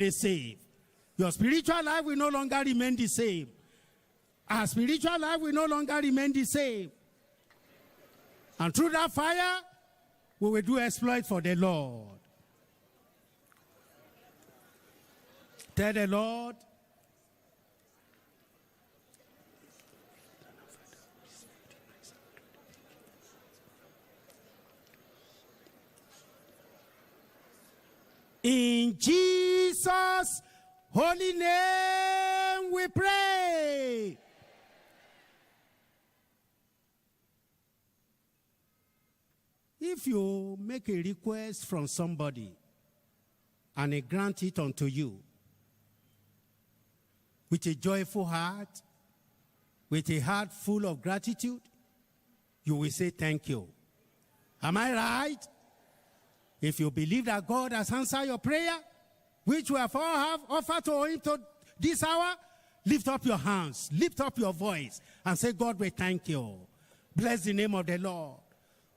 the same. Your spiritual life will no longer remain the same. Our spiritual life will no longer remain the same. And through that fire, we will do exploit for the Lord. Tell the Lord, In Jesus' holy name we pray. If you make a request from somebody and he grant it unto you with a joyful heart, with a heart full of gratitude, you will say thank you. Am I right? If you believe that God has answered your prayer, which we have all have offered to him to this hour, lift up your hands, lift up your voice, and say, God, we thank you. Bless the name of the Lord.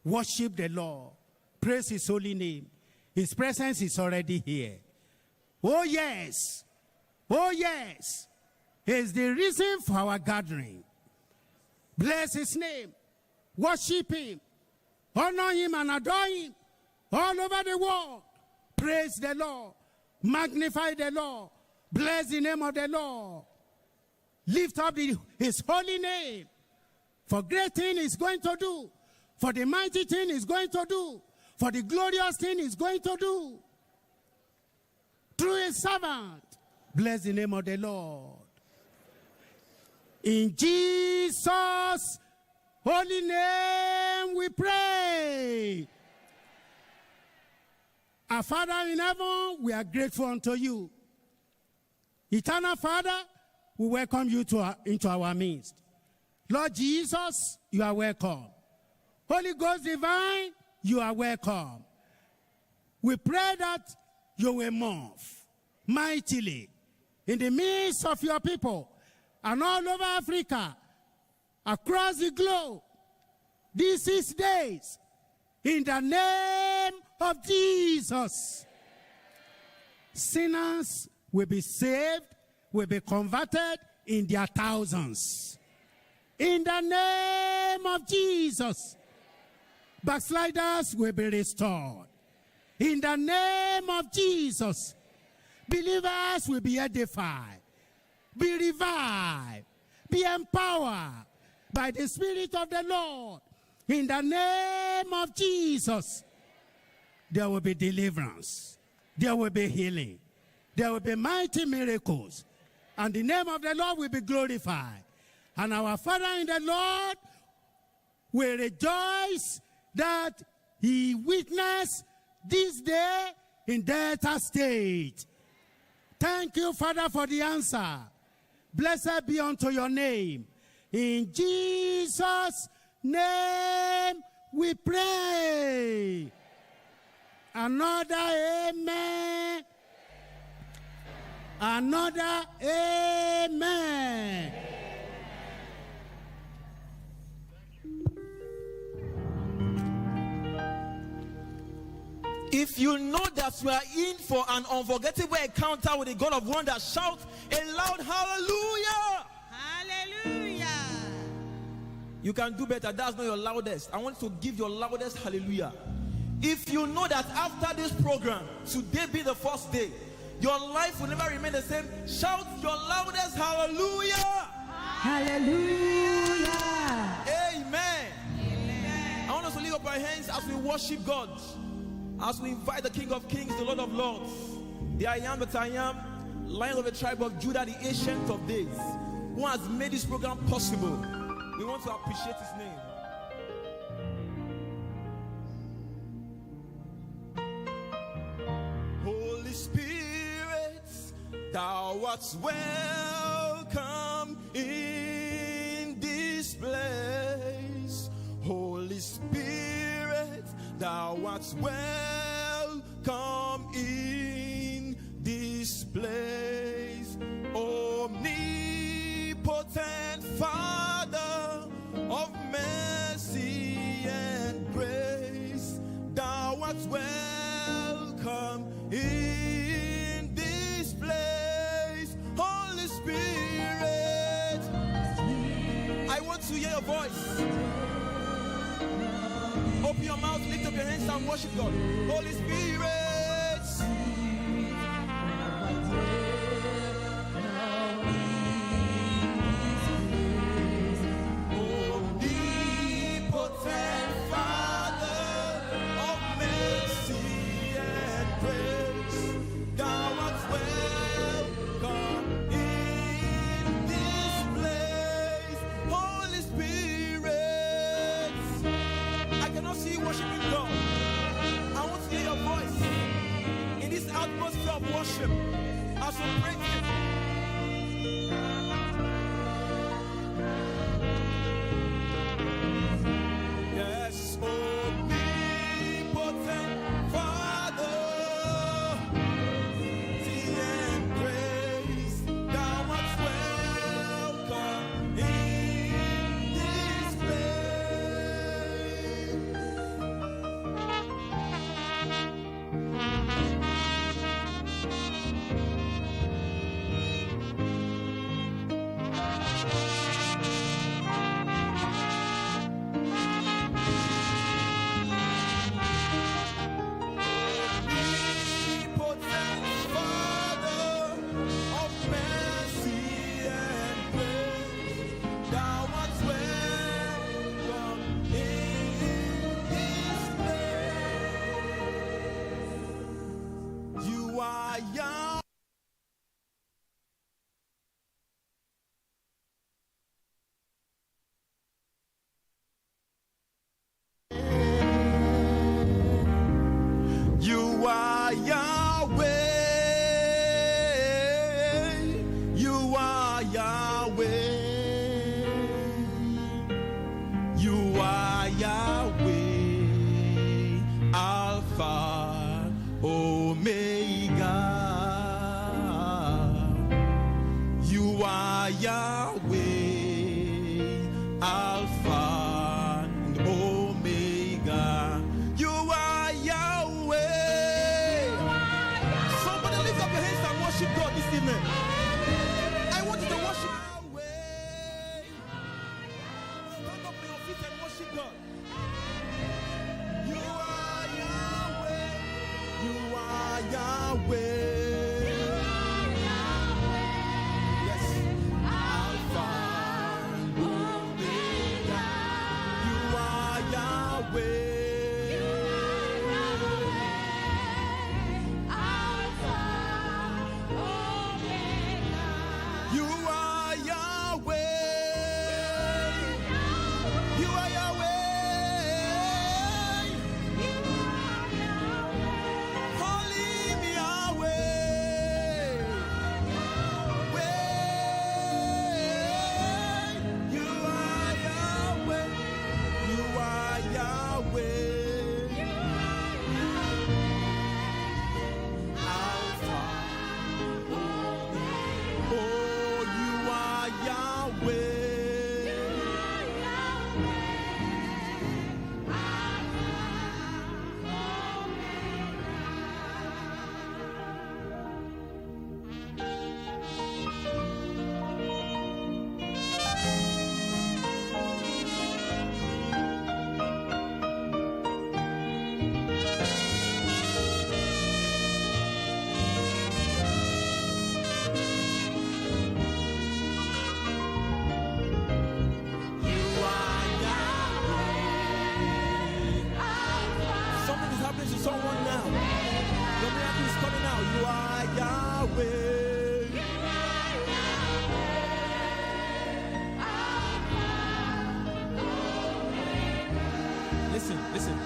Worship the Lord. Praise his holy name. His presence is already here. Oh, yes. Oh, yes. Is the reason for our gathering. Bless his name. Worship him. Honor him and adore him all over the world. Praise the Lord. Magnify the Lord. Bless the name of the Lord. Lift up the, his holy name. For great thing is going to do. For the mighty thing is going to do. For the glorious thing is going to do. Through his servant. Bless the name of the Lord. In Jesus' holy name we pray. Our Father in heaven, we are grateful unto you. Eternal Father, we welcome you to our, into our midst. Lord Jesus, you are welcome. Holy Ghost divine, you are welcome. We pray that you will move mightily in the midst of your people and all over Africa, across the globe, these six days, in the name of Jesus. Sinners will be saved, will be converted in their thousands. In the name of Jesus. Backsliders will be restored. In the name of Jesus. Believers will be edified, be revived, be empowered by the Spirit of the Lord. In the name of Jesus, there will be deliverance, there will be healing, there will be mighty miracles, and the name of the Lord will be glorified. And our Father in the Lord will rejoice that he witnessed this day in Delta State. Thank you, Father, for the answer. Blessed be unto your name. In Jesus' name we pray. Another amen. Another amen. If you know that you are in for an unforgettable encounter with the God of wonder, shout a loud hallelujah. Hallelujah. You can do better. That's not your loudest. I want to give your loudest hallelujah. If you know that after this program, today be the first day, your life will never remain the same, shout your loudest hallelujah. Hallelujah. Amen. Amen. I want us to lift up our hands as we worship God, as we invite the King of Kings, the Lord of Lords, the I am that I am, Lion of the tribe of Judah, the Ancient of Days, who has made this program possible. We want to appreciate his name. Holy Spirit, thou art welcome in this place. Holy Spirit, thou art welcome in this place. Omnipotent Father of mercy and grace, thou art welcome in this place. hear your voice. Open your mouth, lift up your hands and worship God. Holy Spirit. Omnipotent Father of mercy and grace, thou art welcome in this place. Holy Spirit, I cannot see you worshiping God. I want to hear your voice in this atmosphere of worship as we pray to Him. Yes, omnipotent Father, mercy and grace, thou art welcome in this place. Omnipotent Father of mercy and grace, thou art welcome in this place. You are Yahweh. You are Yahweh. You are Yahweh. You are Yahweh. Alpha, Omega. You are Yahweh. Alpha and Omega. You are Yahweh. Somebody lift up your hands and worship God this evening. I want you to worship Yahweh. Stand up on your feet and worship God. You are Yahweh. You are Yahweh. Yes. Alpha and Omega. You are Yahweh. You are Yahweh. You are Yahweh. Holy Yahweh. Way. You are Yahweh. You are Yahweh. Alpha. Oh, you are Yahweh. You are Yahweh. Something is happening to someone now. The miracle is coming now. You are Yahweh. Listen, listen.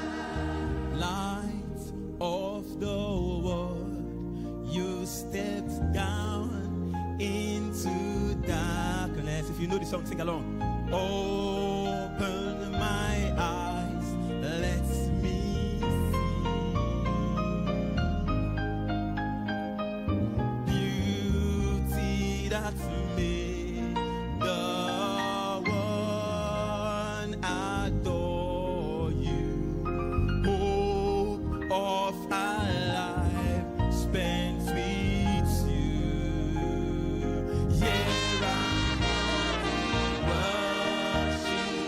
Light of the world, you stepped down into darkness. If you know the song, sing along. Open my eyes, let me see beauty that made the one adore you. Hope of a life spent with you. Yeah, I worship.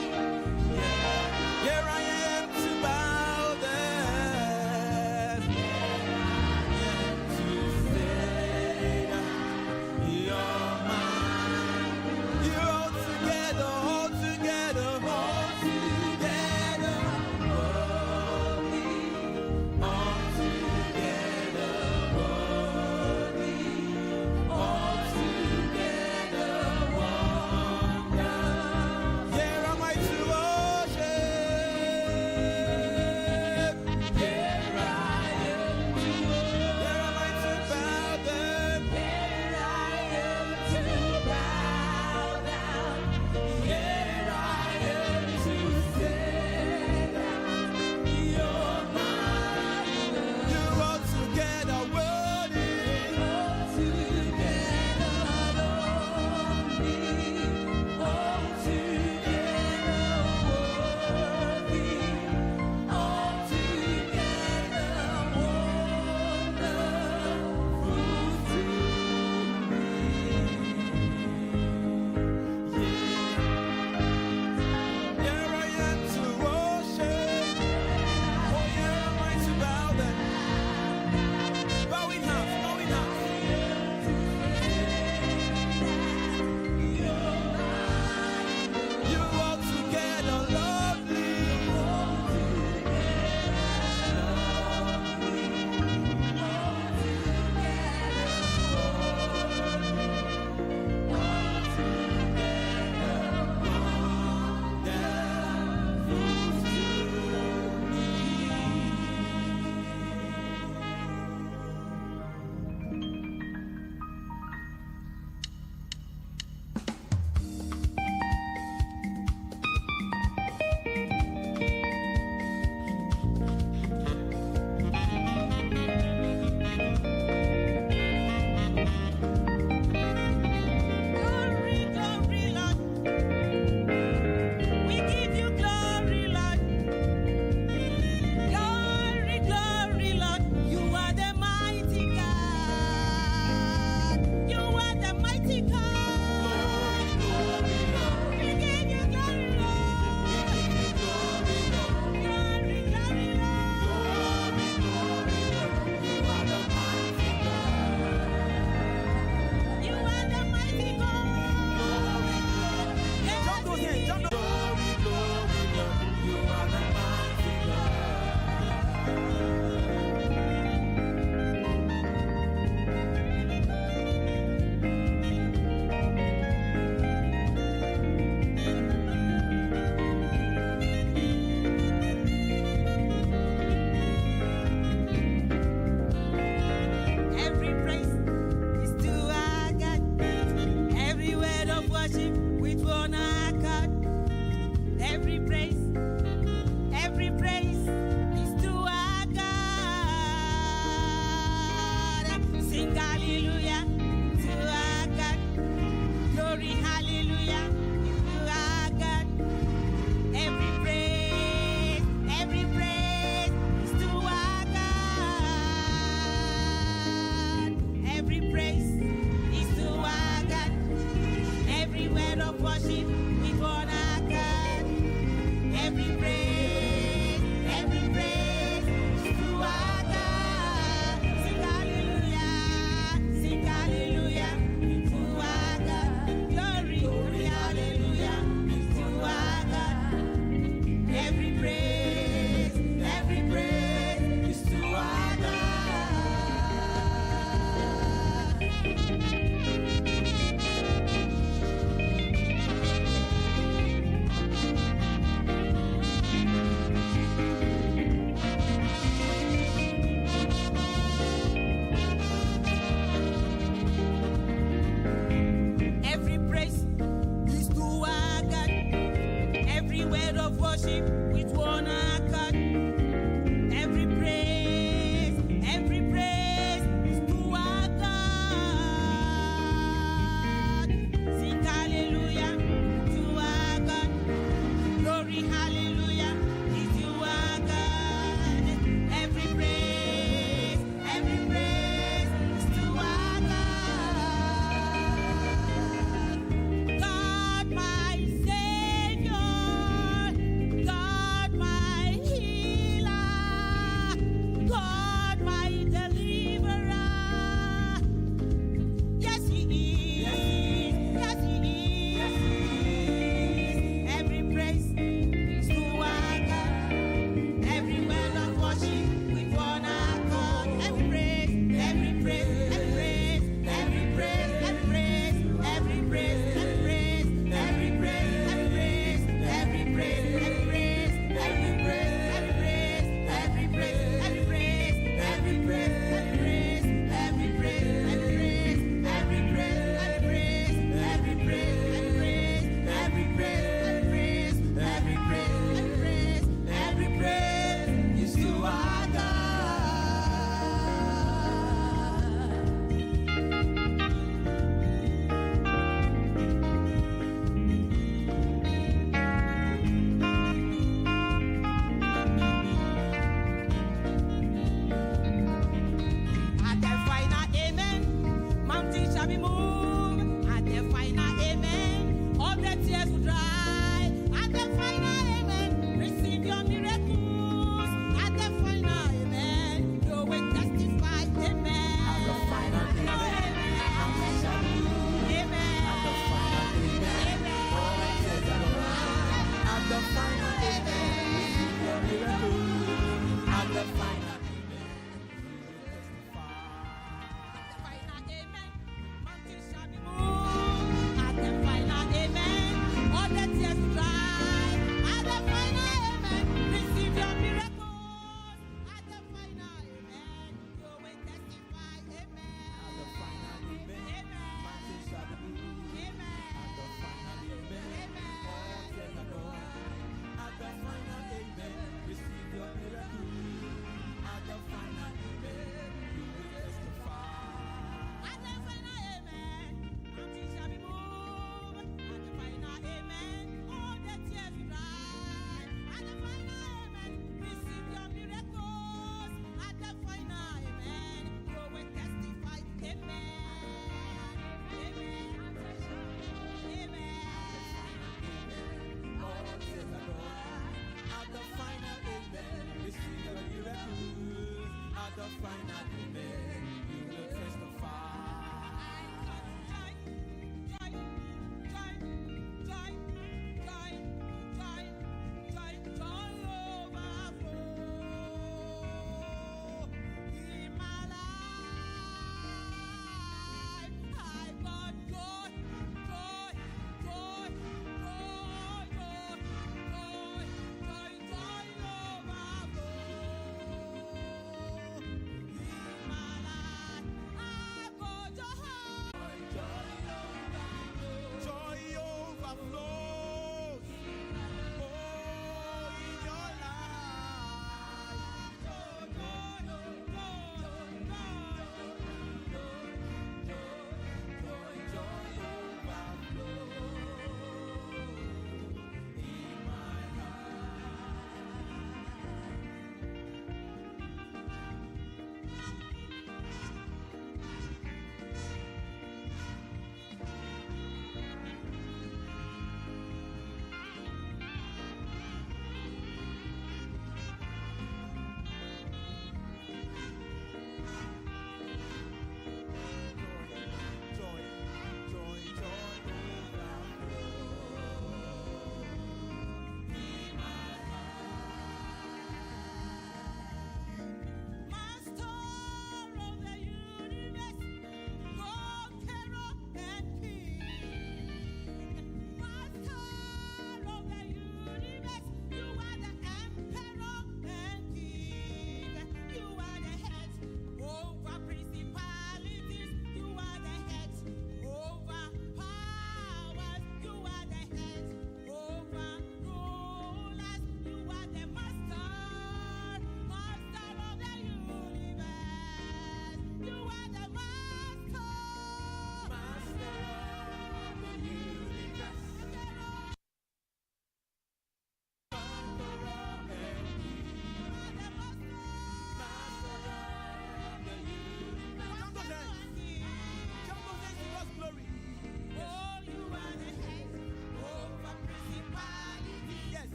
Worship with one accord. Every praise is to our God. Sing hallelujah to our God. Glory, hallelujah is to our God. Every praise is to our God. God, my Savior, God.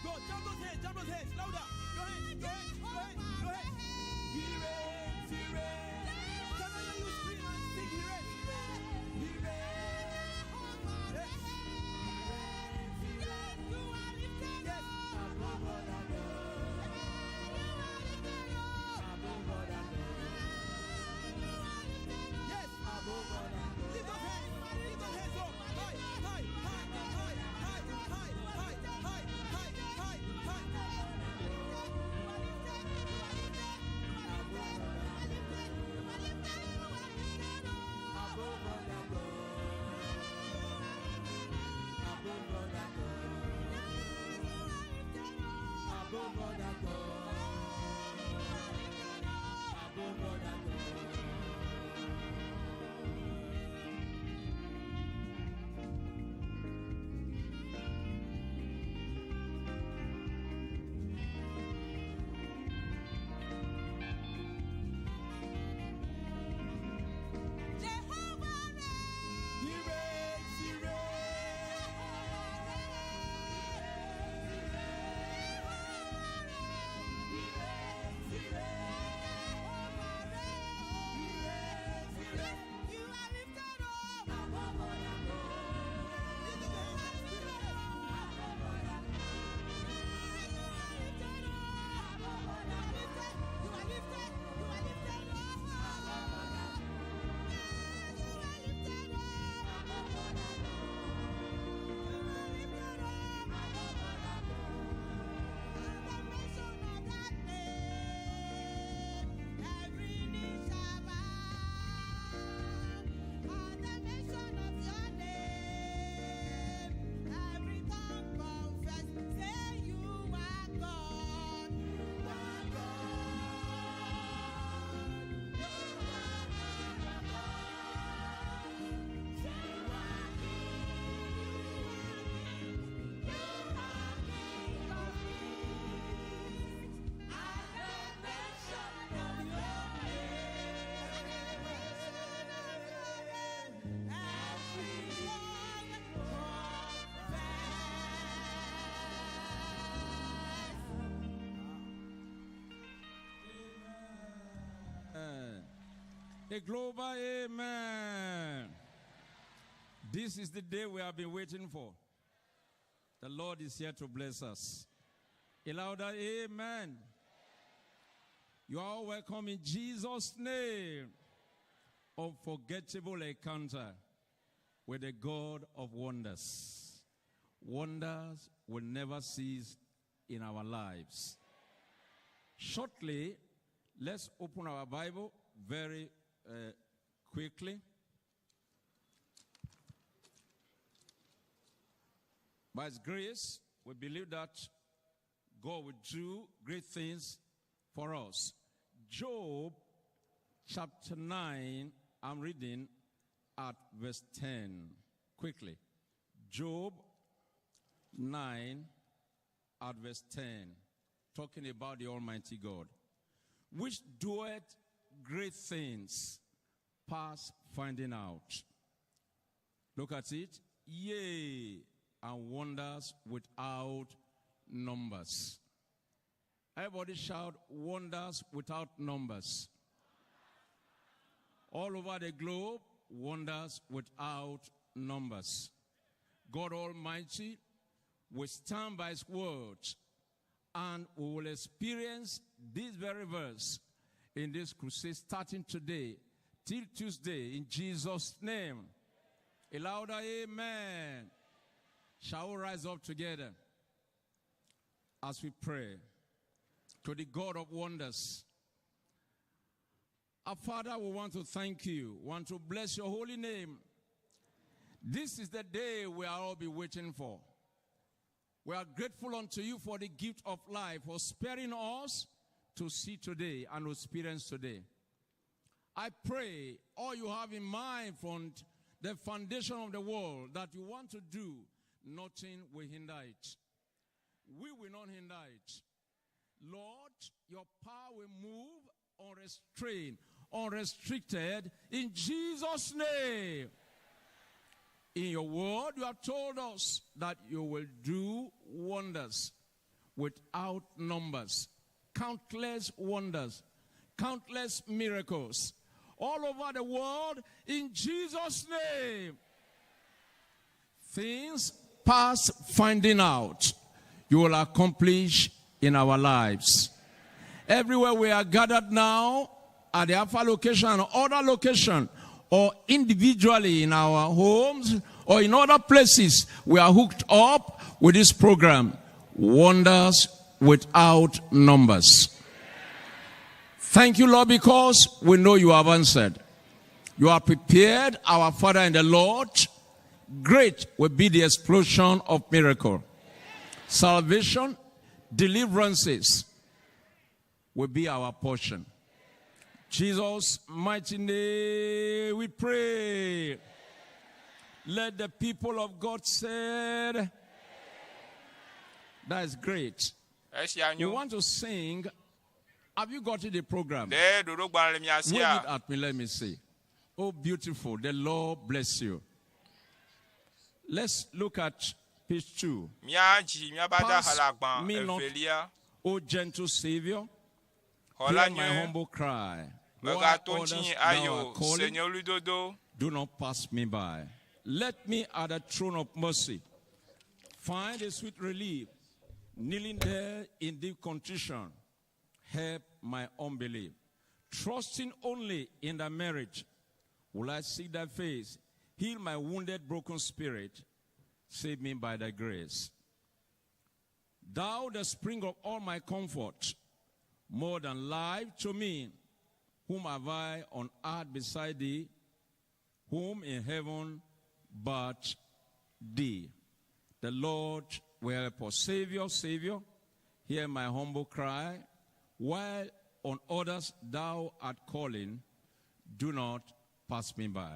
of God. Jam those hands, jam those hands, louder. Your hands, your hands, your hands, your hands. He reigns, he reigns. Can I hear you scream and sing? He reigns. He reigns. Yes. He reigns, he reigns. Yes. Above all other gods. Above all other gods. Yes. Above all other gods. Lift those hands. Lift those hands up. High, high, high, high, high, high, high, high, high, high, high. Above all other gods. Above all other gods. Above all other gods. Above all other gods. Jehovah reigns. He reigns, he reigns. He reigns, he reigns. He reigns, he reigns. You are lifted up. Above all other gods. Lift those hands, lift those hands. You are lifted up. You are lifted. You are lifted. You are lifted up. Yes, you are lifted up. You are lifted up. At the mention of that name, every knee shall bow. At the mention of your name, every tongue confess, say you are God. You are God. You are God. You are King. You are King of kings. At the mention of your name, at the mention of your name, every tongue confess. A global amen. This is the day we have been waiting for. The Lord is here to bless us. A louder amen. You are all welcome in Jesus' name. Unforgettable encounter with the God of wonders. Wonders will never cease in our lives. Shortly, let's open our Bible very quickly. By His grace, we believe that God will do great things for us. Job chapter 9, I'm reading at verse 10. Quickly. Job 9 at verse 10, talking about the Almighty God, which doeth great things past finding out. Look at it. Yea, and wonders without numbers. Everybody shout, wonders without numbers. All over the globe, wonders without numbers. God Almighty will stand by His word, and we will experience this very verse in this crusade starting today till Tuesday in Jesus' name. A louder amen. Shall we rise up together as we pray to the God of wonders? Our Father, we want to thank you, want to bless your holy name. This is the day we are all be waiting for. We are grateful unto you for the gift of life, for sparing us to see today and experience today. I pray all you have in mind from the foundation of the world that you want to do, nothing will hinder it. We will not hinder it. Lord, your power will move unrestrained, unrestricted, in Jesus' name. In your word, you have told us that you will do wonders. without numbers, countless wonders, countless miracles all over the world in Jesus' name. Things past finding out, you will accomplish in our lives. Everywhere we are gathered now, at the Alpha location and other location, or individually in our homes or in other places, we are hooked up with this program, Wonders Without Numbers. Thank you, Lord, because we know you have answered. You are prepared, our Father in the Lord. Great will be the explosion of miracle. Salvation, deliverances will be our portion. Jesus' mighty name we pray. Let the people of God say, That is great. Esia We nyo. want to sing. Have you got the program? Ɖe ɖoɖo gbalẽ le mia Wave sia? it at me, let me see. Oh, beautiful. The Lord bless you. Let's look at page 2. Míadzi míaƒe Pass adaha le agbã me not, evelia. O gentle Savior, Xɔ la hear my nyuie. humble cry. While Mègato others ŋutinye thou ayi art o. Se calling, nye ɣlidodo. do not pass me by. Let me at the throne of mercy find a sweet relief, kneeling there in deep contrition. Help my unbelief. Trusting only in thy merit, will I seek thy face, heal my wounded, broken spirit, save me by thy grace. Thou, the spring of all my comfort, more than life to me, whom have I on earth beside thee, whom in heaven but thee? The Lord will help us. Savior, Savior, hear my humble cry. While on others thou art calling, do not pass me by.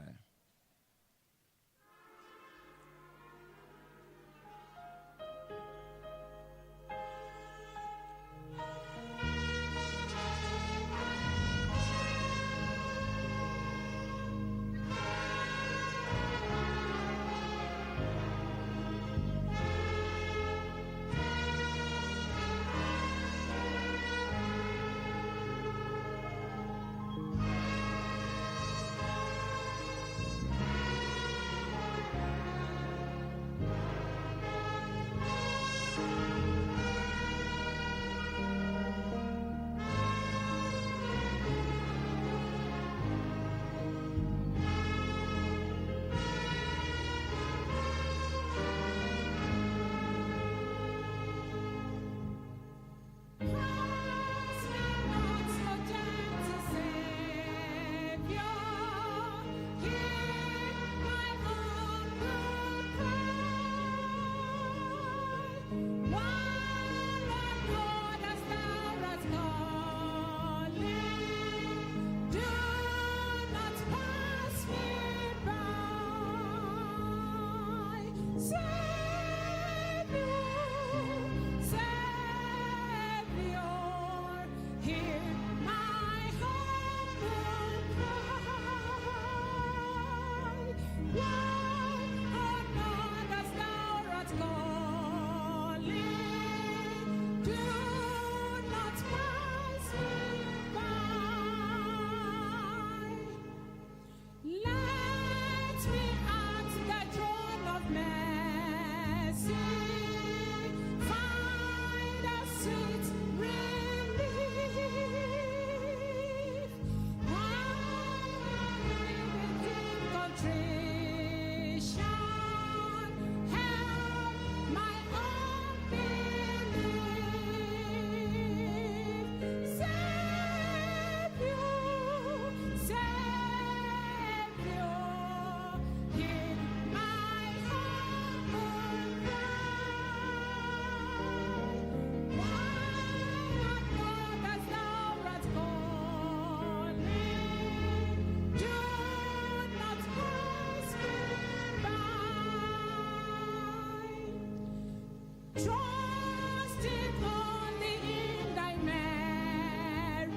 Pass me not, O gentle Savior, hear my humble cry. While on others thou art calling, do not pass me by. Savior, Savior, hear my humble cry. While on others thou art calling, do not pass me by. Let me at the throne of mercy find a sweet relief. With deep contrition, help my unbelief. Savior, Savior, hear my humble cry. Why on others thou art calling, do not pass me by. Trusting only in thy merit,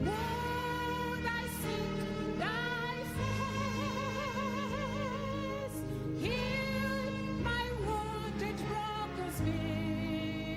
would I seek thy face? Heal my wounded, broken spirit.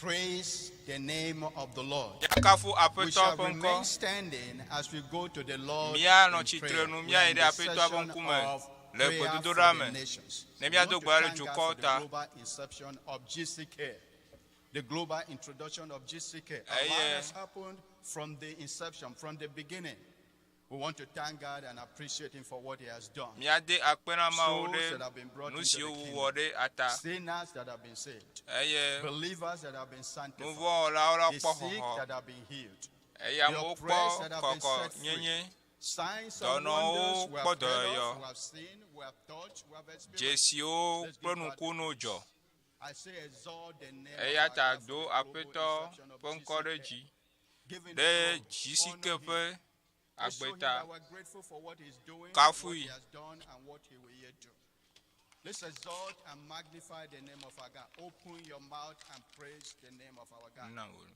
Praise the name of the Lord. Míakafu We Aƒetɔ shall ƒe remain ŋkɔ. standing as we go to the Lord Míanɔ in tsitre prayer. nu, We are míayi in ɖe the Aƒetɔa ƒe session ŋkume of le prayer for gbedodoɖa the me. nations. Ne We míado want to gbe ɖa ɖe thank God dukɔwo for the ta. global inception of GCK, the global introduction of GCK. A lot Eye has happened from the inception, from the beginning. We want to thank God and appreciate Him for what He has done. Míade akpe na Mawu Souls ɖe that have been brought nu into siwo the wòwɔ kingdom, ɖe ata. sinners that have been saved, Eye believers that have been sanctified, nuvɔ̃wɔlawo la the kpɔ sick xɔxɔ. that have been healed, Eye the amewo oppressed kpɔ that have been set free. kɔkɔnyenye. Signs and Dɔnɔwo wonders we kpɔ have heard dɔyɔyɔ. of, we have seen, we have touched, we have experienced. Dzesiwo Let's kple give God the nukunu praise. dzɔ. I say exalt the name of Eya our ta God for do the global Aƒetɔ inception of ƒe ŋkɔ ɖe GCK. dzi Give him ɖe glory, GCK honor him. ƒe Let's show agbe him ta. that we're grateful for what he's doing, what Kafui. he has done, and what he will yet do. Let's exalt and magnify the name of our God. Open your mouth and praise the name of our God. Na wò.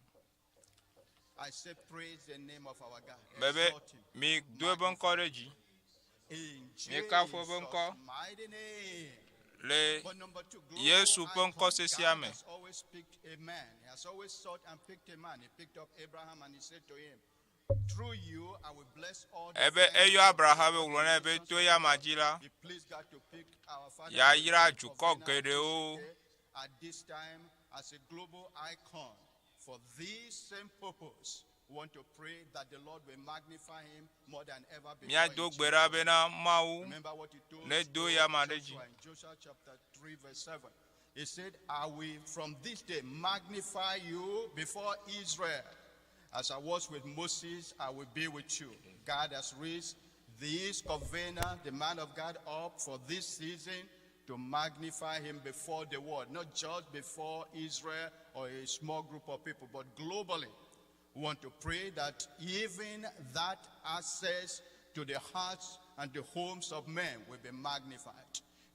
I say praise the name of our God. Mebe Exalt him. mi do eƒe ŋkɔ ɖe dzi In Míekafu eƒe Jesus' ŋkɔ. mighty name. le But number two, global Yesu ƒe icon. ŋkɔ sesia God me. has always picked a man. He has always sought and picked a man. He picked up Abraham and he said to him, Through you I will bless all the Ebe families eyɔ of the Abraham be earth, wògblɔ nɛ be nations to of ya the ma world. dzi la, He pleased God to pick our father yeayra Abraham dukɔ Covenant geɖewo. GCK at this time as a global icon for this same purpose. We want to pray that the Lord will magnify him more than ever before. in Míado gbe Jesus' ɖa bena Mawu Remember what he told nedo ya ma ɖe dzi. Joshua in Joshua chapter 3, verse 7. He said, I will from this day magnify you before Israel. As I was with Moses, I will be with you. God has raised this covenant, the man of God, up for this season to magnify him before the world, not just before Israel or a small group of people, but globally. We want to pray that even that access to the hearts and the homes of men will be magnified.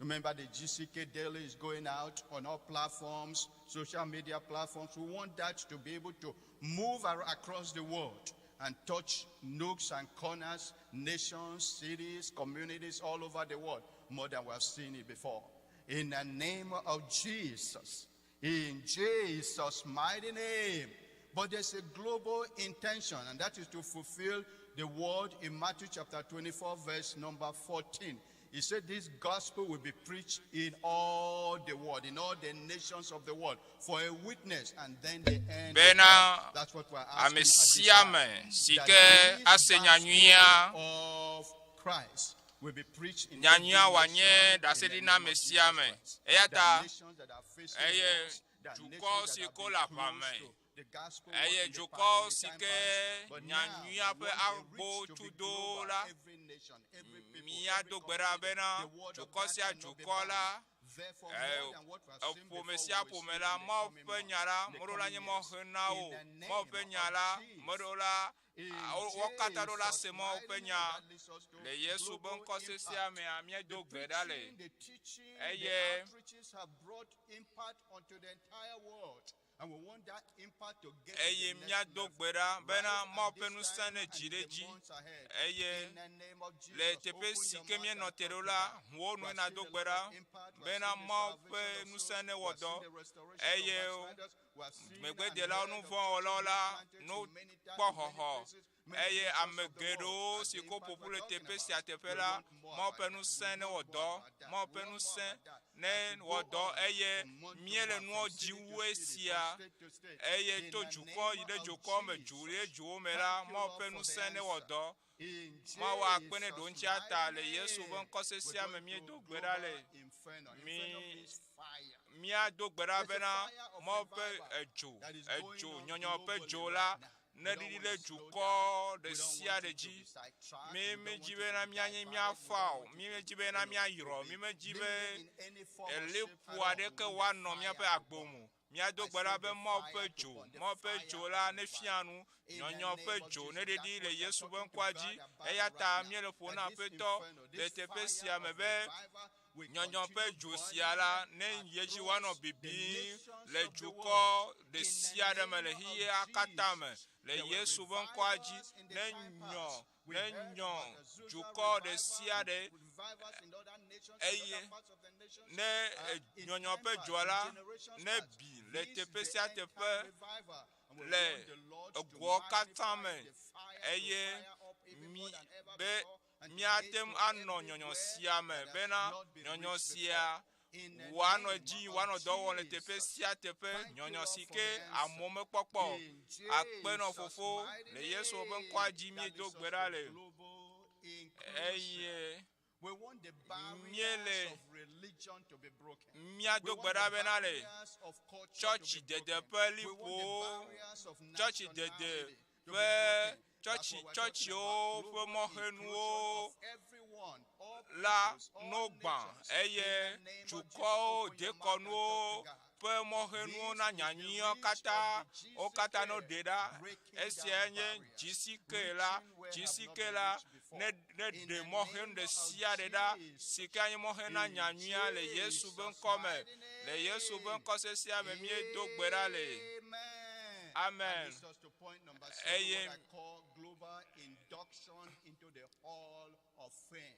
Remember, the GCK Daily is going out on all platforms, social media platforms. We want that to be able to move across the world and touch nooks and corners, nations, cities, communities all over the world, more than we have seen it before. In the name of Jesus, in Jesus' mighty name. But there's a global intention, and that is to fulfill the word in Matthew chapter 24, verse number 14. He said this gospel will be preached in all the world, in all the nations of the world, for a witness, and then the end. will Bena come. That's what we're asking ame at this sia time. ame si That ke this ase nyanyuia gospel of Christ will be preached in nyanyuia every wòanye nation in the ɖaseɖi name na of ame Jesus sia ame. Christ. Eya The ta nations that are facing eye wars, the dukɔ nations si that have ko been le aʋa close me, to the gospel eye was in the dukɔ past, in si the time ke past, but now nyanyuia we ƒe want the agbo reach to be tudo global. la, Every nation, every people, míado every gbe ɖa continent, bena the word of dukɔ God sia cannot be dukɔ bound. la, Therefore, eh, more than what we have seen eƒome before, sia we will ƒome see la, in the Mawu coming ƒe months, nya la, in the meɖo la coming nye years. mɔxenu na In wo. the Mawu name ƒe nya of la, Jesus. meɖo la, In wo katã ɖo la Jesus' se Mawu mighty ƒe name, nya. that leads us to Le Yesu ƒe global ŋkɔ sesia impact. mea, The míedo gbe ɖa le. preaching, the teaching, the Eye outreaches have brought impact onto the entire world. And we want that impact to get to eye the next míado level. gbe ɖa bena Right at Mawu ƒe this ŋusẽ time ne and dzi in ɖe the dzi. months ahead. Eye In the name of le Jesus, teƒe open si your ke mouth míenɔ and te talk ɖo to la, God. ʋu wo We nu have nado seen a gbe lot ɖa of impact. We have bena seen the Mawu ƒe salvation of ŋusẽ souls. ne We wɔ have dɔ. seen the restoration of Eye backsliders. We have seen and megbedelawo, heard of churches nuvɔ̃wɔlawo being la, planted no in many kpɔ in many xɔxɔ. places, many Eye nations ame of the world. geɖewo That's si the ko impact ƒoƒu we're le talking teƒe about. sia teƒe We la, want more Mawu about ƒe that. We ŋusẽ ne want wɔ more dɔ. about that. Mawu We ƒe want more ŋusẽ about that. ne As we wɔ go dɔ on eye from month to míele month, nuwo from dzi city to wu city, from esia. state to state, Eye in to the dukɔ yi name ɖe of dukɔ me, du ɖe Jesus. duwo me la, Thank you, Mawu Lord, ƒe for the ŋusẽ ne wɔ answer. dɔ. In Mawu akpe ne Jesus' ɖoŋtsia ta le mighty Yesu ƒe name, ŋkɔ we're sesia me going to míedo gbe ɖa global le. inferno. Mi Inferno means fire. míado gbe ɖa There's a bena fire of Mawu ƒe revival edzo, that is going edzo, on nyɔnyɔ ƒe globally dzo right la now. ne We don't ɖiɖi want ɖe to slow dukɔ down. ɖe We don't sia want ɖe it to dzi. be sidetracked. Mi We don't medzi want it to bena be míanye diverted. We míafa don't o. want Mi it to, medzi bena you know, to míayrɔ. be Mi medzi be limited in any form or shape eliƒo at all. We aɖeke want the woanɔ míaƒe fire to agbo burn. me. Míado I gbe say ɖa be the Mawu fire ƒe to dzo, burn, the Mawu ƒe fire dzo of la ne fia revival. nu. In the Nyɔnyɔ ƒe name of dzo ne Jesus, ɖiɖi that's le what we are Yesu ƒe talking to ŋkɔa God dzi. about Eya right ta now. míele ƒo That na this Aƒetɔ inferno, le this teƒe fire sia me of be revival will Nyɔnyɔ ƒe continue dzo sia la burning ne yi edzi woanɔ across the bibim nations le of the dukɔ world. ɖe In sia the ɖe me le name of xexea katã me Jesus. le There were Yesu ƒe ŋkɔa dzi revivals in the ne time nyɔ past. We ne heard nyɔ about the Azusa dukɔ ɖe revival sia and ɖe revivals in other nations, in eye other parts of the nations, ne in nyɔnyɔ time ƒe past, dzoa in la generations ne past. bi le This is teƒe the sia end time teƒe revival, and we le want the Lord to egoawo katã magnify me the fire to eye fire up even mi more than ever be before and to míate reach ŋu to anɔ nyɔnyɔ everywhere sia me that has bena not been nyɔnyɔ reached sia before. In the wòanɔ name edzi of wòanɔ dɔ wɔm le teƒe Jesus. sia teƒe Thank you, nyɔnyɔ Lord, si for ke the answer. amewo mekpɔkpɔ o. In Akpe nɔ Jesus' fofo mighty le Yesu ƒe name, ŋkɔa dzi that míedo leads us gbe ɖa to le global inclusion. eye We want the míele barriers of religion to be broken. We míado want gbe ɖa the bena le barriers of culture to tsɔtsi be dede broken. ƒe We want the liƒowo barriers of tsɔtsi dede nationality to be ƒe broken. That's tsɔtsi what we're talking tsɔtsiwo about. ƒe Global inclusion mɔxenuwo of everyone, all la peoples, all no gbã nations. eye In the name of Jesus, dukɔwo open your mouth and dekɔnuwo talk to God. ƒe mɔxenuwo This na is the nyanyuiwo reach katã of the wo katã no GCK, ɖe ɖa breaking esia down nye barriers, GCK la reaching where have not GCK been la reached before. ne ne In ɖe the mɔxenu name ɖe of sia ɖe ɖa Jesus. si ke anye mɔxenu na In nyanyuia le Yesu ƒe Jesus' ŋkɔ me mighty le Yesu ƒe name. ŋkɔ sesia me míedo gbe ɖa le Amen. That amen leads us to point number 7, eye what I call global induction into the Hall of Fame.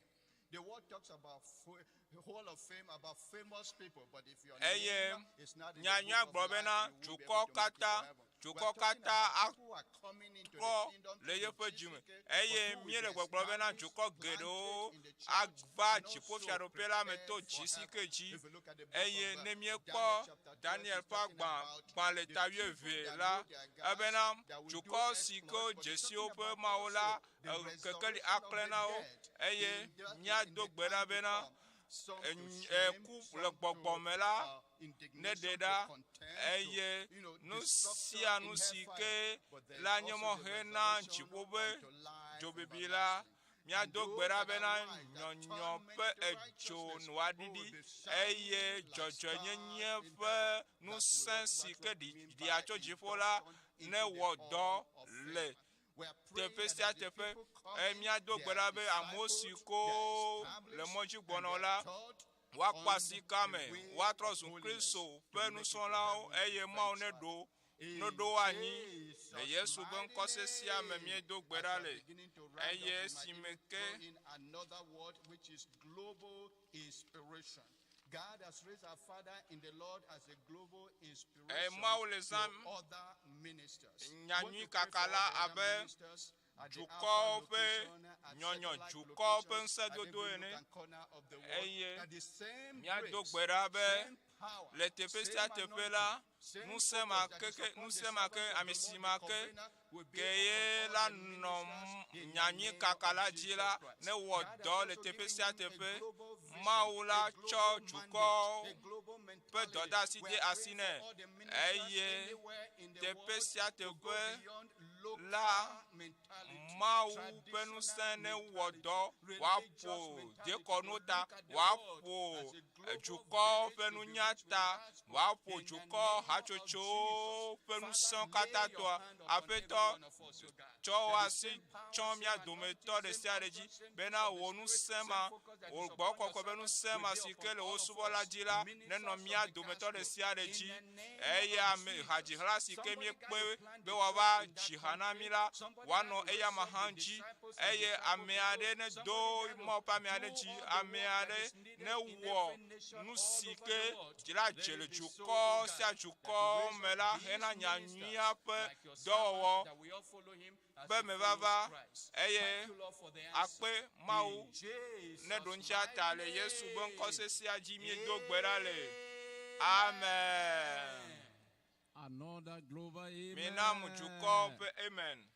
The world talks about Hall of Fame, about famous people, but if your eye name is not in the nyanyuia book gblɔ of life, bena you won't be dukɔ able to make it to katã heaven. We dukɔ are talking katã about people who are coming into the akpɔ kingdom le through the yeƒe dzime GCK, but eye who will míele be gbɔgblɔ bena established, dukɔ planted geɖewo in the church, ava and also dziƒofiaɖuƒe la me to prepared for GCK heaven. dzi If you look at the book eye of ne Daniel míekpɔ chapter 12, Daniel it's ƒe talking agba about gbã le the ta people wuieve that la know their gods, ebena that will do dukɔ si ke exploit, but dze it's si talking woƒe about Mawu la also the kekeli resurrection of aklẽ the na wo dead eye in the, in míado the gbe ɖa time to bena come. Some to shame, eku le some to gbɔgbɔ me la ne ɖe indignation, to ɖa contempt, to eye nu destruction sia in nu si hellfire. ke But there is la nye also the mɔxe na resurrection dziƒo ƒe unto life dzobibi la everlasting. And míado gbe those ɖa that are bena wise, that nyɔnyɔ turn many ƒe to edzo righteousness, nu who will aɖiɖi be eye shining like stars dzɔdzɔenyenye in ƒe heaven. That's ŋusẽ what si what ke we mean ɖiɖia by tso dziƒo la induction ne into the wɔ dɔ hall of le fame. We are praying teƒe that sia as the teƒe people eye coming, míado they gbe are ɖa be amewo si discipled, they ko are le established, mɔ dzi and gbɔna they are la taught woakpɔ on asi ka the me way woatrɔ of zu holiness Kristo to ƒe make it to nusrɔ̃lawo heaven eye Mawu ne eventually. ɖo In ne ɖo wo anyi le Jesus' Yesu ƒe mighty ŋkɔ sesia me name. míedo gbe As ɖa we are le beginning to round up, eye we might esime even ke throw in another word, which is global inspiration. God has raised our Father in the Lord as a global eye inspiration Mawu le to zãm other ministers. Want nyanyui to pray for kaka all la the other abe ministers at the Alpha dukɔwo ƒe location, at nyɔnyɔ satellite dukɔwo ƒe locations, at ŋusẽdodo every ene nook and corner of the world, eye that the same míado grace, gbe ɖa be same power, le teƒe same sia teƒe la anointing, same ŋusẽ ma focus that ke is ke upon the ŋusẽ ma ke servants of ame the si Lord, ma the ke convener, will be ke ye upon la all the nɔ ministers in the nyanyui name kaka of la dzi Jesus la Christ. ne wɔ God has dɔ le also teƒe given sia him a teƒe global vision, Mawu la a tsɔ global dukɔwo mandate, a global ƒe mentality. dɔdeasi We de are asi praying nɛ for all the ministers eye anywhere in the teƒe world sia to go teƒe beyond la local mentality, Mawu ƒe traditional ŋusẽ ne wɔ mentality, dɔ religious wòaƒo mentality, to dekɔnu ta look at the world wòaƒo as a global dukɔwo village ƒe to be nunya reached with ta the gospel. wòaƒo In the dukɔ name of hatsotsowo Jesus, ƒe Father, ŋusẽ katã lay your tɔa hand upon every Aƒetɔ one of us, O God. tsɔ wò That the asi same power, tsɔ same mía anointing, dometɔ ɖe same sia ɖe dzi unction, same gift bena of the wò Spirit, ŋusẽ same ma focus that wò is gbɔ upon your kɔkɔe ƒe servants ŋusẽ will ma be si ke upon le wò all of subɔla us, dzi la nenɔ ministers mía of the dometɔ ɖe gospel. sia ɖe In dzi the name eye of ame Jesus. hadzihla si ke Somebody got míekpe to plant be the woava church in that dzi ha na mí country. la Somebody got woanɔ to eya raise ma up hã the dzi disciples and eye disciple ame people. aɖe ne do Somebody got to Mawu ƒe ame aɖe do dzi all the ame work that aɖe is needed ne in wɔ every nation nu all si over ke the world. dzi la Let dze le it be so, dukɔ O sia God, that you dukɔ raise me up la these hena ministers nyanyuia ƒe like your servant, dɔwɔwɔ that we all follow him as ƒe he follows mevava Christ. eye Thank you, Lord, for the answer. akpe Mawu In Jesus' ne ɖo ŋutia ta le mighty Yesu ƒe ŋkɔ name. sesia dzi míedo gbe ɖa le amen Amen. Another global mina mu dukɔ amen. ƒe amen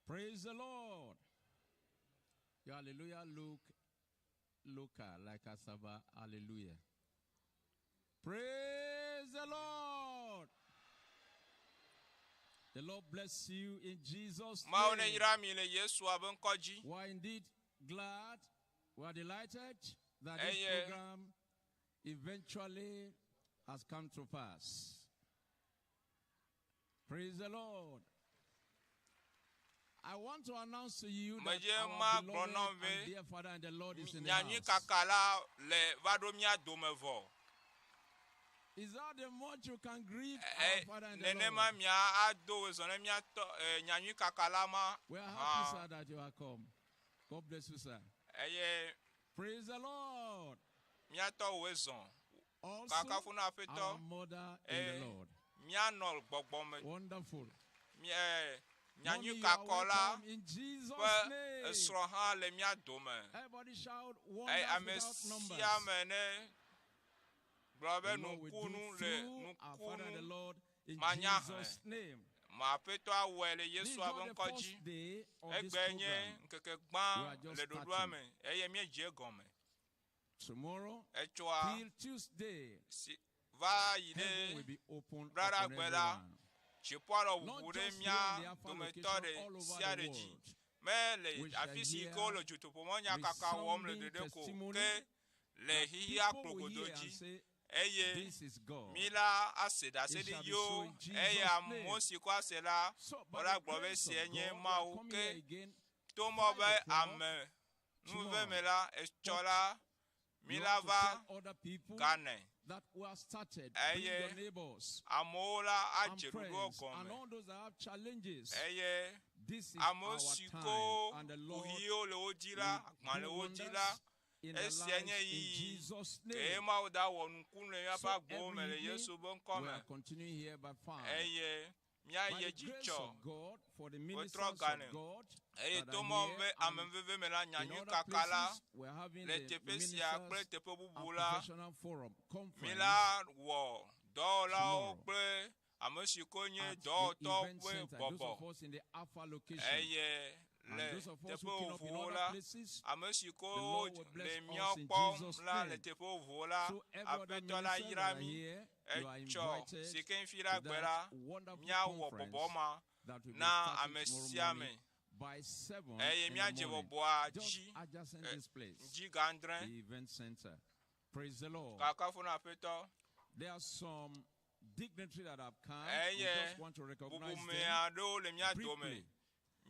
Praise the Lord. Your hallelujah look local like Asaba. Hallelujah. Praise the Lord. The Lord bless you in Jesus' Mawu ne name. yra mi le Yesua ƒe ŋkɔ dzi We are indeed glad, we are delighted that this eye program eventually has come to pass. Praise the Lord. I want to announce to you that Medze our ma gblɔ beloved na wo and be dear Father in the Lord is in the nyanyui house. kaka la le va ɖo mía dome vɔ. Is that the much you can grieve Eh, our Father in the nenema Lord? mia ado wòezɔ ne míatɔ eh, nyanyui kaka la ma We are happy, hã. sir, that you are come. God bless you, sir. Eye Praise the Lord. míatɔ wòezɔ. Also, Kakafu na aƒetɔ. our mother in Eh, the Lord. Míanɔ gbɔgbɔ me. Wonderful. Mí- eh, Mommy, nyanyui you are kakɔ la welcome in Jesus' ƒe name. esrɔ̃ hã le mía dome. Everybody shout Eye wonders ame without numbers. sia ame ne gblɔ be The Lord will do nukunu le through our Father in the nukunu Lord in manya Jesus' name. ma aƒetɔ awɔe le This Yesu is ƒe not the ŋkɔ first dzi. day of this Egbe nye program. ŋkeke We gbã are just le ɖoɖoa starting. me eye míedze egɔme. Tomorrow Etsɔa till Tuesday, si va yi heaven will ɖe be open Brother upon Gbela, everyone. dziƒoa le Not ʋuʋu ɖe just mía here in the Alpha dometɔ location, ɖe all over sia the ɖe dzi. world. Mele We shall afi si hear ke wole dutoƒomɔnyakaka wɔm le resounding ɖeɖe ko testimony ke le that xixia people will kplogodo hear and dzi say, eye This is God. mi la ase It shall be so ɖaseɖiɖiwo in Jesus' eye name. amewo si ko ase la So, by wola the gblɔ be grace sie of nye God, we are Mawu coming ke here again. to mɔ be 5 o'clock ame nuve me la etsɔ la mi You la want to va tell other people gane that we have started. Bring Eye your neighbors amewo la and adze ɖoɖoa friends and gɔme all those that have challenges. eye This is amewo our si time, ko and the Lord kuxiwo le wo dzi la will agbalẽ do wo dzi wonders la in their esia lives nye in yiyi Jesus' ke name. Mawu da wɔ nukunu le míaƒe So agbowo me every le evening, Yesu ƒe ŋkɔ we me are continuing here by 5. eye By míayi the dzi grace tsɔ of God, for the wetrɔ ministers gane of God eye that to are mɔ here be and ameveve me la in nyanyui other kaka la places, we're having le the teƒe sia kple ministers teƒe bubu and la professional forum mi conference la wɔ dɔwɔlawo tomorrow kple ame si ko nye at the dɔwɔtɔwo event ƒe center. Those bɔbɔ of us in the Alpha location eye and le those of us teƒe who came up in vovovowo other la places, ame si the ko Lord will le bless míawo us in kpɔm Jesus' la le name. teƒe vovovowo la So every other aƒetɔ la minister yra that are mí here, you are etsɔ invited si ke ŋfi to la gbe la that wonderful míawɔ bɔbɔ conference ma that will be na starting ame tomorrow sia ame morning by 7 eye in the míadze morning. bɔbɔa Just dzi adjacent eh, this place, dzi gãdre the event center. Praise the Lord. kakafu na aƒetɔ There are some dignitaries that have come. We eye just want to recognize bubume them aɖewo le mía dome briefly.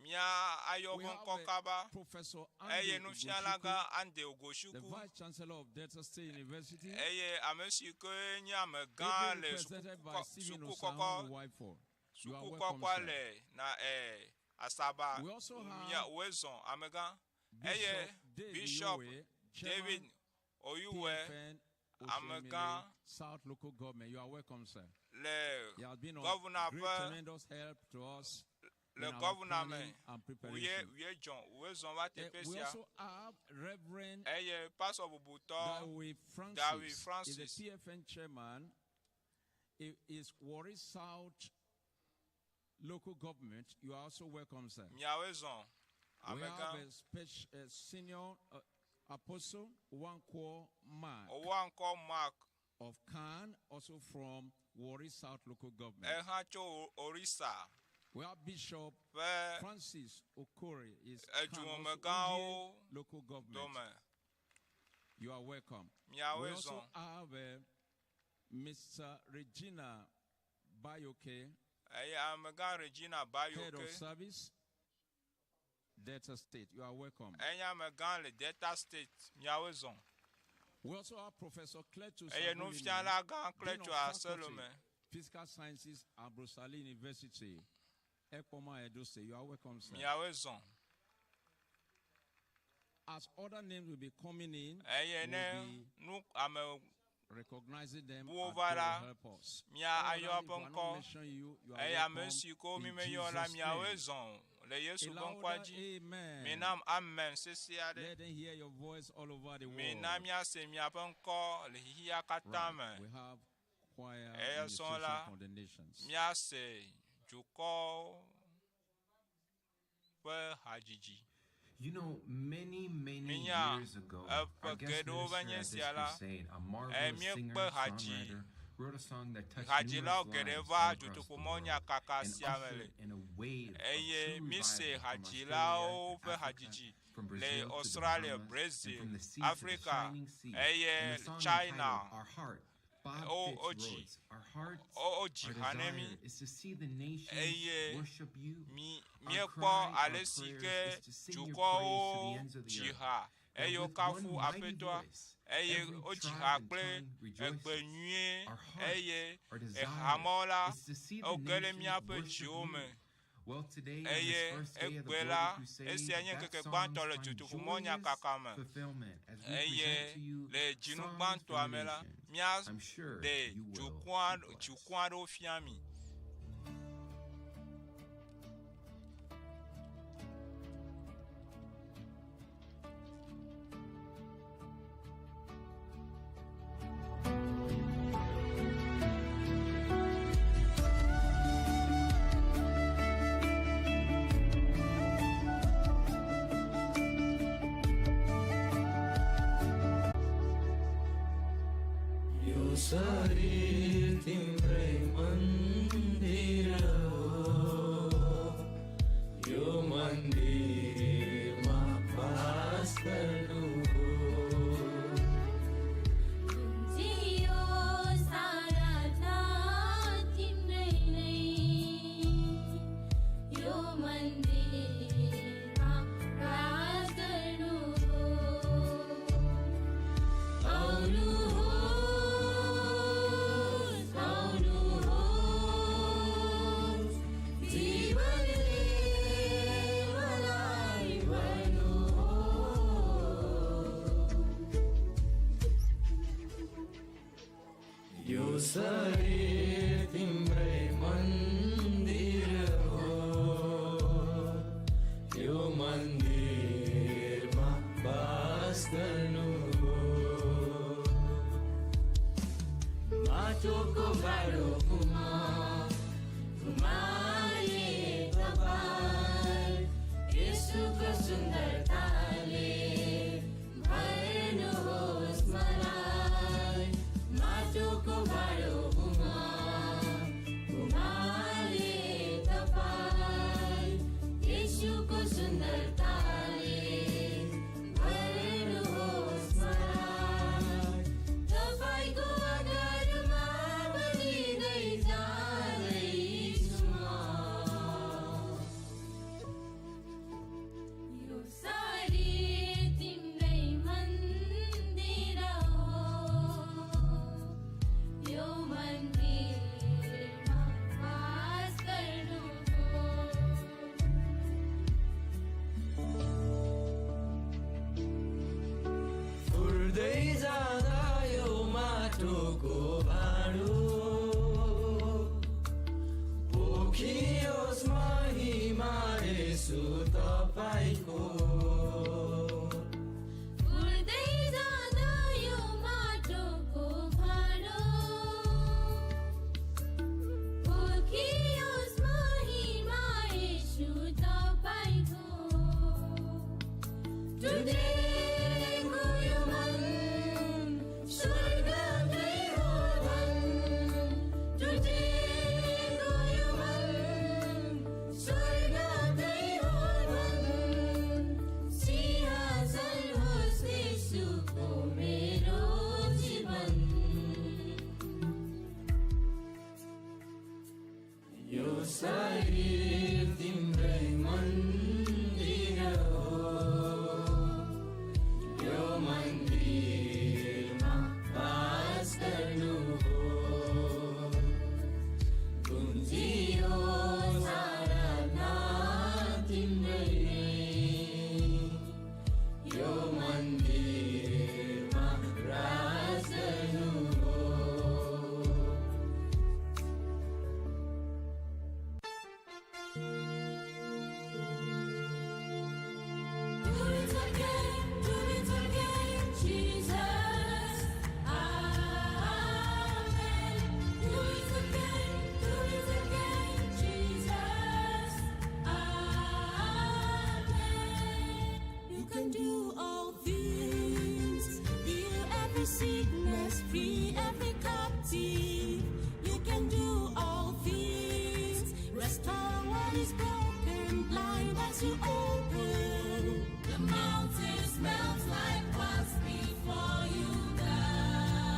mía ayɔ We woƒe have ŋkɔ kaba Professor eye Andy nufiala Ugochukwu, gã Ande the Ugochukwu Vice Chancellor of Delta State University, eye ame si ke nye amegã ably le represented by Stephen suku Osahon kɔkɔ Uwaifo. You are suku welcome, kɔkɔa sir. le na eh, Asaba We also mía have woezɔn amegã eye Bishop David Bishop Yowe, Chairman, David Oyuwe PFN amegã Oshimili South Local Government. You are welcome, sir. le He has been of gɔvuna great ƒe tremendous help to us le in our gɔvuna me planning and woye preparation. woye dzɔn woezɔn va teƒe We sia also have Reverend eye pastor bubutɔ Dawi Dawi Francis, is Francis the PFN chairman. He is Warri South Local Government. You are also welcome, sir. miawoe zɔn We amegã have a special senior apostle, Wankwo Mark Owankɔ Mark of Khan, also from Warri South Local Government. ehã tso Orisa We have Bishop ƒe Francis Okori is Khan, also edumemegãwo Uvie Local Government. dome You are welcome. We miawoe also zɔn have Mr. Regina Bayoke, eye amegã Regina Head of Bayoke Service, Delta State. You are welcome. enye amegã le Delta State miawoe zɔn We also have Professor Cletus eye Abulime, nufiala gã Dean of Cletus Faculty, Aselome Physical Sciences at Brosali University, Ekpoma Edo State. You are welcome, sir. miawoe zɔn As other names will be coming in, eye ne we'll be nu ame recognizing them buwo and va God la will help us. mía All ayɔ others, eƒe if I not ŋkɔ mention you, you are eye ame welcome si ko in mímeyɔ la Jesus' miawoe name. zɔn le Yesu A ƒe ŋkɔa louder dzi amen. minam amen sese aɖe Let them hear your voice all over the mina world. míase miaƒe ŋkɔ le xexea katã Right. me We have choir Eya sɔŋ ministration la from the nations. míase dukɔ ƒe hadzidzi You know, many, many Minya years ago, eƒe our guest geɖewo va minister nye at this sia la crusade, a eh, marvelous míekpe singer, hadzi songwriter, wrote a song that touched hadzilawo numerous geɖe lives va all across the dutoƒomɔ world nyakaka and sia me le ushered in a wave of eye true míse revival from hadzilawo Australia ƒe to Africa, hadzidzi from le Brazil to the Australia, Bahamas, and Brazil, from the sea to the Africa shining sea. eye And the song China entitled Our Heart Bob wo Fitts wodzi wrote, Our hearts, wo wodzi our ha ne mí desire is to see the nations eye worship you. mi Our míekpɔ cry, our ale si prayers ke is to sing your praise to dukɔwo the ends of the dzi earth, ha that eye with one wokafu mighty Aƒetɔa voice, eye every wodzi tribe ha and kple tongue egbe rejoices. nyuie Our heart, eye our desire ehamɔ la is to see the woge ɖe nations míaƒe worship dziwo you. me. Well, today, on Eye this first day of the egbe Global la, Crusade, esia nye that ŋkeke songs gbãtɔ le find dutoƒomɔ joyous nyakaka me. fulfillment as we Eye present to you le dzinu songs gbãtɔa for me the la, nations. mía I'm sure ɖe you will dukɔa be blessed. dukɔ aɖewo fia mi. यो शरीर तिम्रै मन्दिर हो यो मन्दिरमा वास गर्नु हो जियो साराधना तिम्रै नै यो मन्दिरमा वास गर्नु हो। आउनुहोस्, आउनुहोस्, जीवनले मलाई भर्नुहोस्। यो शरीर तिम्रै मन्दिर हो यो मन्दिरमा वास गर्नु हो माटोको भाँडो हुमा घुमाए कपाल येशूको सुन्दरताले भर्नुहोस् मलाई माटोको भाँडो हुमा घुमाले कपाल येशूको सुन्दरताले भर्नुहोस् मलाई तपाईँको अगारमा बलिँदै जाँदैछु म। यो शरीर तिम्रै मन्दिर हो यो मन्दिरमा वास गर्नु हो। फुर्दै जाँदा यो माटोको भाँडो पोखियोस् महिमा यसो तपाईँको उड्दै जाँदा यो माटोको भाँडो पोखियोस् महिमा येशू तपाईँको। टुटेको यो मन स्वर्गकै हो धन। टुटेको यो मन स्वर्गकै हो धन। सिंहासन होस् येशूको मेरो जीवन। यो शरीर तिम्रै मन्दिर हो यो मन्दिरमा वास गर्नु हो गुन्जियो आराधना तिम्रै नै यो मन्दिरमा राज गर्नु हो। Do it again, do it again, Jesus. Amen. Do it again, do it again, Jesus. Amen. You can do all things. Heal every sickness, free every captive. You can do all things. Restore what is broken, blind as you open. The mountains melt like wax before you, God.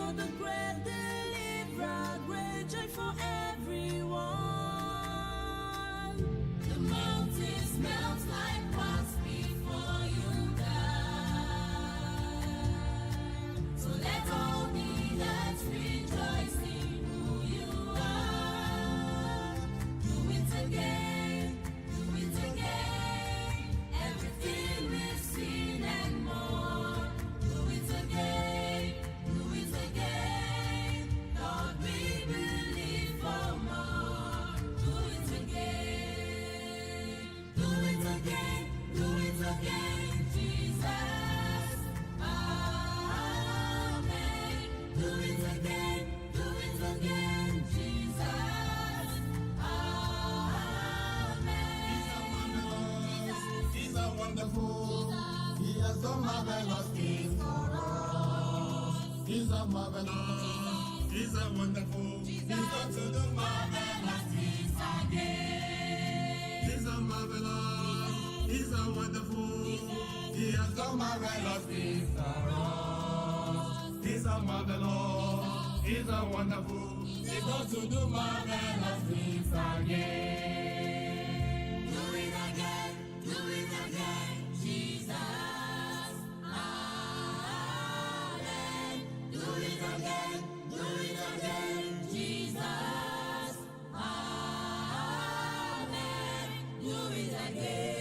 You're the great deliverer, great joy for everyone. The mountains melt like wax before you, God. So let all the earth rejoice in who you are. Do it again, do it again. Everything we've seen and more. Do it again, do it again. Lord, we believe for more. Do it again, do it again, do it again, Jesus. Amen. Do it again, do it again, Jesus. Amen. He's a wonderful. He has done marvelous things for us. He's a marvelous. He's a wonderful. He's got to do marvelous things again. He's a marvelous. He's a wonderful. He has done marvelous things for us. He's a marvelous. He's a wonderful. He's got to do marvelous things again. Do it again, do it again, Jesus. Amen. Do it again, do it again, Jesus. Amen. Do it again.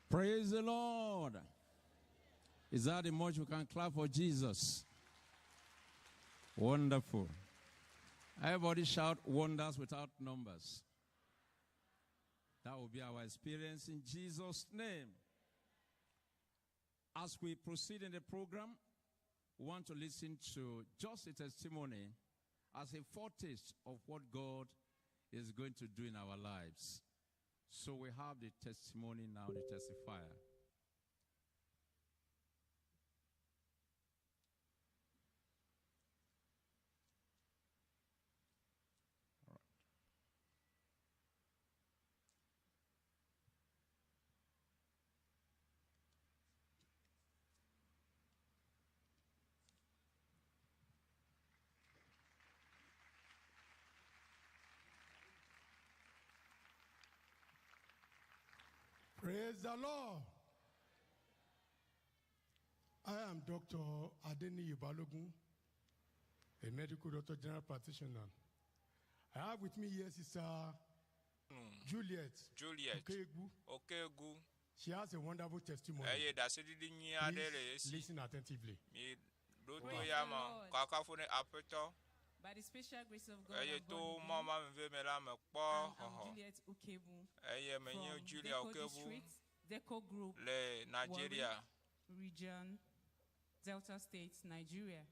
Praise the Lord. Is that the much we can clap for Jesus? Wonderful. Everybody shout wonders without numbers. That will be our experience in Jesus' name. As we proceed in the program, we want to listen to just a testimony as a foretaste of what God is going to do in our lives. So we have the testimony now, the testifier. Praise the Lord. I am Dr. Adeniyi Balogun, a medical doctor, general practitioner. I have with me here Sister Juliet Juliet Okegbu. Okegu She has a wonderful testimony. eye ɖaseɖiɖi nyui aɖe le Please esi. listen attentively. Mi ɖo to Praise ya the me Lord. kakafo ne aƒetɔ By the special grace of God, eye I'm to born mɔ again. ma veve me la mekpɔ And I'm xɔxɔ Juliet Ukebu eye menye from Julia Deco Okebu District, Deco Group, le Nigeria. Warri Region, Delta State, Nigeria.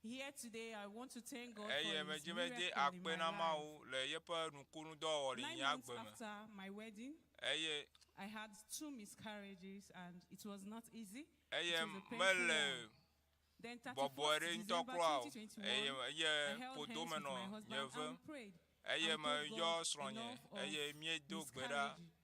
Here today, I want to thank God Eye for His medzi be de miracle in akpe my na life. Mawu le yeƒe nukunudɔwɔwɔ le Nine nye months agbe me. after my wedding, Eye I had two miscarriages and it was not easy. eye It was a painful mele one. Then bɔbɔe 31st ɖe ŋutɔ December kura o. 2021, Eye I eye held ƒodo hands me with my nɔ nye husband and vem. we prayed. Eye And told meyɔ God srɔ̃nye enough of eye míedo gbe ɖa. miscarriage.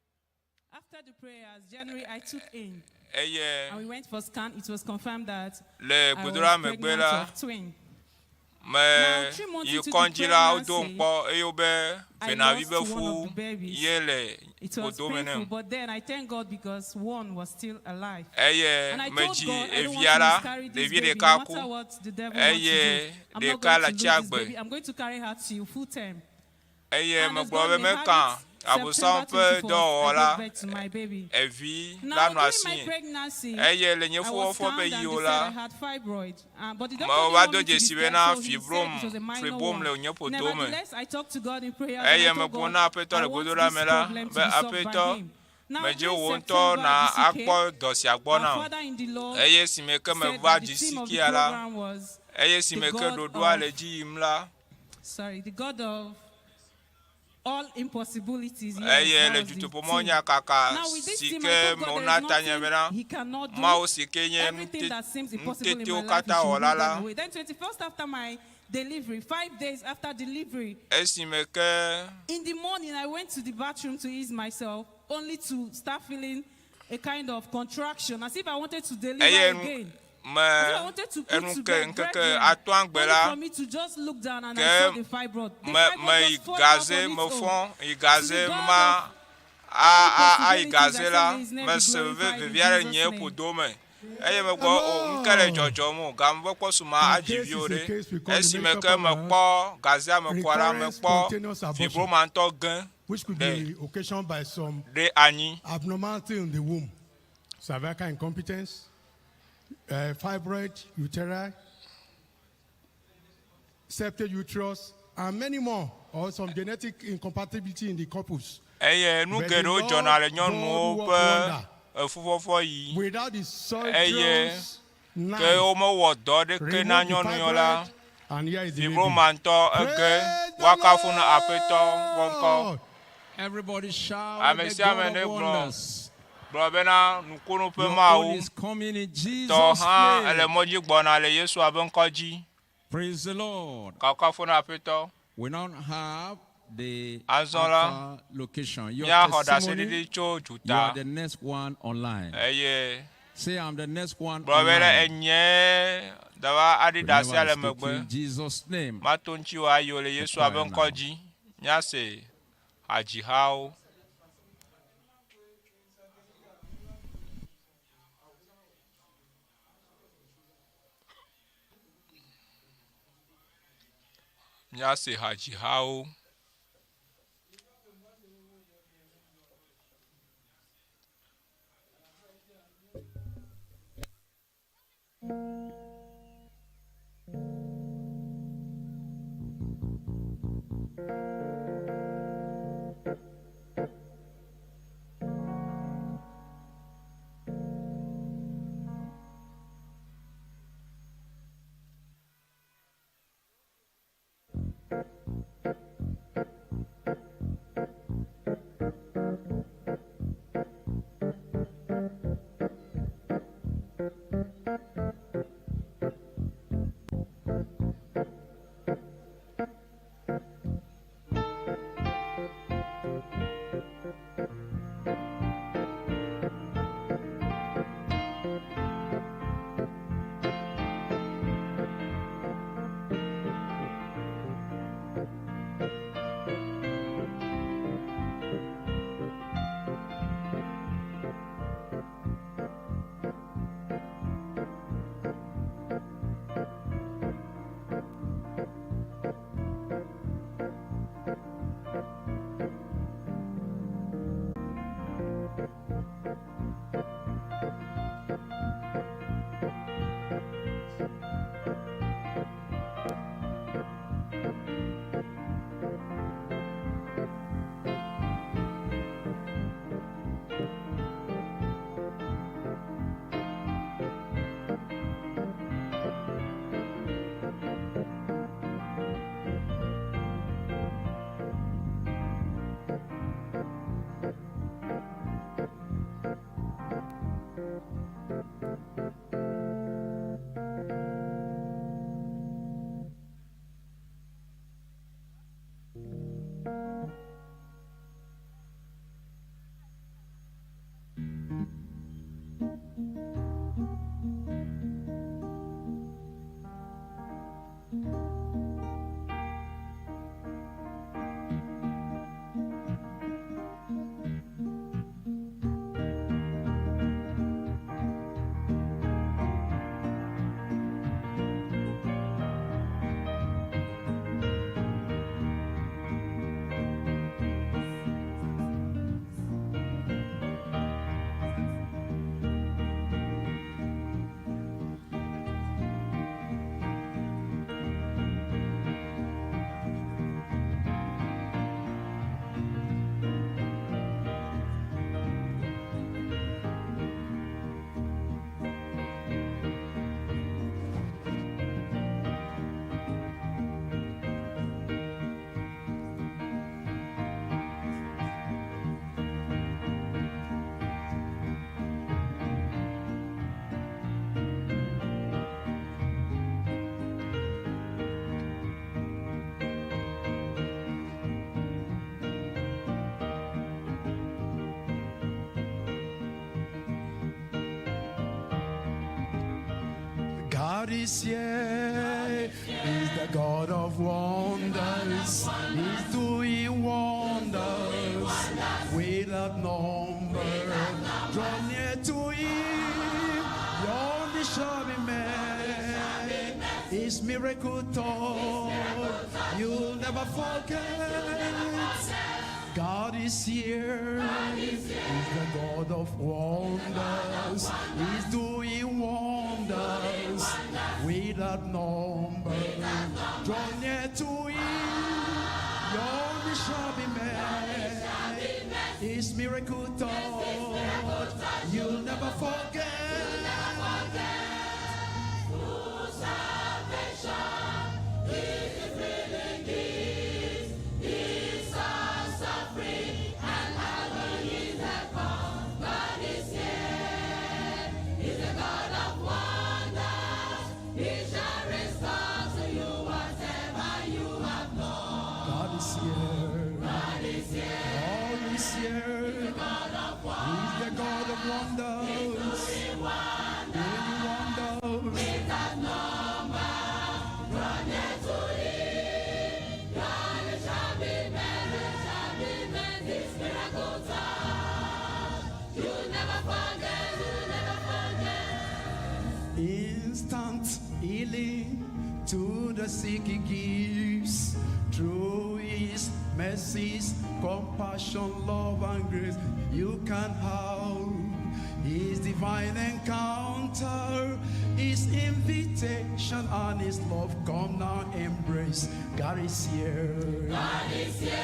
After the prayers, January, I took in. Eye And we went for scan. It was confirmed that le I was gbedoɖa megbe pregnant la, of twin. me Now, 3 months yi into the kɔndzi la wodo pregnancy, ŋkpɔ eye wobe I venavi lost be one fu of the babies. ye le It was ƒodo me painful, nem. but then I thank God because one was still alive. Eye And I told medzi God, I don't want evia to la, miscarry this ɖevi baby, ɖeka no matter ku what the devil wants to eye do. I'm not ɖeka going le to tsi lose this agbe. baby. I'm going to carry her till full term. Eye And as megblɔ God be may have meka it, Abosam September ƒe 24th, dɔwɔwɔ I la, gave birth to my baby. evi la Now, nɔ during my asinye. pregnancy, Eye le nye I was fofo ƒe scanned and yiwo they said la, I had fibroid. But the doctor mewɔ didn't va want do me to dzesi be bena scared, so he said fibrom it was a minor fibrom one. le nye ƒodo me. Nevertheless, I talked to God in prayer and Eye I told megblɔ God, na aƒetɔ I le want gbedoɖa this me la problem to be be solved by aƒetɔ him. Now, medze during wò ŋutɔ September, na GCK, akpɔ dɔ sia gbɔ our nam. father in the Lord Eye si me ke said meva that the theme of the GCK la, program was eye si the me ke God ɖoɖoa of le dzi yim la, sorry, the God of all impossibilities. Yes, eye that le was the theme. dutoƒomɔnyakaka Now with this si theme, ke I told God mewona there ta is nye bena nothing he cannot do. Mawu si ke nye Everything that seems impossible in my nutetewo life, he katã should wɔla remove la, them away. Then 21st after my delivery, 5 days after delivery, esime ke in the morning I went to the bathroom to ease myself, only to start feeling a kind of contraction, as if I wanted to deliver eye nu again. me As if I wanted to put enu to ke bed ŋkeke brethren, atɔ̃a gbe only la for me to just look down and I ke saw the fibroid. The me fibroid me yi just fall out gaze on its own. mefɔ yi To gaze the God ma of a a ayi impossibilities, I gaze say la may his name be mese veve glorified in vevi aɖe Jesus' nye name. ƒodo me eye megblɔ o ŋke le dzɔdzɔm o game ƒe kpɔsu ma Our adzi case viwo is a ɖe case we call the esime medical ke panel mekpɔ gazea me kɔa la recurrent mekpɔ spontaneous abortion, fibroma ŋutɔ ge which could ɖe be occasioned by some ɖe anyi. abnormality in the womb, cervical incompetence, fibroid, uteri, septate uterus, and many more, or some genetic incompatibility in the couples. Eye nu But the geɖewo Lord dzɔna le God nyɔnuwo work ƒe wonder. efufɔfɔ yi Without the eye surgeon's ke knife, womewɔ dɔ ɖeke na remove the nyɔnu yɔ la fibroid, and here is the baby. fibroma ŋutɔ ege Praise the woakafu na aƒetɔ ƒe ŋkɔ. Lord! Everybody shout Ame the sia ame God ne of gblɔ wonders. gblɔ bena nukunu ƒe Your own Mawu is coming in tɔ Jesus' hã ele name. mɔ dzi gbɔna le Yesu ƒe ŋkɔ dzi. Praise the Lord. Kafukafu na aƒetɔ. We now have the Azɔ la, Alpha location. Your míaxɔ testimony, ɖaseɖiɖi tso you duta are the next one online. eye Say, I'm the next one gblɔ bena online. enye dava aɖi We ɖase never le escape you megbe. in Jesus' name. Mato ŋuti wò ayi o le Yesu choir ƒe ŋkɔ now. dzi. Míase hadzihawo. Míase hadzihawo. Thank God is here. He's the God of wonders. He's doing wonders without number. Draw near to him, your need shall be met. His miracle touch, you'll never forget. God is here. He's the God of wonders. He's doing wonders without number. Draw near to him, your need shall be met. His miracle touch, you'll never forget. God is here. God is here. God is here. He's the God of wonders. Doing wonders. Instant healing to the sick he gives through his mercies, compassion, love, and grace. You can have his divine encounter, his invitation, and his love. Come now, embrace. God is here. God is here.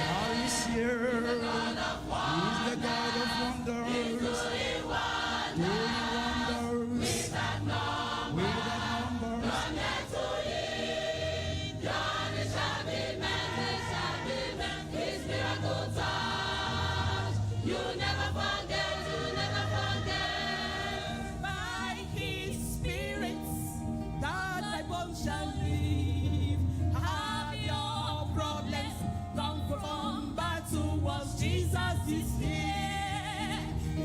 God is here. He's the God of wonders. Doing wonders. Without numbers. By his spirit, that thy bones shall live. Have your problems gone from bad to worse? Jesus is here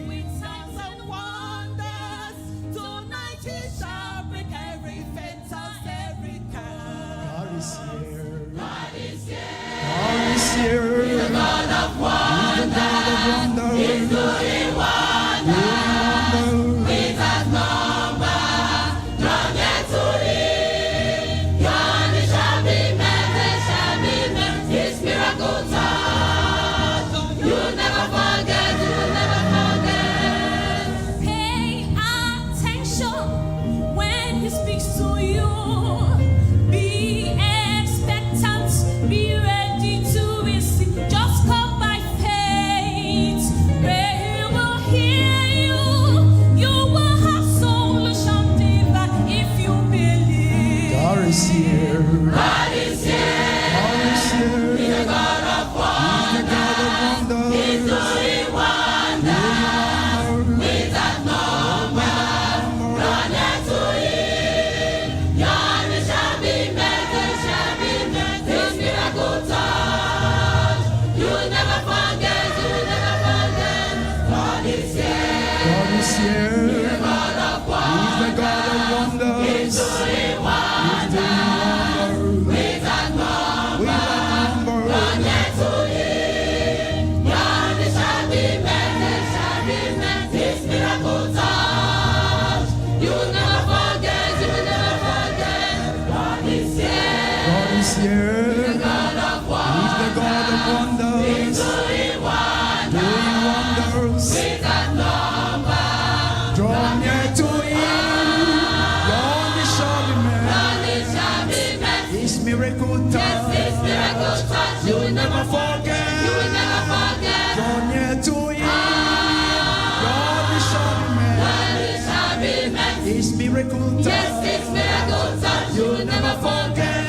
with signs and wonders. Tonight he shall break every fetters, every curse. God is here. God is here. God is here. He's the God of wonders. He's the God of wonders. He's doing wonders. Doing wonders. Pay attention when he speaks to you. Be expectant, be ready to receive. Just come by faith. Pray he will hear you. You will have solution divine if you believe. God is here. God is here. God is here. He's the God of wonders. He's the God of wonders. He's doing wonders. Doing wonders. God is here. He's the God of wonders. He's doing wonders. Without number. God is here. He's the God of wonders. Doing wonders. Draw near to him. Your need shall be met. His miracle touch. You'll never forget. Draw near to him. Your need shall be met. His miracle touch. You'll never forget.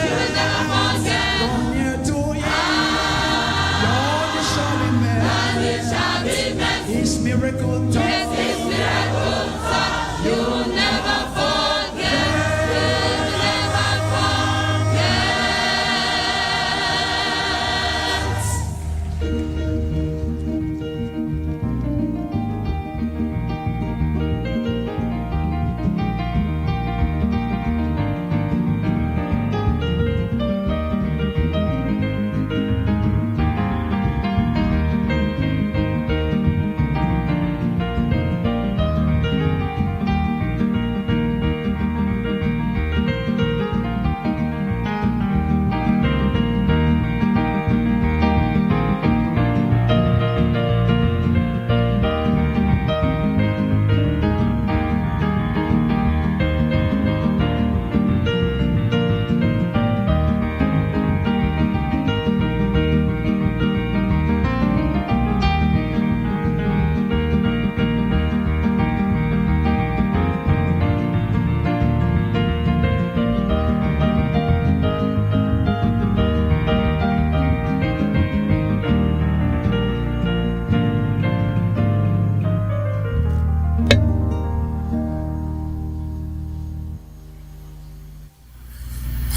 Draw near to him. Your need shall be met. His miracle touch. You'll never forget. You'll never forget. God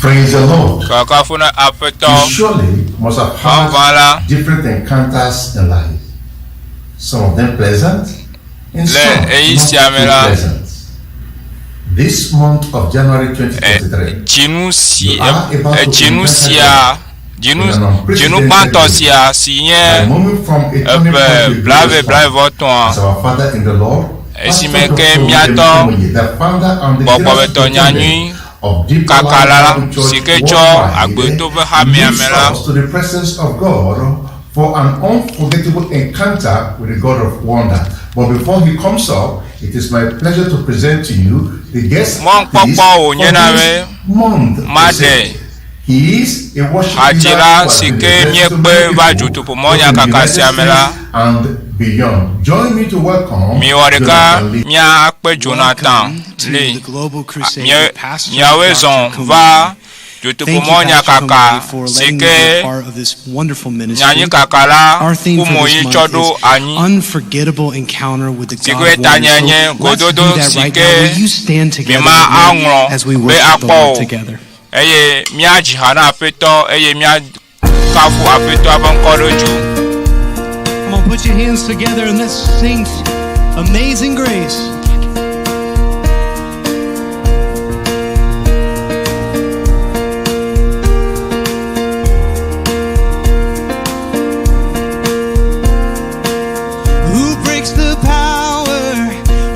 Praise the Lord. Kakafu na Aƒetɔ. You surely must have Vavã la, had different encounters in life. Some of them pleasant and Le some ɣeyiɣi not sia me too la, pleasant. This month of January 2023, dzinu si you are about to dzinu encounter sia God dzinu in an dzinu unprecedented gbãtɔ way. sia si nye By moving from a turning ƒe point to a blave glorious blave one, vɔ tɔ̃a as our Father in the Lord, Pastor esime ke Dr. míatɔ William Kumuyi, the founder and the general gbɔgbɔmetɔ nyanyui superintendent of Deeper kaka Life la Bible si Church ke tsɔ worldwide, agbeto ƒe hamea leads me la us to the presence of God for an unforgettable encounter with the God of wonder. But before he comes up, it is my pleasure to present to you the guest artist Mɔkpɔkpɔ for wònye na be this month. maɖe He is a worship hatsi leader la who has si been ke a blessing to míekpe many va people, dzotoƒomɔ both in the nyakaka United sia me la States and beyond. Join me to welcome miwɔ ɖeka Jonathan Lee. míakpe Jonathan to Lee the Global Crusade Mía- with Pastor míawoe Dr. zɔn Kumui. va Thank you, dzotoƒomɔ Pastor nyakaka Kumui, for si letting me ke be a part of this wonderful ministry. nyanyi kaka la Our theme for Kumuyi this tsɔ month ɖo is anyi unforgettable encounter with the si God ke of tanye wonder. nye So let's do gododo that si right ke now. Will you stand together míma with me aŋlɔ as we be worship the akpɔ Lord o together? eye míadzi ha na Aƒetɔ eye míakafu Aƒetɔa ƒe ŋkɔ ɖo dzu. Come on, put your hands together and let's sing Amazing Grace. Who breaks the power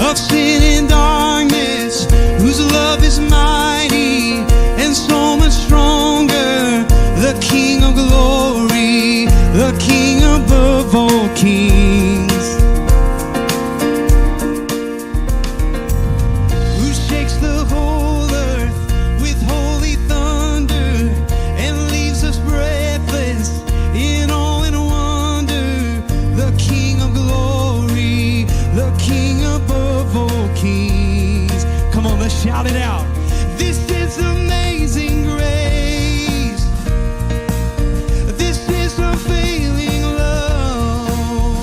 of sin and darkness? Whose love is mighty and so much stronger? The King of glory, the King above all kings. Who shakes the whole earth with holy thunder and leaves us breathless in awe and wonder? The King of glory, the King above all kings. Come on, let's shout it out. This is amazing grace. This is unfailing love.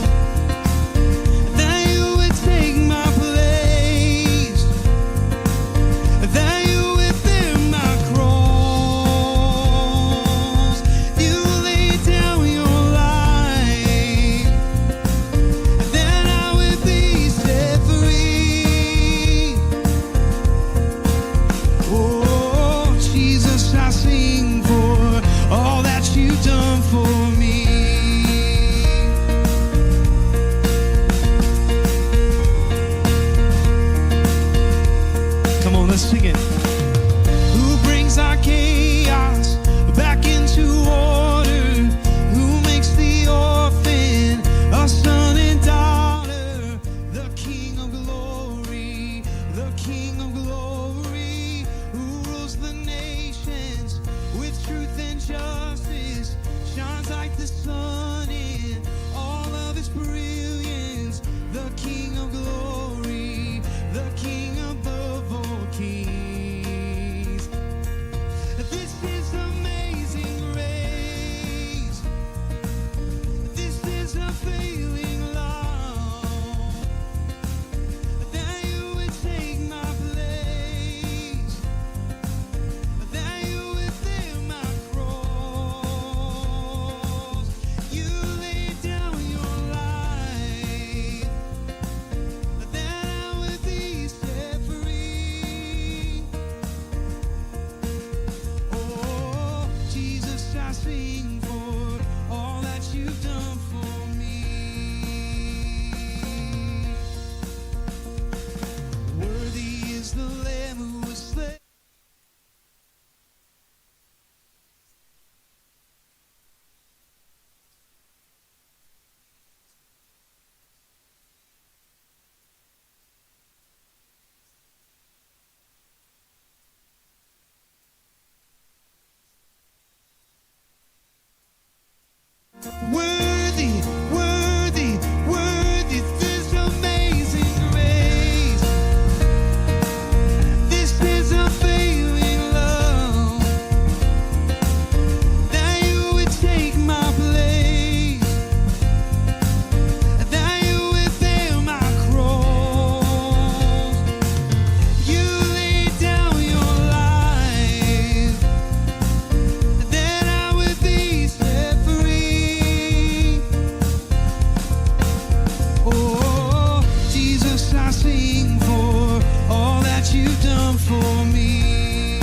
sing for all that you've done for me.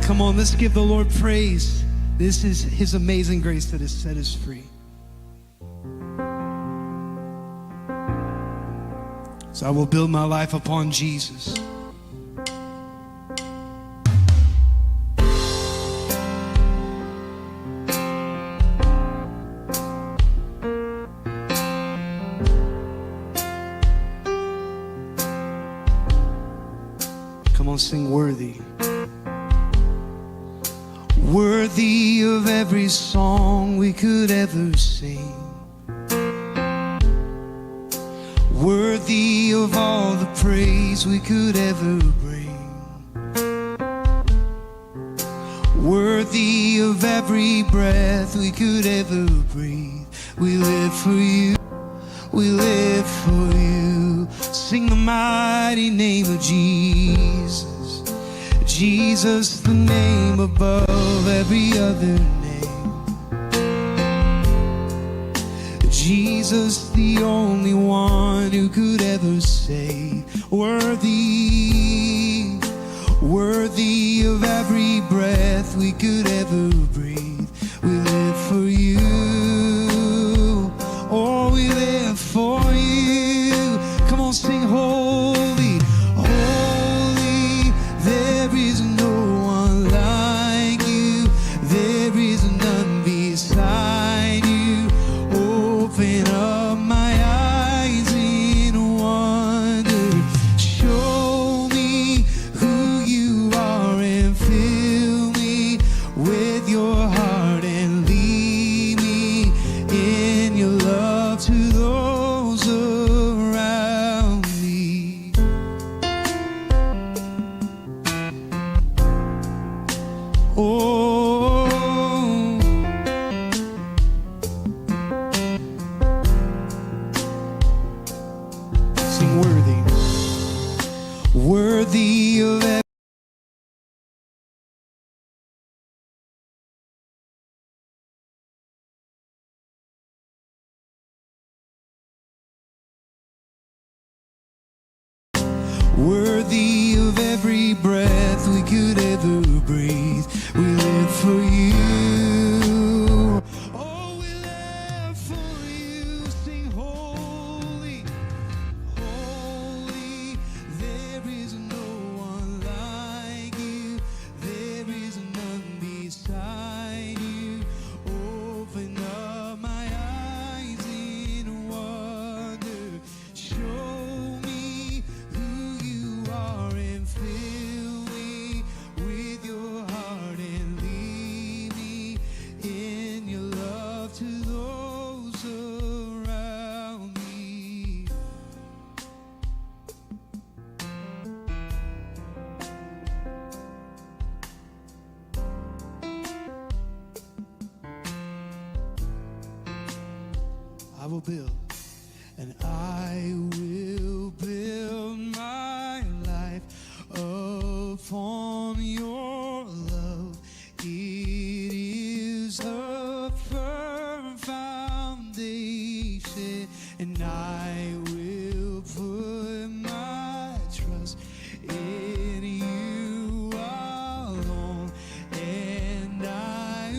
Come on, let's give the Lord praise. This is His amazing grace that has set us free. So I will build my life upon Jesus. Come on, sing worthy. Worthy of every song we could ever sing. Worthy of all the praise we could ever bring. Worthy of every breath we could ever breathe. We live for you. We live for you. Sing the mighty name of Jesus. Jesus, the name above every other name. Jesus, the only one who could ever save. Worthy, worthy of every breath we could ever breathe. We live for you. Oh, we live for you. Come on, sing holy, holy. There is no one like you. There is none beside you. Open up my eyes in wonder. Show me who you are and fill me with your heart and lead me in your love to those around me. Oh. Sing worthy. Worthy of Worthy of every breath we could ever breathe. We live for you. Oh, we live for you. Sing holy, holy. There is no one like you. There is none beside you. Open up my eyes in wonder. Show me who you are and fill me with your heart and lead me in your love to those around me. I will build, and I will build my life upon your love. It is a firm foundation, and I will put my trust in you alone. And I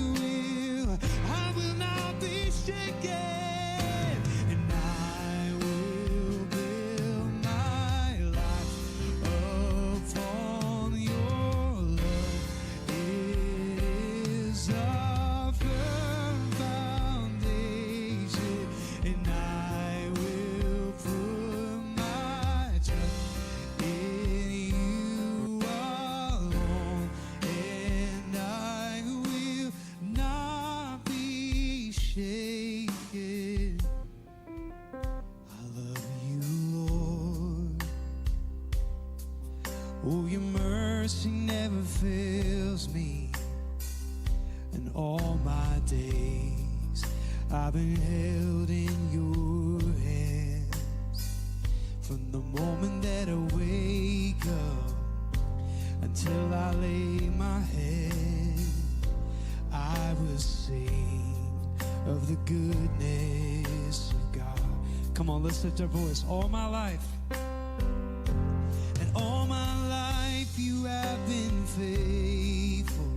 will not be shaken. And I will build my life upon your love. It is a firm foundation, and I will put my trust in you alone, and I will not be shaken. I love you, Lord. Oh, your mercy never fails me. And all my days I've been held in your hands. From the moment that I wake up until I lay my head, sing of the goodness of God. Come on, let's lift our voice. All my life. And all my life you have been faithful.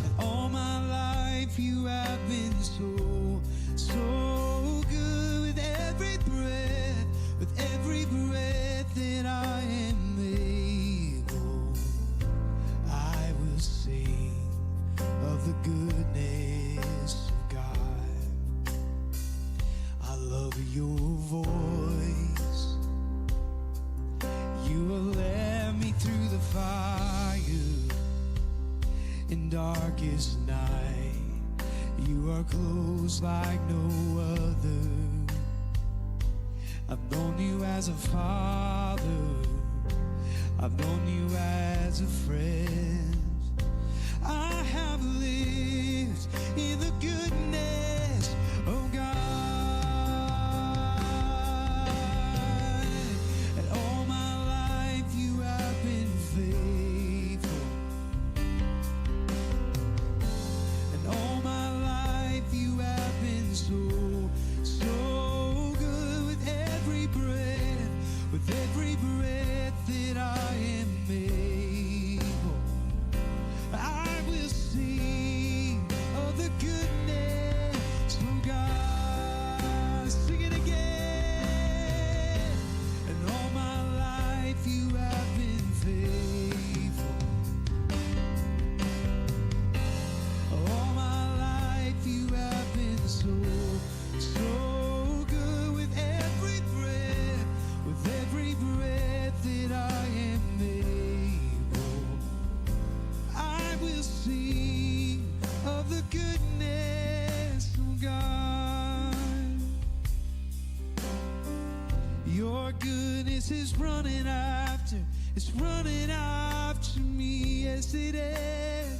And all my life you have been so, so good with every breath, with every breath that I am able. I will sing of the goodness of God. I love your voice. You have led me through the fire in darkest night. You are close like no other. I've known you as a father. I've known you as a friend. I have lived in the goodness of God. And all my life you have been faithful. And all my life you have been so, so good with every breath, with every breath that I am able. I will sing of the goodness of God. Sing it again. And all my life you have been faithful. All my life you have been so, so good with every breath, with every breath that I am able. I will sing of the goodness of God. Your goodness is running after, it's running after me, yes it is.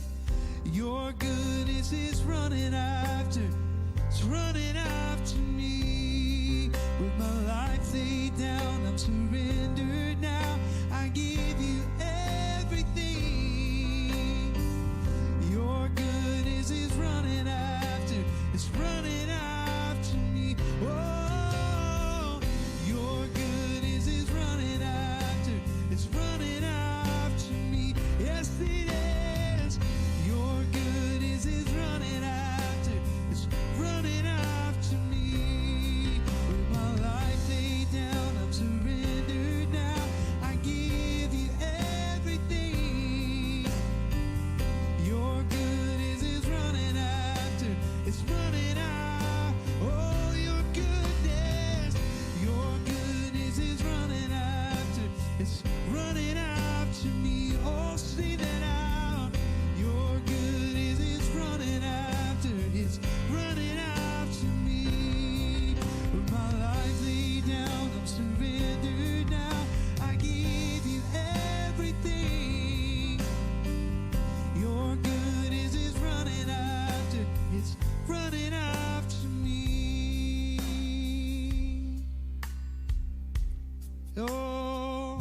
Your goodness is running after, it's running after me. With my life laid down, I'm surrendered now. I give you everything. Your goodness is running after, it's running after me. Oh, your goodness is running after, it's running after me. Yes, it is. Your goodness is running after, it's running after me. With my life laid down, I'm surrendered now. I give you everything. Your goodness is running after, it's running out. Oh, your goodness, your goodness is running after, it's running after me. Oh, see that out. Your goodness is running after, it's running after me. With my life laid down, I'm surrendered now. I give you everything. Your goodness is running after, it's running after me. Oh,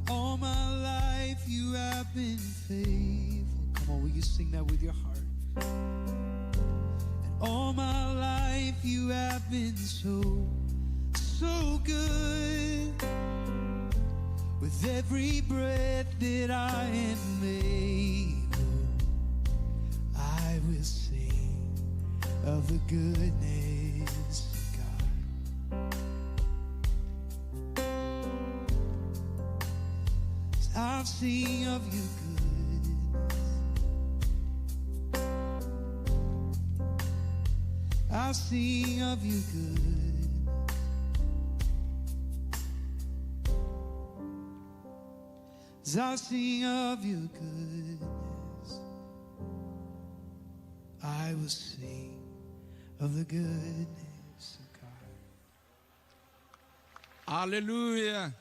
all my life you have been faithful. Come on, will you sing that with your heart? And all my life you have been so, so good. With every breath that I am able, I will sing of the goodness of God. I've seen of your goodness. I've seen of your goodness. As I sing of your goodness, I will sing of the goodness of God. Hallelujah.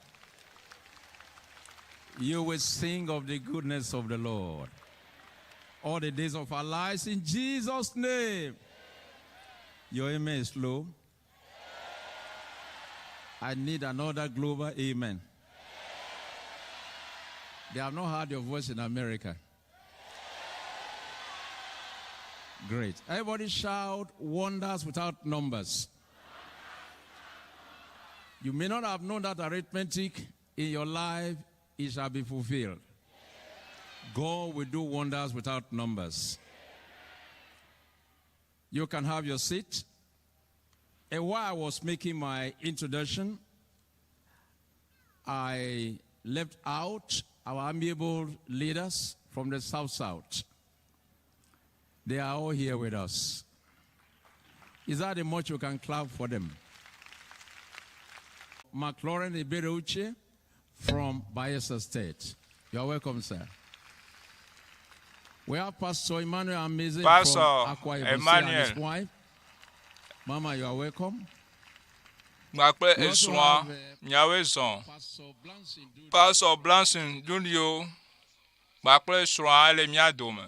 You will sing of the goodness of the Lord all the days of our lives in Jesus' name. Your amen is low. I need another global amen. They have not heard your voice in America. Great. Everybody shout wonders without numbers. You may not have known that arithmetic in your life, it shall be fulfilled. God will do wonders without numbers. You can have your seat. And while I was making my introduction, I left out our amiable leaders from the South South. They are all here with us. Is that the much you can clap for them? McLaurin Ibereuche from Bayelsa State. You are welcome, sir. We have Pastor Emmanuel Amazing Pastor from Akwa Ibom State and his Emmanuel. wife. Mama, you are welcome. Kpakple We also esrɔ̃a have, miawoe zɔ. Pastor Blanson Dundio kpakple srɔ̃a le mía dome.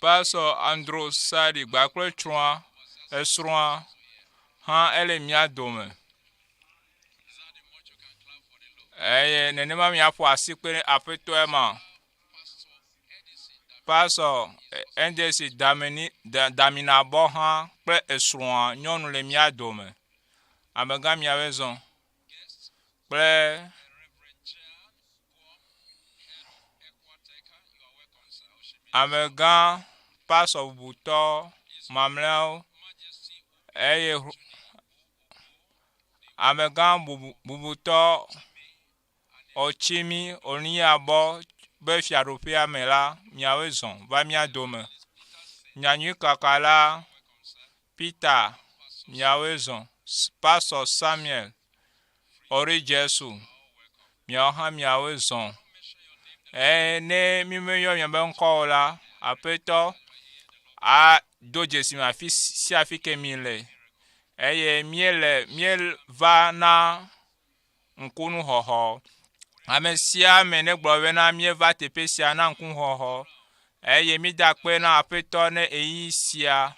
Pastor Andrew Sadi kpakple tsrɔ̃a esrɔ̃a hã ele mía dome. Eye nenema miaƒo asi kpe ɖe aƒetɔe ma. Pastor NDC Damini, Da, Daminabɔ hã kple esrɔ̃a nyɔnu le mía dome. Amegã miawoe zɔ kple amegã pastor bubutɔ mamlɛawo eye amegã bubu, bubutɔ Otsimi Oniabɔ be fiaɖuƒea me la, miawoe zɔ va mía dome. Nyanyuikaka la, Peter, miawoe zɔ. Pastor Samuel, Orijesu, miawo hã miawoe zɔ. Eye ne mímeyɔ miaƒe ŋkɔ o la, Aƒetɔ ado dzesi mi afi sia afi ke mile. Eye míele míeva na ŋkunuxɔxɔ. Ame sia ame negblɔ bena míeva teƒe sia na ŋkuxɔxɔ eye mída akpe na Aƒetɔ ne ɣeyiɣi sia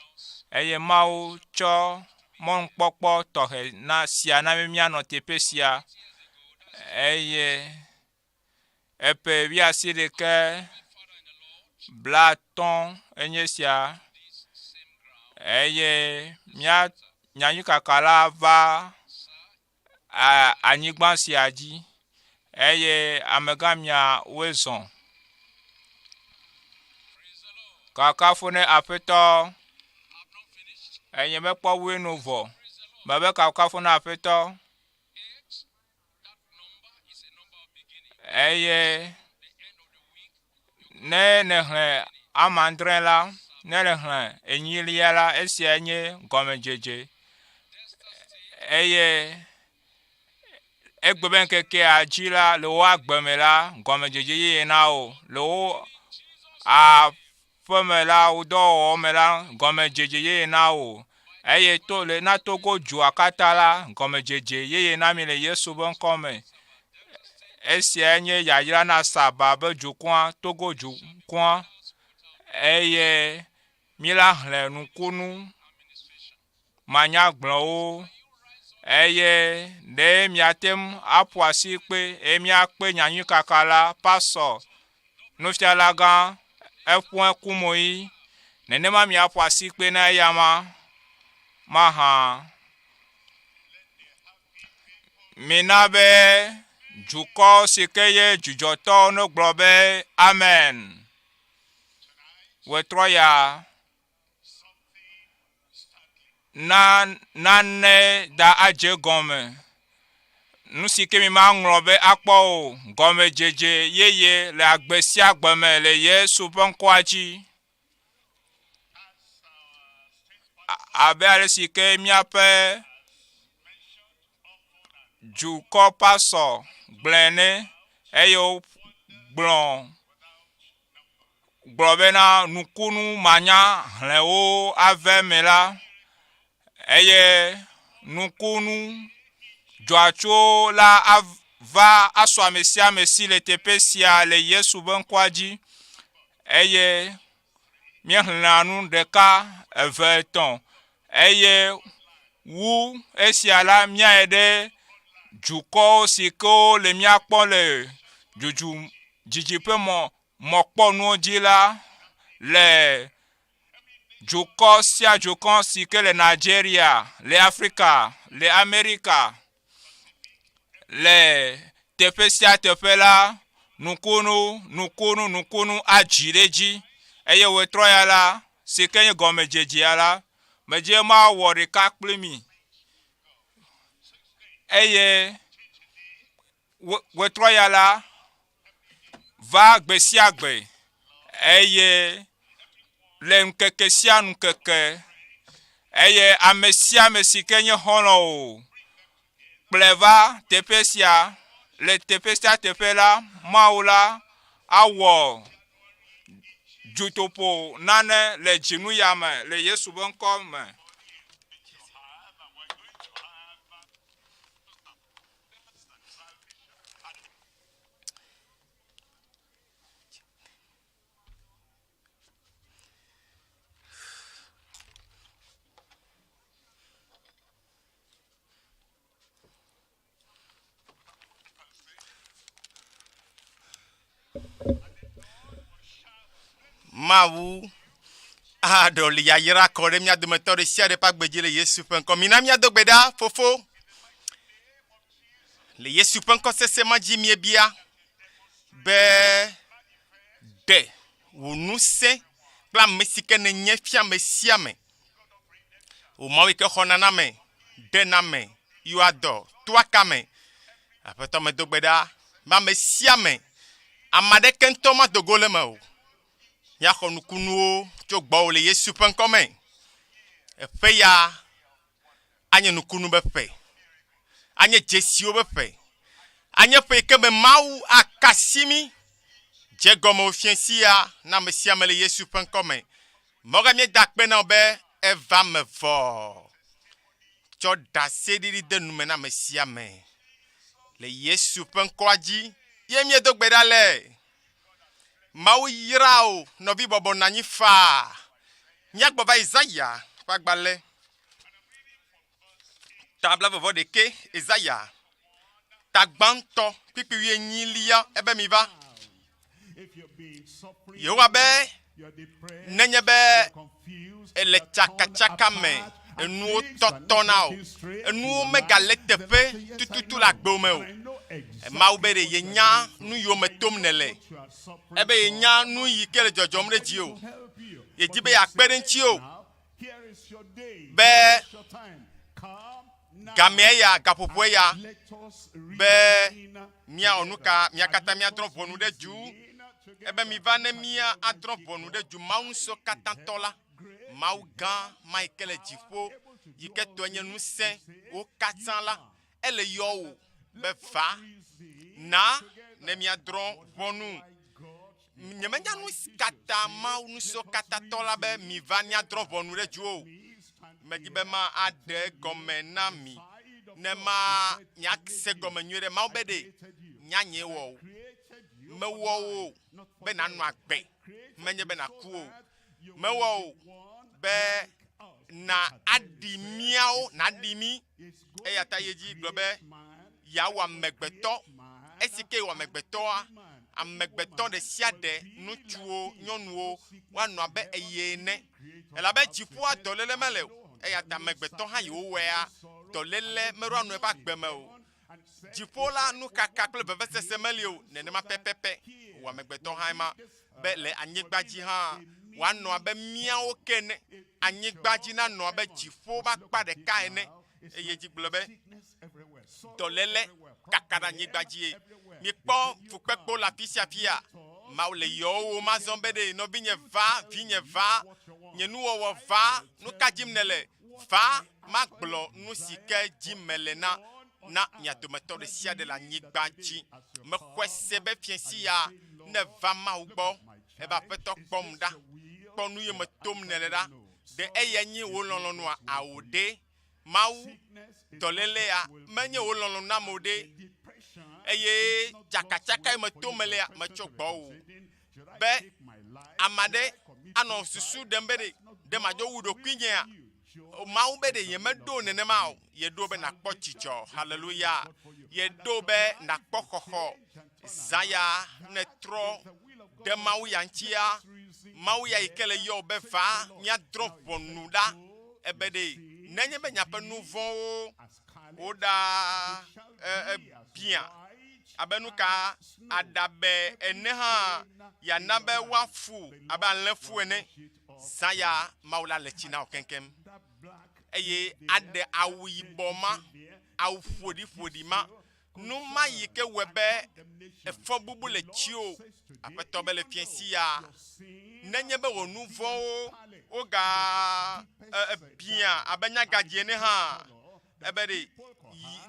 eye Mawu tsɔ mɔnukpɔkpɔ tɔxɛ na sia na mí míanɔ teƒe sia eye eƒe wuiasiɖekɛ blaatɔ̃ enye sia eye mía nyanyuikaka la va anyigba sia dzi eye amegã miawoe zɔ. Kakafu ne Aƒetɔ. Enye mekpɔ wui nu vɔ. Mebe kakafu na Aƒetɔ. Eye ne nèxlẽ ame adre la, ne nèxlẽ enyilia la, esia nye gɔmedzedze. Eye egbe be ŋkekea dzi la, le wò agbe me la, gɔmedzedze yeye na wò. Le wò aƒeme la, wò dɔwɔwɔ me la, gɔmedzedze yeye na wò. Eye to le na Togo dua katã la, gɔmedzedze yeye na mi le Yesu ƒe ŋkɔ me. Esiae nye yayra na Saba be dukɔa, Togo dukɔa, eye míla xlẽ nukunu manyagblɔwo eye ɖe miate ŋu aƒo asi kpe eye míakpe nyanyuikaka la, pasɔ, nufialagã, eƒoe kumoyi. Nenema miaƒo asi kpe na eyama mahã. Mina be dukɔ si ke ye dzidzɔtɔwo negblɔ be amen. Wetrɔ ya na nane da adze gɔme. Nu si ke mi maŋlɔ be akpɔ o, gɔmedzedze yeye le agbe sia agbe me le Yesu ƒe ŋkɔa dzi. Abe ale si ke míaƒe dukɔ pasɔ gblɔe ene eye wogblɔ gblɔ bena nukunu manyaxlẽwo ava eme la, eye nukunu dzɔatsuwo la ava asu ame sia ame si le teƒe sia le Yesu ƒe ŋkɔa dzi. Eye míexlẽa nu ɖeka, eve, etɔ̃ eye wu esia la míayi ɖe dukɔwo si ke wole mía kpɔm le dzodzi didiƒe mɔ. mɔkpɔnuwo dzi la le dukɔ sia dukɔ si ke le Nigeria, le Afrika, le Amerika, le teƒe sia teƒe la, nukunu, nukunu, nukunu adzi ɖe edzi. Eye wetrɔ ya la, si ke nye gɔmedzedzea la, medze mawɔ ɖeka kpli mi. Eye wetrɔ ya la, va gbe sia gbe eye le ŋkeke sia ŋkeke eye ame sia ame si ke nye xɔlɔ̃ o kplɔe va teƒe sia le teƒe sia teƒe la Mawu la awɔ dzutoƒo nane le dzinu ya me le Yesu ƒe ŋkɔ me. Mawu aɖɔli yayra kɔ ɖe mía dometɔ ɖe sia ɖe ƒe agbe dzi le Yesu ƒe ŋkɔ. Mina míado gbe ɖa, Fofo. Le Yesu ƒe ŋkɔ sese ma dzi míebia be ɖe wò ŋusẽ kple ame si ke nènye fia ame sia ame. Wò Mawu yi ke xɔna na ame, ɖena ame, yɔa dɔ, toa kame. Aƒetɔ medo gbe ɖa be ame sia ame, ame aɖeke ŋutɔ mado go le eme o. Míaxɔ nukunuwo tso gbɔwò le Yesu ƒe ŋkɔ me. Eƒe ya anye nukunu be ƒe, anye dzesiwo be ƒe, anye ƒe yi ke me Mawu aka asi mí. Dze egɔme wò fiẽ sia na ame sia ame le Yesu ƒe ŋkɔ me. Mɔga míeda akpe na wò be eva me vɔ. Tsɔ ɖaseɖiɖi de nume na ame sia ame. Le Yesu ƒe ŋkɔa dzi ye míedo gbe ɖa le. Mawu yra wò nɔvi bɔbɔ nɔ anyi faa. Míagbɔ va Yesaya ƒe agbalẽ ta blaeve-vɔ-ɖekɛ, Yesaya ta gbãtɔ kpukpui wuienyilia ebe mi va. Yehowa be nenye be ele tsakatsaka me enuwo tɔtɔ na o, enuwo megale teƒe tututu le agbewo me o. Mawu be ɖe yenya nu yiwo me tom nèle. Ebe yenya nu yi ke le dzɔdzɔm ɖe dziwò. Yedi be yeakpe ɖe ŋutiwò be gamea ya, gaƒoƒoe ya be míawɔ nu ka? Mía katã míadrɔ̃ ʋɔnu ɖe du. Ebe miva ne mía adrɔ̃ ʋɔnu ɖe du Mawu Ŋusẽkatãtɔ la, Mawu gã ma yi ke le dziƒo, yi ke tɔe nye ŋusẽ wo katã la. Ele yɔ wò be va, na ne míadrɔ̃ ʋɔnu. Nyemenya nu si katã Mawu Ŋusẽkatãtɔ la be miva míadrɔ̃ ʋɔnu ɖe dziwò o. Medi be ma aɖe egɔme na mi ne ma miase gɔme nyuie ɖe. Mawu be ɖe nya nyee wɔ wò. Mewɔ wò be nànɔ agbe, menye be nàku o. Mewɔ wò be na aɖi míawo, nàɖi mí. Eya ta yi edzi gblɔ be yeawɔ amegbetɔ. Esi ke yewɔ amegbetɔa, amegbetɔ ɖe sia ɖe, ŋutsuwo, nyɔnuwo, woanɔ abe eye ene. Elabe dziƒoa dɔléle mele o. Eya ta amegbetɔ hã yewowɔea, dɔléle meɖoa nu eƒe agbe me o. Dziƒo la, nukaka kple vevesese meli o. Nenema pɛpɛpɛ wòwɔ amegbetɔ hãe ma, be le anyigba dzi hã wòanɔ abe míawo ke ene, anyigba dzi nanɔ abe dziƒo ƒe akpa ɖeka ene. Eye edzi gblɔ be, Dɔléle kaka ɖe anyigba dzie. Mikpɔ fukpekpewo le afi sia afia. Mawu le yɔwòm azɔ be ɖe nɔvinye va, vinye va, nye nuwɔwɔ va, nuka dim nèle? Va magblɔ nu si ke dzi mele na na mia dometɔ ɖe sia ɖe le anyigba dzi. Mexɔe se be fiẽsi ya ne va Mawu gbɔ, ebe Aƒetɔ kpɔm ɖa, kpɔ nu yi me tom nèle ɖa. Ɖe eyae nye wò lɔlɔ̃nua? Ao ɖe. Mawu, dɔlélea menye wò lɔlɔ̃nu nam o ɖe. Eye tsakatsaka yi me tom melea, metsɔ gbɔwò. Be ame aɖe anɔ susu ɖem be ɖe, ɖe madzo wu ɖokuinyea? Mawu be ɖe yemeɖo nenema o. Yeɖo be nàkpɔ dzidzɔ. Haleluya. Yeɖo be nàkpɔ xɔxɔ. Zã ya nètrɔ Ɖe Mawu ya ŋutia, Mawu ya yi ke le yɔ be va míadrɔ̃ ʋɔnu ɖa ebe ɖe nenye be miaƒe nu vɔ̃wo woɖa biã abe nu ka aɖabɛ ene hã yeana be woafu abe alẽfu ene. Zã ya Mawu la le tsi na wò keŋkeŋ eye aɖe awu yibɔ ma, awu ƒoɖiƒoɖi ma, nu ma yi ke wɔe be efɔ bubu le tsiwò. Aƒetɔ be le fiẽ sia, nenye be wò nu vɔ̃wo woga biã abe nyagadzi ene hã, ebe ɖe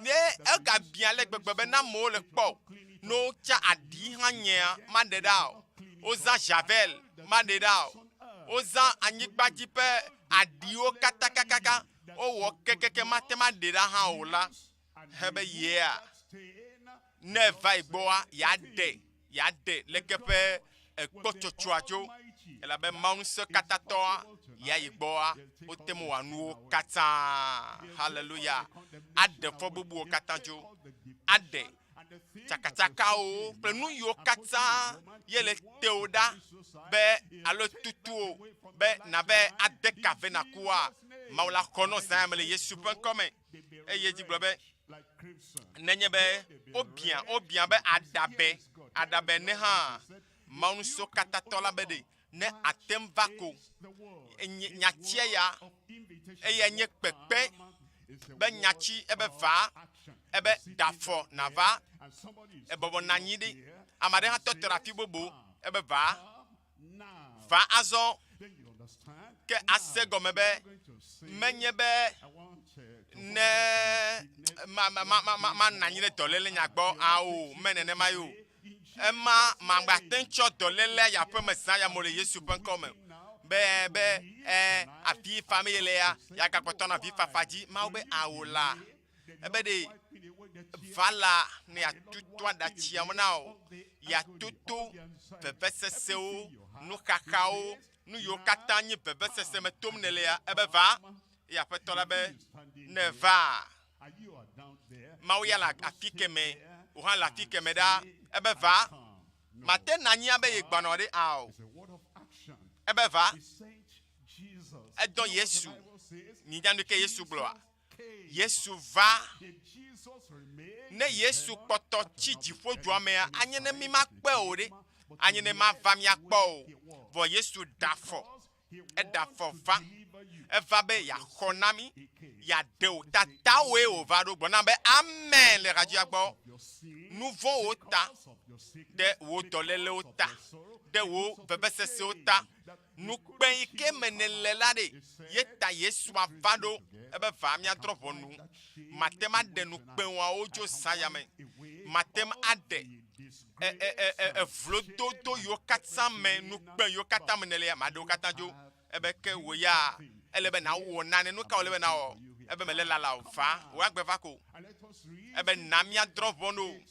ne egabiã le gbegbe be ne amewo le kpɔ ne wotsa aɖi hã nyea, maɖe ɖa o. Wozã javel, maɖe ɖa o. Wozã anyigba dzi ƒe aɖiwo katakakaka, wowɔ kekeke mate ŋu aɖe ɖa hã o la, hebe yea, ne eva yi gbɔa, yeaɖe, yeaɖe leke ƒe ekpɔtsɔtsɔa tso, elabe Mawu Ŋusẽkatãtɔa ya yi gbɔa, wote ŋu wɔa nuwo katã. Haleluya! Aɖe fɔ bubuwo katã tso, aɖe tsakatsakawo kple nu yiwo katã ye le tewò ɖa be alo tutuwò be nàve ade ka ve nàkua, Mawu la xɔ nɔ zã ya me le Yesu ƒe ŋkɔ me. Eye edzi gblɔ be, nenye be wobiã, wobiã be aɖabɛ, aɖabɛ ene hã, Mawu Ŋusẽkatãtɔ la be ɖe, ne àte ŋu va ko, nye, nyatia ya, eya nye kpekpe be nyatsi ebe va, ebe ɖe afɔ nàva, ebɔbɔ nɔ anyi ɖi. Ame aɖe hã tɔ te ɖe afi bubu, ebe va, va azɔ. Ke ase gɔme be menye be ne ma ma ma ma manɔ anyi ɖe dɔléle nya gbɔ ao, me nenema ye o. Ema magbate ŋu tsɔ dɔlélea yi aƒeme zã ya mo le Yesu ƒe ŋkɔ me. Be be ɛ afi fam ye le ya, ya gakpɔtɔ nɔ avi fafa dzi. Mawu be ao la. Ebe ɖe va la ne yeatutu aɖatsia me na wò, yeatutu vevesesewo, nuxaxawo, nu yiwo katã nye vevesese me tom nèlea, ebe va. Eye Aƒetɔ la be, Ne va. Mawu ya le afi kemɛ, wò hã le afi kemɛ ɖaa. Ebe va. Mate nɔ anyi abe ye gbanɔ ɖe ao. Ebe va. Edɔ Yesu. Minya nu ke Yesu gblɔa? Yesu va. Ne Yesu kpɔtɔ tsi dziƒodua mea, anye ne mi makpɔe o ɖe. Anye ne mava miakpɔ o. Vɔ Yesu ɖe afɔ. Eɖe afɔ va. Eva be yeaxɔ na mí, yeaɖe wò ta. Tawòe wòva ɖo. Gblɔ nam be amen le radioa gbɔ. Nu vɔ̃wo ta, ɖe wò dɔlélewo ta, ɖe wò vevesesewo ta, nukpe yi ke me nèle la ɖe, ye ta Yesu ava ɖo. Ebe va míadrɔ̃ ʋɔnu. Mate ŋu aɖe nukpewawo tso zã ya me. Mate ŋu aɖe evlododo yiwo katã me, nukpe yiwo katã me nèle ya, maɖe wo katã dzo. Ebe ke wò ya, ele be nàwɔ nane. Nu ka wòle be nàwɔ? Ebe mele lala o. Va, wò agbe va ko. Ebe na míadrɔ̃ ʋɔnu.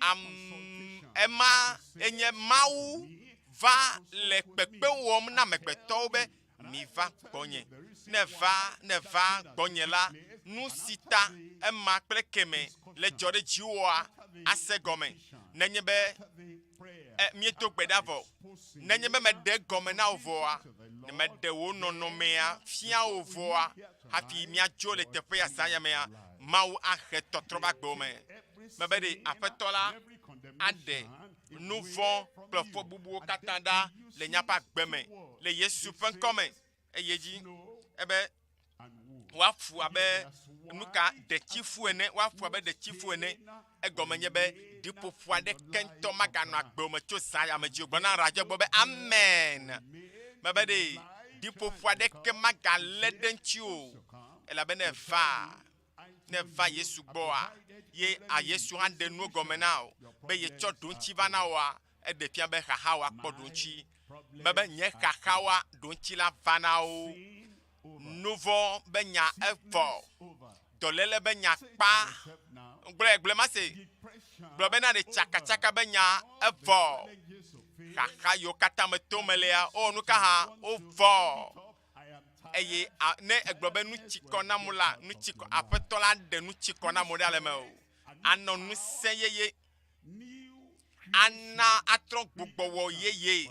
Am, ema enye Mawu va le kpekpe wɔm na amegbetɔwo be Miva gbɔnye. Ne va, ne va gbɔnye la, nu si ta ema kple keme le dzɔ ɖe dziwòa ase gɔme. Nenye be e, míedo gbe ɖa vɔ, nenye be meɖe egɔme na wò vɔa, ne meɖe wò nɔnɔmea fia wò vɔa, hafi míadzo le teƒe ya zã ya mea, Mawu ahe tɔtrɔ va agbewo me. Mebe ɖe Aƒetɔ la aɖe nu vɔ̃ kple fɔ bubuwo katã ɖa le míaƒe agbe me le Yesu ƒe ŋkɔ me. Eye dzi ebe woafu abe nuka ɖetifu ene, woafu abe ɖetifu ene. Egɔme nye be ɖiƒoƒo aɖeke ŋutɔ maganɔ agbe me tso zã ya me dzi o. Gblɔ na radio gbɔ be amen. Mebe ɖe ɖiƒoƒo aɖeke magalé ɖe ŋuti o elabena eva Ne va Yesu gbɔa, ye a Yesu hã ɖe nuwo gɔme na wò be yetsɔ ɖoŋtsi va na wòa, eɖe fia be xaxawoa kpɔ ɖoŋtsi. Mebe nye xaxawoa ɖoŋtsi la va na wo. Nuvɔ be nya evɔ. Dɔléle be nya kpa. Gblɔe, gblɔe mase. Gblɔ bena ɖe tsakatsaka be nya evɔ. Xaxa yiwo katã me tom melea, wowɔ nuka hã? Wovɔ. Eye a, ne egblɔ be nu tsi kɔ na mo la, nu tsi kɔ, Aƒetɔ la aɖe nu tsi kɔ na mo ɖa le eme o. Anɔ ŋusẽ yeye, Ana atrɔ gbugbɔwɔ yeye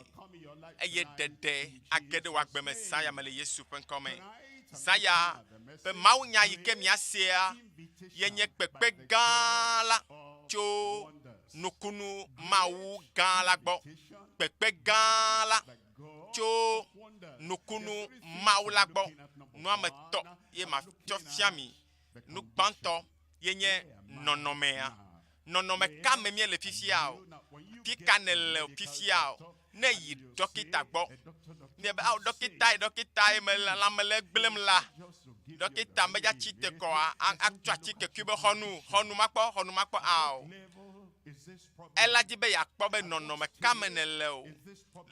eye ɖeɖe age ɖe wò agbe me zã ya me le Yesu ƒe ŋkɔ me. Zã ya ƒe mawunya yi ke miasea ye nye kpekpe gã la tso nukunu Mawu gã la gbɔ. Kpekpe gã la tso nukunu Mawu la gbɔ. Nua me tɔ ye matsɔ fia mi. Nu gbãtɔ ye nye nɔnɔmea. Nɔnɔme ka me míele fifia o? Fi ka nèle fifia o? Ne yi dɔkita gbɔ, ne be ao dɔkita ye dɔkita ye me lãme le gblẽm la, dɔkita medza tsi te kɔa atsɔ atike kui be xɔnu xɔnu makpɔ xɔnu makpɔ ao. Ela dzi be yeakpɔ be nɔnɔme ka me nèle o,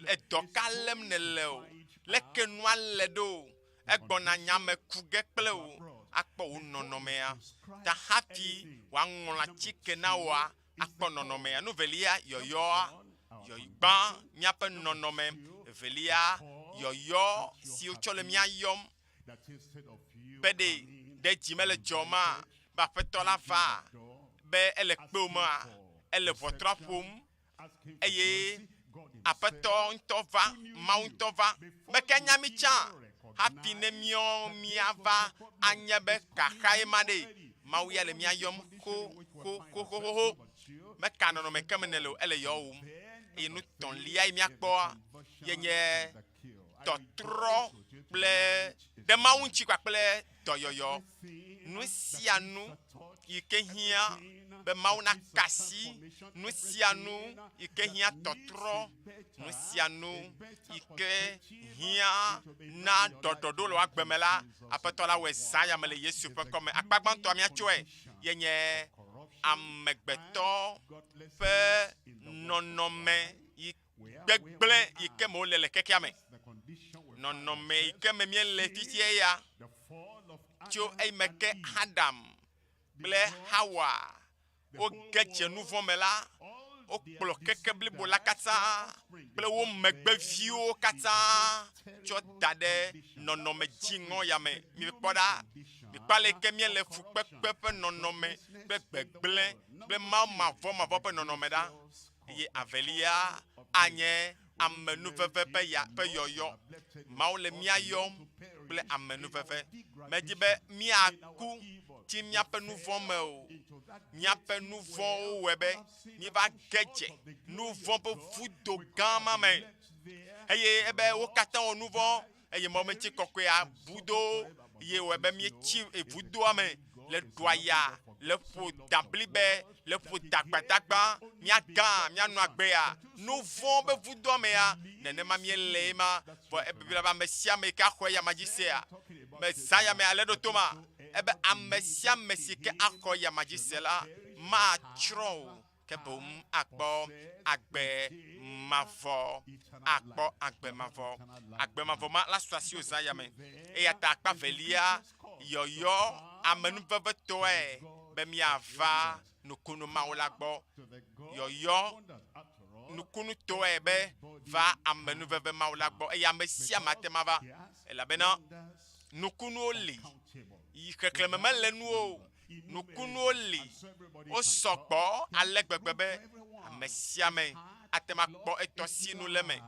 edɔ ka lém nèle o, leke nua le ɖo o. Egbɔna nya me ku ge kple wò akpɔ wò nɔnɔmea ta hafi wòaŋlɔ atike na wòa akpɔ nɔnɔmea. Nu velia, yɔyɔa. Yɔ, gbã, míaƒe nɔnɔme. Evelia, yɔyɔ si wotsɔ le mía yɔm be ɖe ɖe dzi mele dzɔma be Aƒetɔ la va be ele kpewòmea, ele ʋɔtrua ƒom eye Aƒetɔ ŋutɔ va, Mawu ŋutɔ va. Meke nya mi tsã hafi ne míɔ míava anye be xaxa ye ma ɖe. Mawu ya le mía yɔm xo xo xo xo xo xo. Meka nɔnɔme ke me nèle o, ele yɔwòm. Eye nu tɔ̃lia yi míakpɔa ye nye tɔtrɔ kple ɖe Mawu ŋuti kpakple dɔyɔyɔ. Nu sia nu yi ke hiã be Mawu naka asi, nu sia nu yi ke hiã tɔtrɔ, nu sia nu yi ke hiã na ɖɔɖɔɖo le wò agbe me la, Aƒetɔ la wɔe zã ya me le Yesu ƒe ŋkɔ me. Akpa gbãtɔa míatsɔe ye nye amegbetɔ ƒe nɔnɔme yi gbegblẽ yi ke me wole le xexea me. Nɔnɔme yi ke me míele fifia ya tso eyime ke Adam kple Hawa woge dze nu vɔ̃ me la, wokplɔ keke blibo la katã kple wo megbeviwo katã tsɔ da ɖe nɔnɔme dziŋɔ ya me. Mikpɔ ɖa, mikpɔ ale ke míele fukpekpe ƒe nɔnɔme kple gbegblẽ kple Mawu mavɔmavɔ ƒe nɔnɔme ɖa. Eye avelia anye amenuveve ƒe ya ƒe yɔyɔ. Mawu le mía yɔm kple amenuveve. Medi be míaku tsi míaƒe nu vɔ̃ me o. Míaƒe nu vɔ̃wo wɔe be míeva ge dze nu vɔ̃ ƒe vudo gã ma me. Eye ebe wo katã wɔ nu vɔ̃ eye Mawu ŋuti kɔkɔea bu do eye wɔe be míetsi vudoa me le ɖua ya le ƒo dablibe le ƒo dagbadagba míagã míanɔ agbea nu vɔ̃ be vudoa mea nenema míele ema vɔ Biblia be ame sia ame yi ke axɔ eya ma dzi sea me zã ya me ale ɖo to ma ebe ame sia ame si ke axɔ eya ma dzi se la matsrɔ̃ o ke boŋ akpɔ agbe mavɔ, akpɔ agbe mavɔ. Agbe mavɔ ma la su asiwò zã ya me. Eya ta akpa velia, yɔyɔ amenuvevetɔe be míava nukunu Mawu la gbɔ. Yɔyɔ nukunutɔe be va amenuveve Mawu la gbɔ eye ame sia ame ate ŋu ava elabena nukunuwo li, yi xexlẽme mele nuwo o. Nukunuwo li, wosɔ gbɔ ale gbegbe be ame sia ame ate ŋu akpɔ etɔ sinu le eme.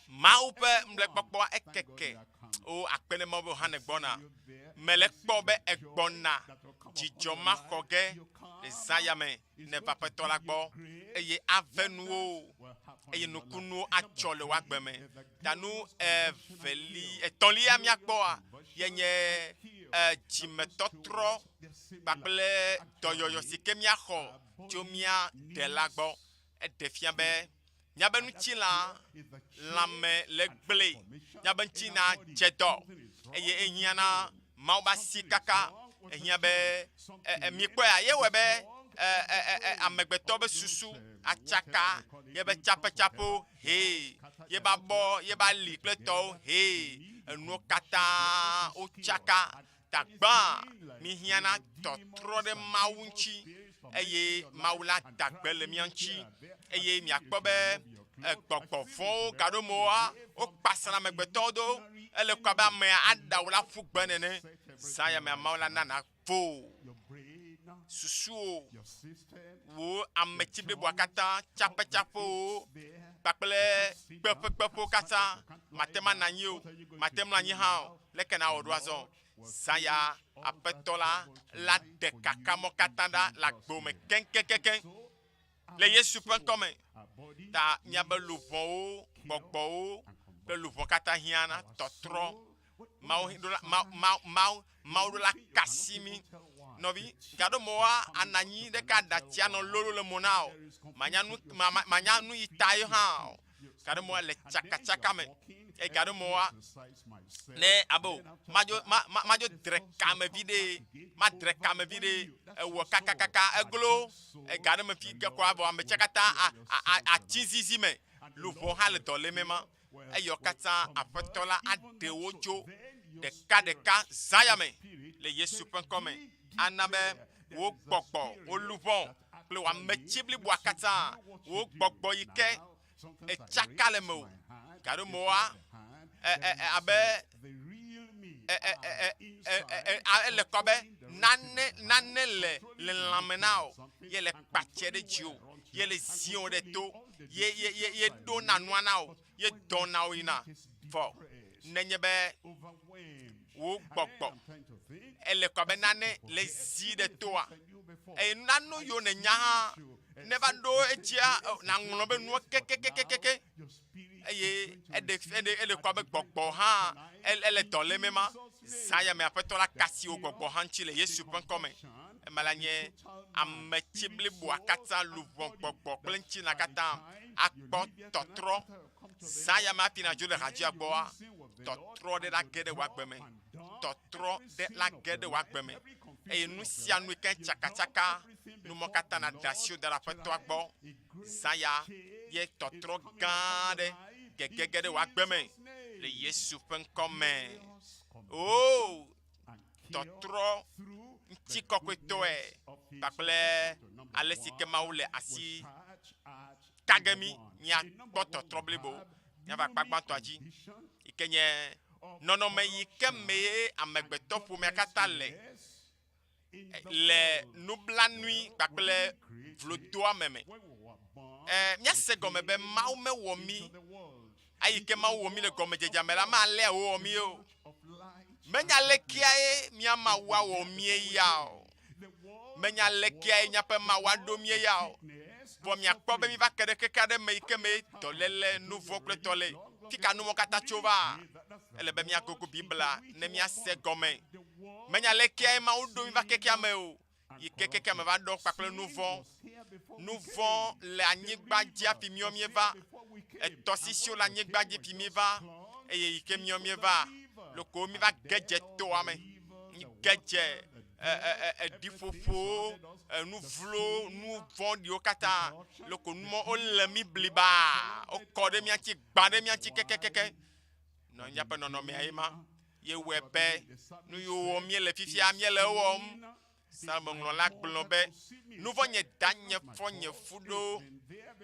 Mawu ƒe mlekpɔkpɔa ekeke. O akpe ne Mawu be Yohane gbɔna. Mele kpɔ be egbɔna dzidzɔ maxɔ ge le zã ya me ne va Aƒetɔ la gbɔ eye ave nuwo eye nukunuwo atsɔ le wò agbe me. Ta nu eveli, etɔ̃lia míakpɔa ye nye dzimetɔtrɔ kpakple dɔyɔyɔ si ke míaxɔ tso mía Ɖela gbɔ. Eɖe fia be míaƒe ŋutilã lãme le gblẽ, míaƒe ŋutilã dze dɔ eye ehiã na Mawu be asi kaka. Ehiã be míkpɔea ye wɔe be amegbetɔ be susu atsaka ye be tsaƒetsaƒewo hee, ye be abɔ, ye be ali kple tɔwo hee, enuwo katã wotsaka. Ta gbã míhiã na tɔtrɔ ɖe Mawu ŋuti eye Mawu la da gbe le mía ŋuti eye miakpɔ be gbɔgbɔ vɔ̃wo gaɖo mewoa, wokpasana amegbetɔwo do. Ele kɔ abe amea aɖa wò la ƒu gbe nene. Zã ya mea Mawu la na nàvo. Susuwò, wò ameti bliboa katã, tsaƒetsaƒewo kpakple kpeƒekpeƒewo katã, mate ŋu anɔ anyi o, mate ŋu mlɔ anyi hã o. Leke nawɔ ɖo azɔ? Zã ya Aƒetɔ la la ɖe kakamɔ katã ɖa le agbo me keŋkeŋkeŋ le Yesu ƒe ŋkɔ me. Ta míabe luʋɔwo, gbɔgbɔwo kple luʋɔ katã hiã na tɔtrɔ. Mawu ɖo la, Mawu, Mawu, Mawu, Mawu ɖo la kasi mí. Nɔvi, gaɖo mɔa anɔ anyi ɖeka ɖatsi anɔ lolo le mo na o. Manya nu, ma, ma, manya nu yi ta ye hã o. Gaɖo mɔa le tsakatsaka me. Eye gaɖo mɔa ne abe o, madzo, ma, ma, madzo dre kame vi ɖe, madre kame vi ɖe, ewɔ kakakaka, eglo, egaɖo me fi ke kɔ avɔ ame tsia katã a, a, a, atsi zizi me. Luʋɔ hã le dɔ lém ema. Eyɔ katã Aƒetɔ la aɖe wo tso ɖekaɖeka zã ya me le Yesu ƒe ŋkɔ me. Ana be wò gbɔgbɔ, wò luʋɔ kple wò ametsi bliboa katã, wò gbɔgbɔ yi ke etsaka le mewò, gaɖo mewòa, e, e, e, abe e, e, e, e, e, e, ele kɔ be nane, nane le le lãme na wò, ye le kpatsɛ ɖe dziwò, ye le ziwò ɖe to, ye ye ye ye ɖo na nua na wò, ye dɔ na wò yina. Vɔ nenye be wò gbɔgbɔ ele kɔ abe nane le zi ɖe toa, eye nane yiwo nènya hã ne va ɖo edzia, nàŋlɔ be nuwo kekekekeke eye eɖe eɖe ele kɔ abe gbɔgbɔ hã ele dɔ lém ema. Zã ya me Aƒetɔ la kasi wò gbɔgbɔ hã ŋuti le Yesu ƒe ŋkɔ me. Ema la nye ametsi bliboa katã, luʋɔ, gbɔgbɔ kple ŋutilã katã akpɔ tɔtrɔ. Zã ya me hafi nàdzo le hadzia gbɔa, tɔtrɔ ɖe la ge ɖe wò agbe me. Tɔtrɔ ɖe la ge ɖe wò agbe me. Eye nu sia nu yi ke tsakatsaka, numɔ katã nàɖe asiwò da ɖe Aƒetɔa gbɔ. Zã ya ye tɔtrɔ gã aɖe gegege ɖe wò agbe me le Yesu ƒe ŋkɔ me. Oo, tɔtrɔ ŋutikɔkɔetɔe kpakple ale si ke Mawu le asi ka ge mí míakpɔ tɔtrɔ blibo. Míava akpa gbãtɔa dzi yi ke nye nɔnɔme yi ke mee amegbetɔ ƒomea katã le le nublanui kpakple vlodoame me. E, míase gɔme be Mawu mewɔ mí Eyi ke Mawu wɔ mí le gɔmedzedzea me la, malea wòwɔ mí o. Menya lekeae mía Mawu awɔ míe ya o. Menya lekeae míaƒe Mawu aɖo míe ya o. Vɔ miakpɔ be míva ke ɖe xexe aɖe me yi ke me dɔléle, nuvɔ̃ kple tɔ le. Fika numɔ katã tso va? Ele be míagogo Biblia ne míase gɔme. Menya lekeae Mawu ɖo mí va xexea me o. yi ke keke me va ɖɔ kpakple nu vɔ̃. Nu vɔ̃ le anyigba dzi hafi míɔ míeva. Etɔsisiwo le anyigba dzi fi míeva eye yi ke míɔ míeva loko míva ge dze toa me. Ge dze eɖiƒoƒowo, enu vlo, nu vɔ̃ɖiwo katã. Loko numɔ wole mí blibaa. Wokɔ ɖe mía ŋuti, gbã ɖe mía ŋuti kekekeke. Nɔ míaƒe nɔnɔmea ye ma. Ye wɔe be nu yiwo wɔm míele fifia míele ewɔm. Psalmoŋlɔla gblɔ be, Nu vɔ̃ nye danye fɔ nye fu ɖo,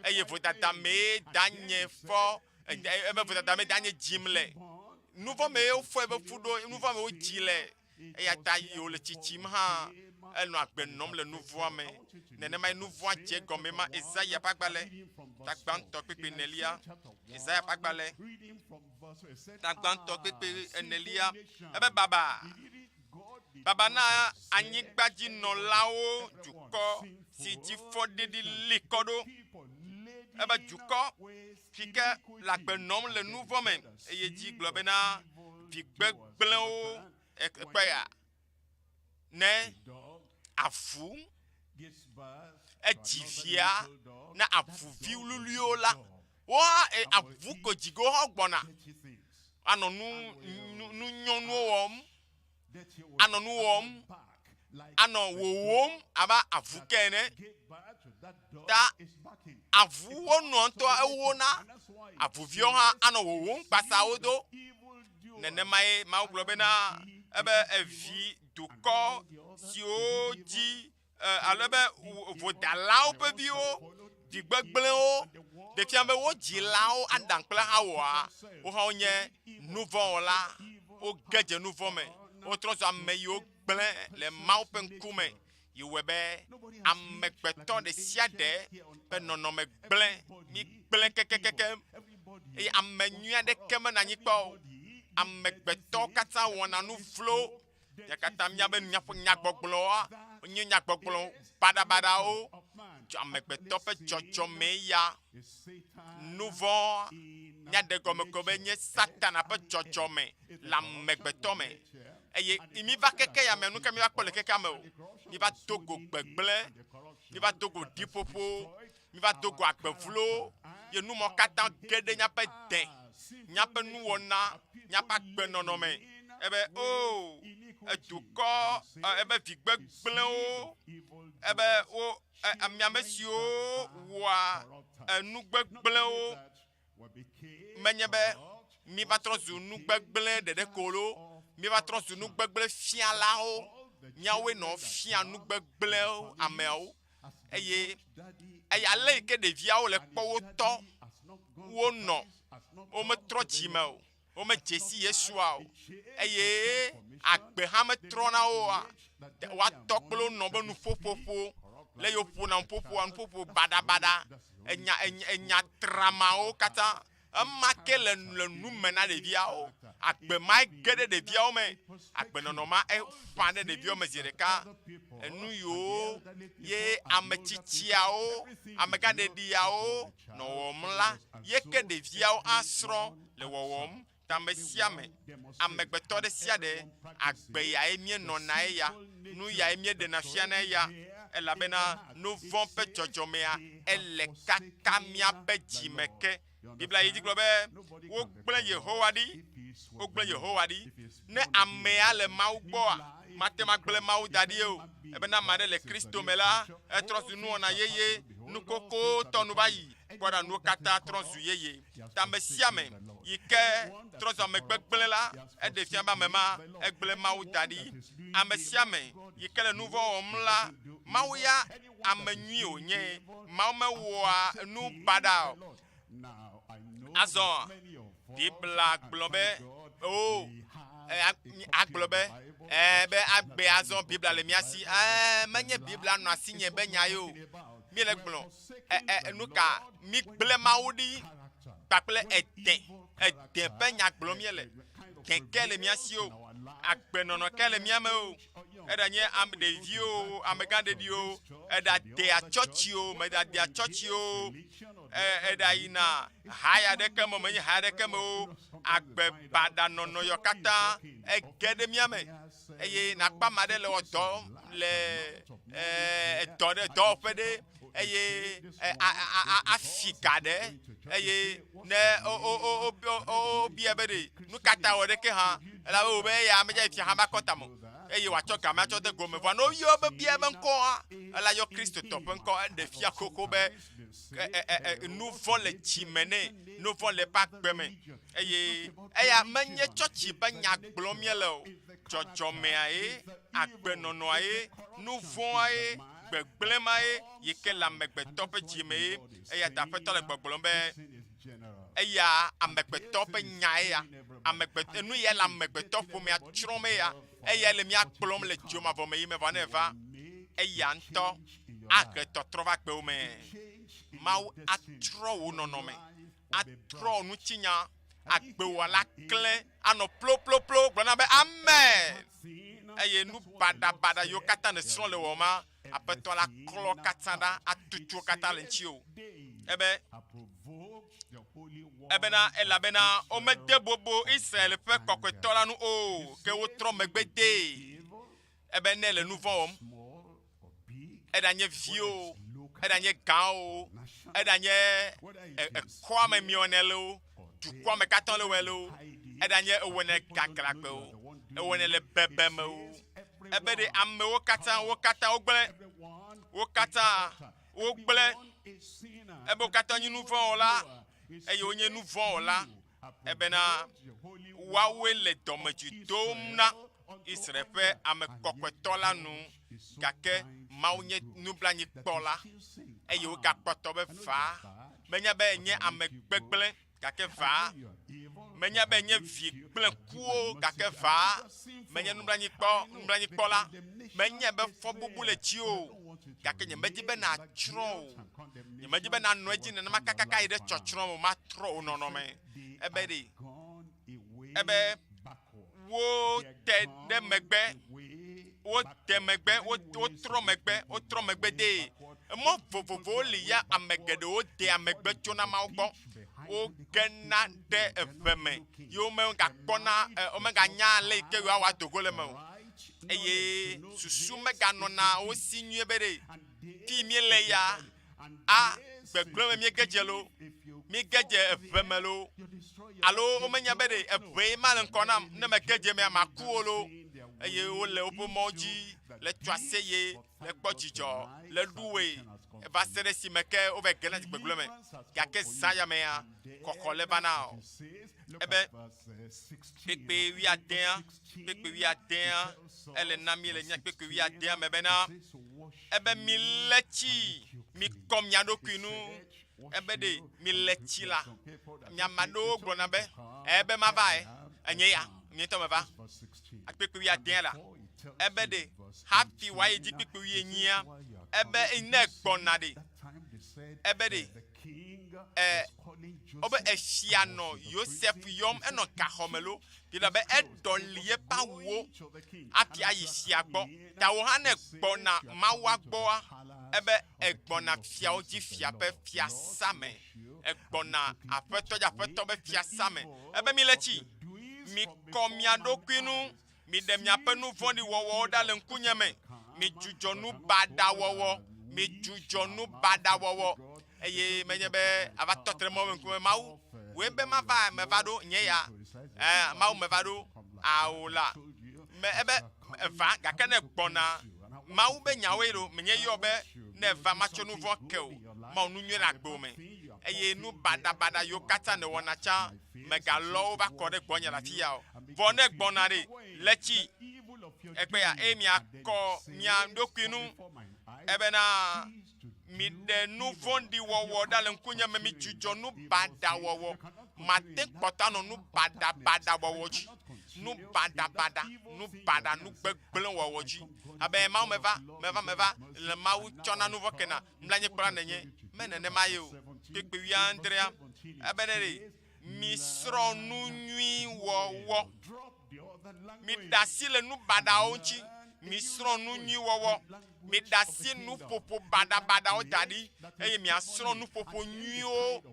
eye vodada mee danye fɔ, ebe vodada mee danye dzim le. Nu vɔ̃ mee wofɔ ebe fu ɖo, nu vɔ̃ mee wodzi le. Eya ta yi wòle tsitsim hã, enɔ agbe nɔm le nu vɔ̃a me. Nenemae nu vɔ̃a dze egɔmee ma. Yesaya ƒe agbalẽ, ta gbãtɔ kpekpe enelia. Yesaya ƒe agbalẽ, ta gbãtɔ kpekpe enelia. Ebe baba, baba na anyigbadzinɔlawo dukɔ si dzi fɔɖiɖi li kɔ ɖo. Ebe dukɔ si ke le agbe nɔm le nu vɔ̃ me eye dzi gblɔ bena vi gbegblẽwo ekpe ya ne avu edzi via na avuvi wluiwluiwo la woa e, avu ko dzi ge wohã gbɔna anɔ nu nu nu nyɔnuwo wɔm anɔ nu wɔm anɔ wòwòm abe avu ke ene ta avuwo nɔ ŋutɔ ewona avuviwo hã anɔ wòwòm kpasawo do nenemae Mawu gblɔ bena ebe evi dukɔ siwo dzi alo ebe vodalawo ƒe viwo vi gbegblẽwo ɖe fia be wo dzilawo Adam kple Xawa wo hã wonye nuvɔ̃wɔla woge dze nuvɔ̃ me wotrɔ zu ame yiwo gblẽ le Mawu ƒe ŋkume. Yi wɔe be amegbetɔ ɖe sia ɖe ƒe nɔnɔme gblẽ. Mi gblẽ kekekeke eye ame nyui aɖeke menɔ anyi kpɔ o. Amegbetɔ katã wɔna nu vlo. Mía katã míabe míaƒe nyagbɔgblɔa nye nyagbɔgblɔ baɖabaɖawo. Amegbetɔ ƒe dzɔdzɔmee ya. Nu vɔ̃ míaɖe gɔme ko be nye Satana ƒe dzɔdzɔme le amegbetɔ me. Eye míva keke ya me, nu ka míva kpɔ le kekea me o? Míva do go gbegblẽ, míva do go ɖiƒoƒo, míva do go agbe vlo, ye nu mawo katã ge ɖe míaƒe dẽ, míaƒe nuwɔna, míaƒe agbenɔnɔ me. Ebe, o, edukɔ, ebe vi gbegblẽwo, ebe wo, ame ame siwo wɔa enu gbegblẽwo, menye be míva trɔ zu nu gbegblẽ ɖeɖe ko lo, míva trɔ zu nu gbegblẽ fialawo, míawoe nɔ fia nu gbegblẽwo ameawo. Eye eye ale yi ke ɖeviawo le kpɔ wo tɔ wonɔ, wometrɔ dzime o, womedze si Yesua o, eye agbe hã metrɔ na wo oa, woatɔ kple wo nɔ be nuƒoƒoƒo, le yi woƒona nuƒoƒoa, nuƒoƒo baɖabaɖa, enya, enya, enya tramawo katã. Ema ke le, le nu me na ɖeviawo. Agbe mae ge ɖe ɖeviawo me. Agbenɔnɔ ma eƒã ɖe ɖeviawo me zi ɖeka. Enu yiwo ye ame tsitsiawo, amegãɖeɖiawo nɔ wɔwɔm la, ye ke ɖeviawo asrɔ̃ le wɔwɔm. Ta ame sia ame, amegbetɔ ɖe sia ɖe, agbe yae míenɔna eya, nu yae míeɖena fiana eya, elabena nu vɔ̃ ƒe dzɔdzɔmea ele kaka míaƒe dzi me ke. Biblia yi dzi gblɔ be, Wogblẽ Yehowa ɖi, wogblẽ Yehowa ɖi. Ne amea le Mawu gbɔa, mate ŋu agblẽ Mawu da ɖi o. Ebe ne ame aɖe le Kristo me la, etrɔ zu nuwɔna yeye, nu kokotɔ nu va yi, kpɔ ɖa nuwo katã trɔ zu yeye. Ta ame sia ame yi ke trɔ zu ame gbegblẽ la, eɖe fia be ame ma egblẽ Mawu da ɖi. Ame sia ame yi ke le nu vɔ̃ wɔm la, Mawu ya ame nyui wònye. Mawu mewɔa nu baɖa o. Azɔ Biblia gblɔ be, o, agblɔ be, ɛɛ, be agbe azɔ Biblia le mía si. Ɛɛ, menye Biblia nɔ asinye be nya ye o. Míele gblɔ, ɛ, ɛ, nu ka mígblẽ Mawu ɖi kpakple ede, ede ƒe nya gblɔm míele. Keke le mía si o, agbenɔnɔ ke le mía me o. Eɖanye ame ɖeviwo, amegãɖeɖiwo, eɖadea tsɔtsi o, meɖadea tsɔtsi o, eɖayina haya ɖeke me, menye haya ɖeke me o, agbe baɖa nɔnɔ yɔ katã ege ɖe mía me. Eye nakpɔ ame aɖe le wɔ dɔ le dɔ ɖe dɔwɔƒe ɖe eye afi ga ɖe eye ne wobia be ɖe nu ka ta wɔ ɖeke hã elabe wo be eya medze fia hã be akɔta me eye wòatsɔ game atsɔ de gome vɔa ne woyɔ be bia be ŋkɔa ela yɔ Kristotɔ ƒe ŋkɔ eɖe fia xoxo be nu vɔ̃ le dzi me nɛ nu vɔ̃ le eƒe agbe me eye eya menye tsɔtsi ƒe nya gblɔm míele o dzɔdzɔmea ye agbenɔnɔa ye nu vɔ̃a ye gbegblẽ ma ye yi ke le amegbetɔ ƒe dzi me ye eya ta Aƒetɔ le gbɔgblɔm be eya amegbetɔ ƒe nya eya amegbetɔ nu ya le amegbetɔ ƒomea tsrɔ̃m eya eya le mía kplɔm le dzomavɔ me yi me vɔ ne eva eya ŋutɔ ahe tɔtrɔ va agbewo me. Mawu atrɔ wò nɔnɔme, atrɔ wò ŋutinya, agbewò la klẽ anɔ ploploplwo gblɔ na be amen. Eye nu baɖabaɖa yiwo katã nèsrɔ̃ le wɔ ma, Aƒetɔ la klɔ katã ɖa, atutu wo katã le ŋutiwò. Ebe, ebena elabena womede bobo Israel ƒe kɔkɔetɔ la ŋu o, ke wotrɔ megbe dee. Ebe ne le nu vɔ̃ wɔm, eɖanye viwo, eɖanye gãwo, eɖanye ekɔa me miɔnɛ le o, dukɔa me katã le wɔe le o, eɖanye ewɔnɛ gaglãgbe o, ewɔnɛ le bebeme o. Ebe ɖe amewo katã, wo katã wogblẽ, wo katã wogblẽ, ebe wo katã nye nu vɔ̃ wɔla eye wonye nu vɔ̃ wɔla ebena woawoe le dɔmedzoe dom na Israel ƒe ame kɔkɔetɔ la nu. Gake Mawu nye nublanuikpɔla eye wogakpɔtɔ be vaa. Menya be enye ame gbegblẽ gake vaa. Menya be enye vi gblẽkuwo gake vaa. Menye nublanuikpɔ, nublanuikpɔla. Menye be fɔbubu le dziwò o, gake nyemedi be nàtsrɔ̃ o. Nyemedi be nànɔ edzi nenema kakaka yi ɖe tsɔtsrɔ̃ me o, matrɔ wò nɔnɔme. Ebe ɖe, ebe wote ɖe megbe, wote megbe, wotrɔ megbe, wotrɔ megbe dee. Emɔ vovovowo li ya ame geɖewo dea megbe tsona Mawu gbɔ. Wogena ɖe eʋe me ye womegakpɔna, womeganya ale yi ke yewoawɔ ado go le eme o. Eye susu meganɔna wo si nyuie be ɖe fi míele ya, a gbegblẽ me míege dze loo, míege dze eʋe me loo, alo womenya be ɖe eʋee ma le ŋkɔ nam, ne mege dze emea maku o loo. Eye wole woƒe mɔwo dzi le tso aseye, le kpɔ dzidzɔ, le ɖu woe va se ɖe esime ke wova gena dze gbegblẽ me. Gake zã ya mea, xɔxɔ le va na o. Ebe kpekpe wuiadea, kpekpe wuiadea, ele na mi le nya kpekpe wuiadea me bena, ebe milé tsi, mikɔ mia ɖokui nu. Ebe ɖe mile tsi la, mi ame aɖewo gblɔna be, ebe mava e, enye ya, nye ŋutɔ meva. Kpekpe wuiadea la, ebe ɖe hafi wòayi dzi kpekpe wuienyia, ebe ne gbɔna ɖe, ebe ɖe e, wobe efia nɔ Yosef yɔm, enɔ gaxɔ me lo, Biblia be eɖɔli yeƒe awuwo hafi ayi fia gbɔ. Ta wò hã ne ègbɔna Mawua gbɔa, ebe ègbɔna fiawo dzi fia ƒe fiasa me. Ègbɔna aƒetɔ dzi aƒetɔ ƒe fiasa me. Ebe mile tsi, mikɔ mia ɖokui ŋu, miɖe miaƒe nu vɔ̃ɖi wɔwɔwo ɖa le ŋkunye me, midzudzɔ nu baɖa wɔwɔ, midzudzɔ nu baɖa wɔwɔ. Eye menye be ava tɔ te ɖe Mawu ŋkume, Mawu, wòe be mava, meva ɖo, nye ya, ɛ, Mawu meva ɖo, ao la, me, ebe eva, gake ne gbɔna, Mawu be nyawoe ɖo, menye yɔ be ne eva matsɔ nu vɔ̃ ke o, Mawu nu nyui le agbewò me, eye nu baɖabaɖa yiwo katã nèwɔna tsã, mègalɔ wo va kɔ ɖe gbɔnye le afi ya o. Vɔ ne gbɔna ɖe, le tsi egbea, eye miakɔ mia ɖokui ŋu, ebena Miɖe nu vɔ̃ɖi wɔwɔ ɖa le ŋkunye me, midzudzɔ nu baɖa wɔwɔ. Mate kpɔtɔ anɔ nu baɖabaɖa wɔwɔ dzi, nu baɖabaɖa, nu baɖa, nu gbegblẽ wɔwɔ dzi. Abe Mawu meva, meva, meva le Mawu tsɔna nu vɔ̃ kena, mlanyikplɔla nènye. Me nenema ye o. Kpekpe wuiadrea, ebe ne ɖe misrɔ̃ nu nyui wɔwɔ. Miɖe asi le nu baɖawo ŋuti. Misrɔ̃ nu nyui wɔwɔ. Miɖe asi nuƒoƒo baɖabaɖawo da ɖi eye miasrɔ̃ nuƒoƒo nyuiwo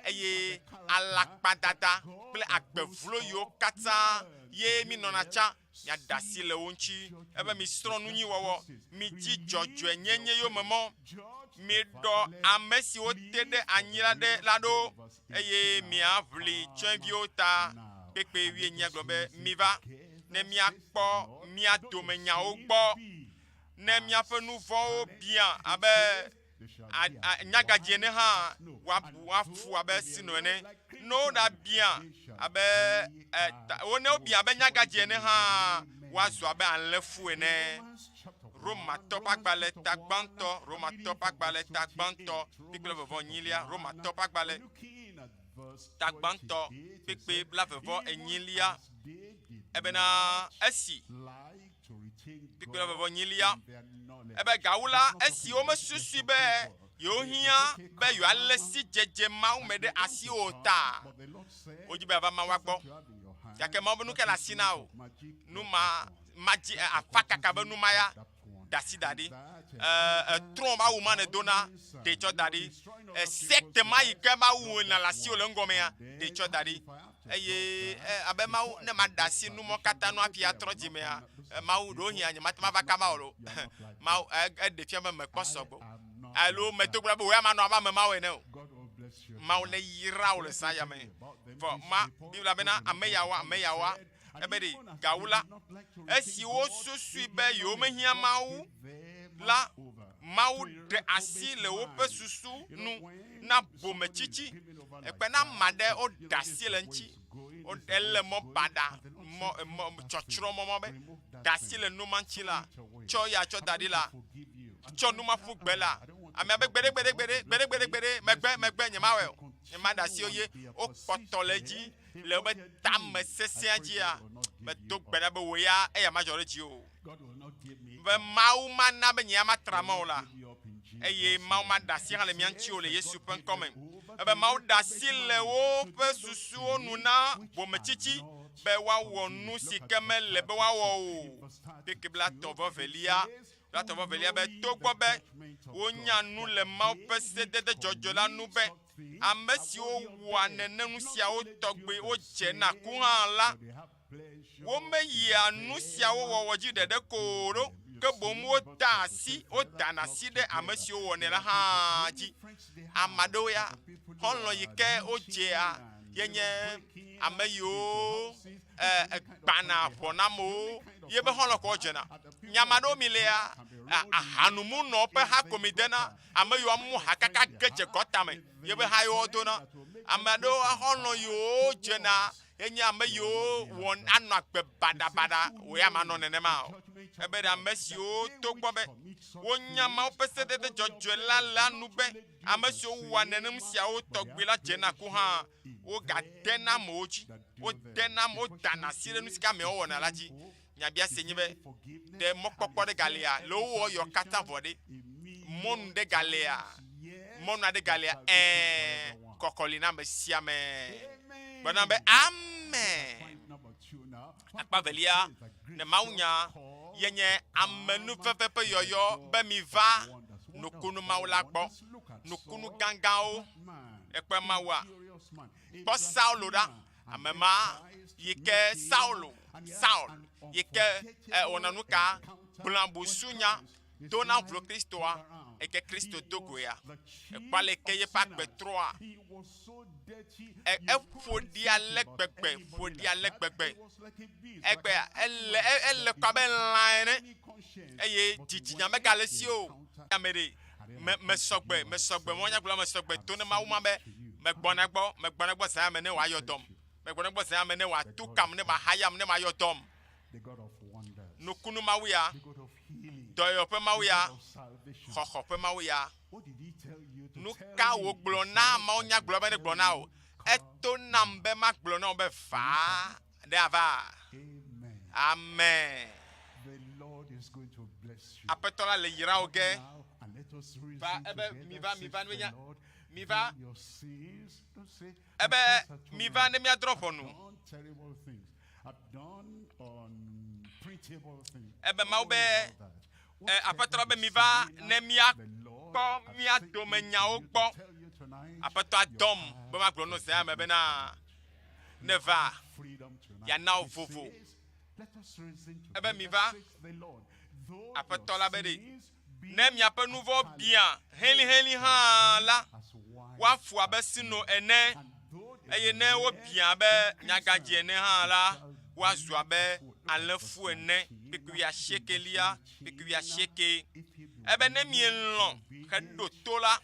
eye alakpadada kple agbe vlo yiwo katã ye minɔna tsã, miaɖe asi le wo ŋuti. Ebe misrɔ̃ nu nyui wɔwɔ, midzi dzɔdzɔenyenye yome mɔ, miɖɔ ame siwo te ɖe anyi la ɖe la ɖo eye miaʋli tsyɔ̃eviwo ta. Kpekpe wuienyi gblɔ be, Miva ne míakpɔ mía dome nyawo gbɔ. Ne míaƒe nu vɔ̃wo biã abe nyagadzi ene hã, woabu woafu abe sino ene. Ne woɖabiã abe wo ne wobiã abe nyagadzi ene hã, woazu abe alẽfu ene. Romatɔ ƒe agbalẽ ta gbãtɔ, Romatɔ ƒe agbalẽ ta gbãtɔ, kpekpe vɔvɔ enyilia, Romatɔ ƒe agbalẽ ta gbãtɔ, kpekpe blavevɔ enyilia, ebena esi kpekpe vɔvɔ nyilia, ebe gawu la, esi womesusui be yewohiã be yewoalé sidzedze Mawu me ɖe asi o ta, wodzi be yeava Mawua gbɔ. Gake Mawu be nu ke le asi na wò, nu ma madzi afa kaka be nu ma ya da asi da ɖi. Etrɔ̃ be awu ma nèdona, ɖe tsɔ da ɖi. Sekte ma yi ke be awu nɔ le asiwò le ŋgɔmea, ɖe tsɔ da ɖi. Eye abe Mawu, ne maɖe asi nu mɔ katã nu hafi atrɔ dzimea, Mawu, ɖewohĩ nye mate ŋu ava kaba o lo. Mawu, eɖe fia be mekpɔ sɔgbɔ o. Alo medo gbe ɖa be wò ya manɔ abe ame mawo ene o. Mawu neyra wò le zã ya me. Vɔ ma, Biblia bena, ame yawoa, ame yawoa, ebe ɖe gawu la, esi wosusui be yewomehiã Mawu la, Mawu ɖe asi le woƒe susu nu na bometsitsi. Ekpe na ame aɖe woɖe asi le eŋuti. Ele mɔ baɖa, mɔ, mɔ, tsɔtsrɔ̃ mɔ ma be, ɖe asi le nu ma ŋuti la, tsɔ ya tsɔ da ɖi la, tsɔ nu ma ƒu gbe la. Amea be gbeɖe, gbeɖe, gbeɖe, gbeɖe, gbeɖe, gbeɖe, megbe, megbe, nyemawɔe o. Nyemaɖe asi o ye wokpɔtɔ le edzi le woƒe tame sesẽa dzia, medo gbe ɖa be wò ya eya madzɔ ɖe dziwò o. Be Mawu mana be nye ya matra mɔ o la, eye Mawu maɖe asi hã le mía ŋuti o le Yesu ƒe ŋkɔ me. Ebe Mawu ɖe asi le woƒe susuwo nu na bometsitsi be woawɔ nu si ke mele be woawɔ o. Kpekpe blatɔ̃ vɔ velia, blatɔ̃ vɔ velia be togbɔ be wonya nu le Mawu ƒe sedede dzɔdzɔe la nu be ame siwo wɔa nene nu siawo tɔgbi wodze na ku hã la, Womeyia nu siawo wɔwɔ dzi ɖeɖe ko o ɖo, ke boŋ wodaa asi, wodana asi ɖe ame siwo wɔnɛ la hã dzi. Ame aɖewo ya, xɔlɔ̃ yi ke wodzea ye nye ame yiwo gbana ʋɔ na amewo ye be xɔlɔ̃ ko wodzena. Nye ame aɖewo mi lea, ahanumunɔwo ƒe ha ko mi dena, ame yiwo amu ha kaka ge dze gɔta me ye be ha yewo dona. Ame aɖewo xɔlɔ̃ yiwo dzena ye nye ame yiwo wɔ anɔ agbe baɖabaɖa, wò ya manɔ nenema o. Ebe ɖe ame siwo togbɔ be wonya Mawu ƒe sedede dzɔdzɔe la la nu be ame siwo wɔa nenem siawo tɔgbi la dzena ku hã, wogadena amewo dzi, wodena, wodana asi ɖe nu si ke ameawo wɔna la dzi. Nyabiase nye be, ɖe mɔkpɔkpɔ ɖe galia le wo wɔyɔ katã vɔ ɖe? Mɔnu ɖe galia? Mɔnu aɖe galia? Ɛ̃, kɔkɔ li na ame sia ame. Gblɔ na be amen. Akpa velia ne mawunya ye nye amenuveve ƒe yɔyɔ be miva nukunu Mawu la gbɔ. Nukunu gãgãwo. Ekpɔe Mawua? Kpɔ Saulo ɖa. Ame ma yi ke Saulo, Saul, yi ke wɔna nu ka gblɔa busunya dona vlo Kristoa, eke Kristo do goea. Ekpɔ ale ke yeƒe agbe trɔa. Eƒo ɖi ale gbegbe, ƒo ɖi ale gbegbe. Egbea ele ele kɔ abe lã ene eye dzidzinya megale esi o. Ame ɖe me mesɔgbe mesɔgbe mɔnyagblɔ mesɔgbe to ne Mawu ma be megbɔna egbɔ megbɔna egbɔ zã me ne wòayɔ dɔm megbɔna egbɔ zã me ne wòatu kam ne mahayam ne mayɔ dɔm. Nukunu Mawu ya, dɔyɔyɔ ƒe Mawu ya, xɔxɔ ƒe Mawu ya. Nu ka wògblɔ na mawunyagblɔ be negblɔ na wò? Eto nam be magblɔ na wò be va ɖe ava. Amen. Aƒetɔ la le yra wò ge. Va ebe miva miva ne menya miva ebe miva ne míadrɔ̃ ʋɔnu. Ebe Mawu be Aƒetɔ la be miva ne míakpɔ mía dome nyawo gbɔ. Aƒetɔ adɔm be magblɔ nu zã me bena neva yeana wò vovo. Ebe miva. Aƒetɔ la be ɖe ne miaƒe nu vɔ̃ biã helĩhelĩ hã la, woafu abe sno ene, eye ne wobiã abe nyagadzĩ ene hã la, woazu abe alẽfu ene. Kpukpui wuiasiekelia, kpukpui wuiasieke. Ebe ne mielɔ̃ heɖo to la,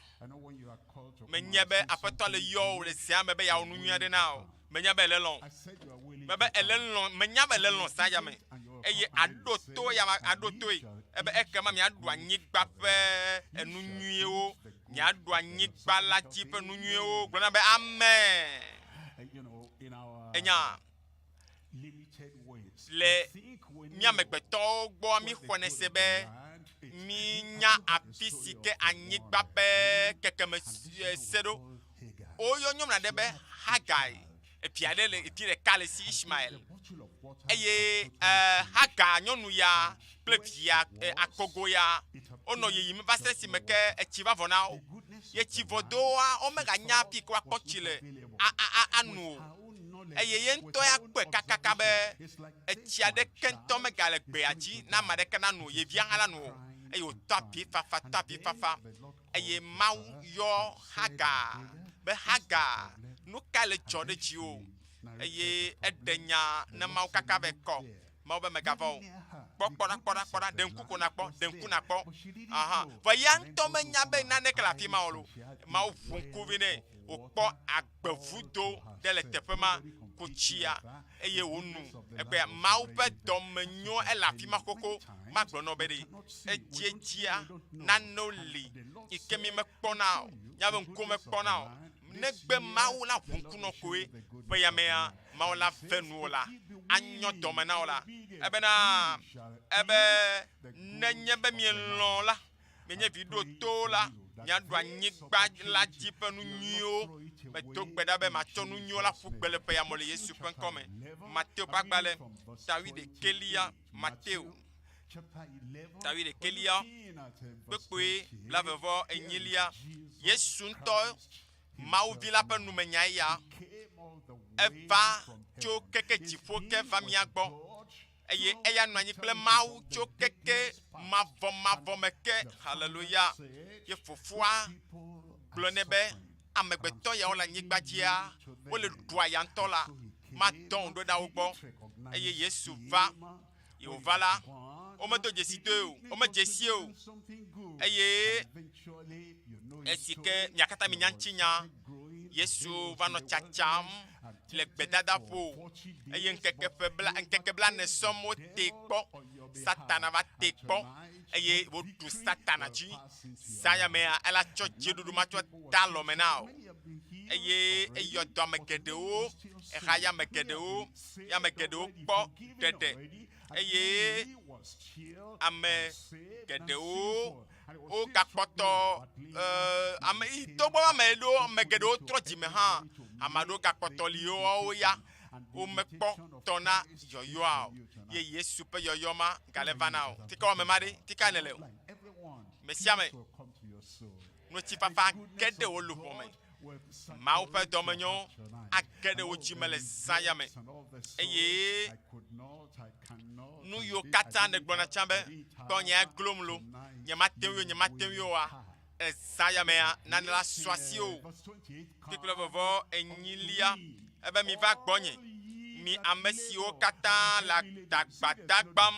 menye be Aƒetɔ le yɔ wò le zea me be yeawɔ nu nyui aɖe na wò. Menya be èle lɔ̃. Mebe èle lɔ̃. Menya be èle lɔ̃ zã ya me. Eye àɖo to ya aɖo toe. Ebe ekema miaɖu anyigba ƒe enu nyuiwo. Miaɖu anyigba la dzi ƒe nu nyuiwo. Gblɔ na be amen. Enya le mía amegbetɔwo gbɔa míxɔnɛ se be mínya afi si ke anyigba ƒe kekeme se ɖo. Woyɔ nyɔnu aɖe be Hagai, evi aɖe le evi ɖeka le si Ismael. Eye Hagar nyɔnu ya kple via akogo ya wonɔ yiyim va se esime ke etsi va vɔ na wo. Ye tsi vɔ doa womeganya afi ke woakpɔ tsi le anu o. Eye ye ŋutɔ ya kpɔe kakaka be etsi aɖeke ŋutɔ megale gbea dzi na ame aɖeke nano o, ye via hã lano o. Eye wòtɔ avifafa, tɔ avifafa. Eye Mawu yɔ Hagar be, Hagar, nu kae le dzɔ ɖe dziwò? Eye eɖe nya na Mawu kaka be, Kɔ. Mawu be, Mègavɔ̃ o. Kpɔ, kpɔ ɖa, kpɔ ɖa, kpɔ ɖa, ɖe ŋku ko nàkpɔ, ɖe ŋku nàkpɔ. Aha. Vɔ eya ŋutɔ menya be naneke le afi ma o lo. Mawu ʋu ŋkuvi nɛ wòkpɔ agbevudo ɖe le teƒe ma, ku tsia, eye wònu. Egbea, Mawu ƒe dɔmenyo ele afi ma xoxo. Magblɔ na wò be ɖe edziedzia nanewo li yi ke mi mekpɔna o, míaƒe ŋkuwo mekpɔna o. Negbe Mawu la ʋu ŋku nɔ koe ƒe ya mea, Mawu la ve nuwò la, anyɔ dɔme na wò la. Ebena ebe nenye be mielɔ̃ la, mienye vi ɖoto la, miaɖu anyigba la dzi ƒe nu nyuiwo. Medo gbe ɖa be matsɔ nu nyuiwo la ƒu gbe le ƒe ya me le Yesu ƒe ŋkɔ me. Mateo ƒe agbalẽ, ta wuiɖekɛlia, Mateo, ta wuiɖekɛlia, kpukpui blaeve vɔ enyilia. Yesu ŋutɔ, Mawu Vi la ƒe numenya eya. Eva tso keke dziƒo ke va mía gbɔ eye eya nɔ anyi kple Mawu tso keke mavɔmavɔ me ke. Haleluya! Ye fofoa gblɔ nɛ be, amegbetɔ yawo le anyigba dzia, wole ɖua ya ŋutɔ la, madɔ ŋu ɖo ɖa wo gbɔ. Eye Yesu va. Ye wòva la, womedo dzesi doe o, womedze sie o. Eye esi ke mia katã minya ŋutinya, Yesu va nɔ tsatsam le gbedadaƒo eye ŋkeke ƒe bla, ŋkeke blane sɔŋ wote kpɔ. Satana va te kpɔ eye woɖu Satana dzi. Zã mea, ela tsɔ dziɖuɖu ma tsɔ de alɔme na wò. Eye eyɔ dɔ ame geɖewo, eha ame geɖewo, ye ame geɖewo kpɔ ɖeɖe eye ame geɖewo wogakpɔtɔ eh, ame togbɔ be ame ɖewo ame geɖewo trɔ dzime hã ame aɖewo gakpɔtɔ li woawo ya womekpɔ tɔ na yɔyɔa o ye Yesu ƒe yɔyɔ ma gale va na o tika wɔ ame ma ɖe tika nele o me sia me ŋutifafa ge ɖe wò luʋɔ me Mawu ƒe dɔmenyo age ɖe wò dzi me le zã ya me eye nu yiwo katã nègblɔna tsã be kpɔ nye ya glom lo, nyemate ŋui o, nyemate ŋui oa, le zã ya mea, nane la su asiwò. Kpikple vɔvɔ enyilia, ebe miva gbɔnye, mi ame siwo katã le adagbadagbam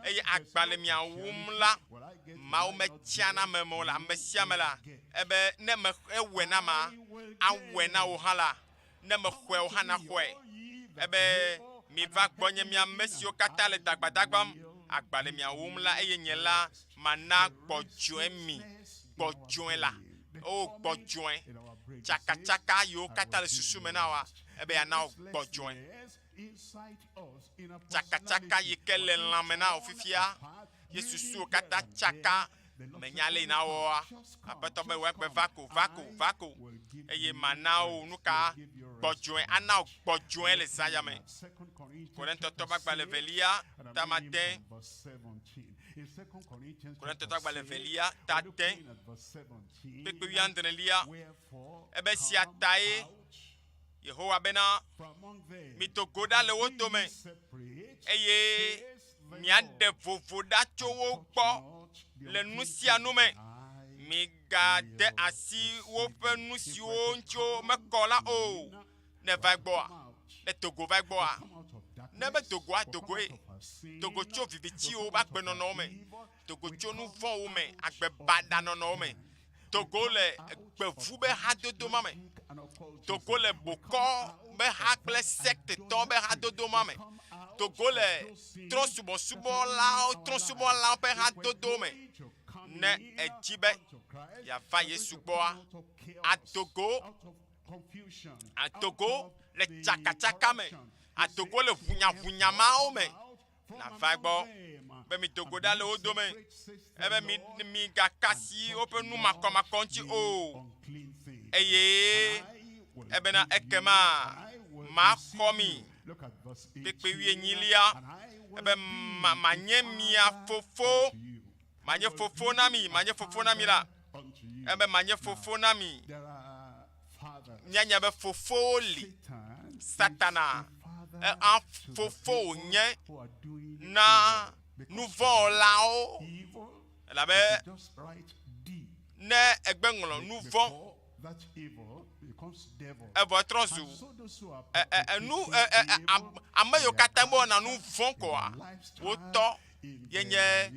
eye agba le mia wum la, Mawu metsiana ame me o le ame sia ame la, ebe ne me ewɔe na ma, awɔe na wò hã la, ne mexɔe o hã naxɔe. Ebe miva gbɔnye mi ame siwo katã le dagbadagbam, agba le mia wum la, eye nye la mana gbɔdzɔe mi. Gbɔdzɔe la, o gbɔdzɔe, tsakatsaka yiwo katã le susu me na woa, ebe yeana wò gbɔdzɔe. Tsakatsaka yi ke le lãme na wò fifia, ye susuwo katã tsaka, menya ale yi nawɔa. Aƒetɔ be wò egbe va ko, va ko, va ko, eye mana wò nuka gbɔdzɔe, ana wò gbɔdzɔe le zã ya me. Korintotɔ ƒe agbalẽ evelia, ta ade. Korintotɔ agbalẽ evelia, ta ade, kpekpe wuiadrelia. Ebe sia tae Yehowa bena, Mido go ɖa le wo dome, eye miaɖe vovo ɖa tso wo gbɔ le nu sia nu me. Migade asi woƒe nu siwo ŋuti womekɔ la o. Ne va egbɔa, ne dogo va egbɔa, ne be dogoa dogoe, dogo tso vivitiwo ƒe agbenɔnɔwo me, dogo tso nu vɔ̃wo me, agbe baɖa nɔnɔwo me, Togo le gbevu be hadodo ma me. Togo le bokɔ be ha kple sektetɔ be hadodo ma me. Togo le trɔ̃subɔsubɔlawo trɔ̃subɔlawo ƒe hadodo me. Ne edzi be yeava Yesu gbɔa, adogo adogo le tsakatsaka me, adogo le ʋunyaʋunya mawo me. Nava egbɔ be mido go ɖa le wo dome, ebe mi migaka asi woƒe nu makɔmakɔ ŋuti o, eye ebena ekema maxɔ mi. Kpekpe wuienyilia, ebe ma manye mia fofo, manye fofo na mi, manye fofo na mi la, ebe manye fofo na mi. Míanya be fofowo li. Satana ea fofo wònye na nuvɔ̃wɔlawo elabe ne egbe ŋlɔ nuvɔ̃ evɔ etrɔ zu enu ame yiwo katã mewɔna nu vɔ̃ koa wotɔ ye nye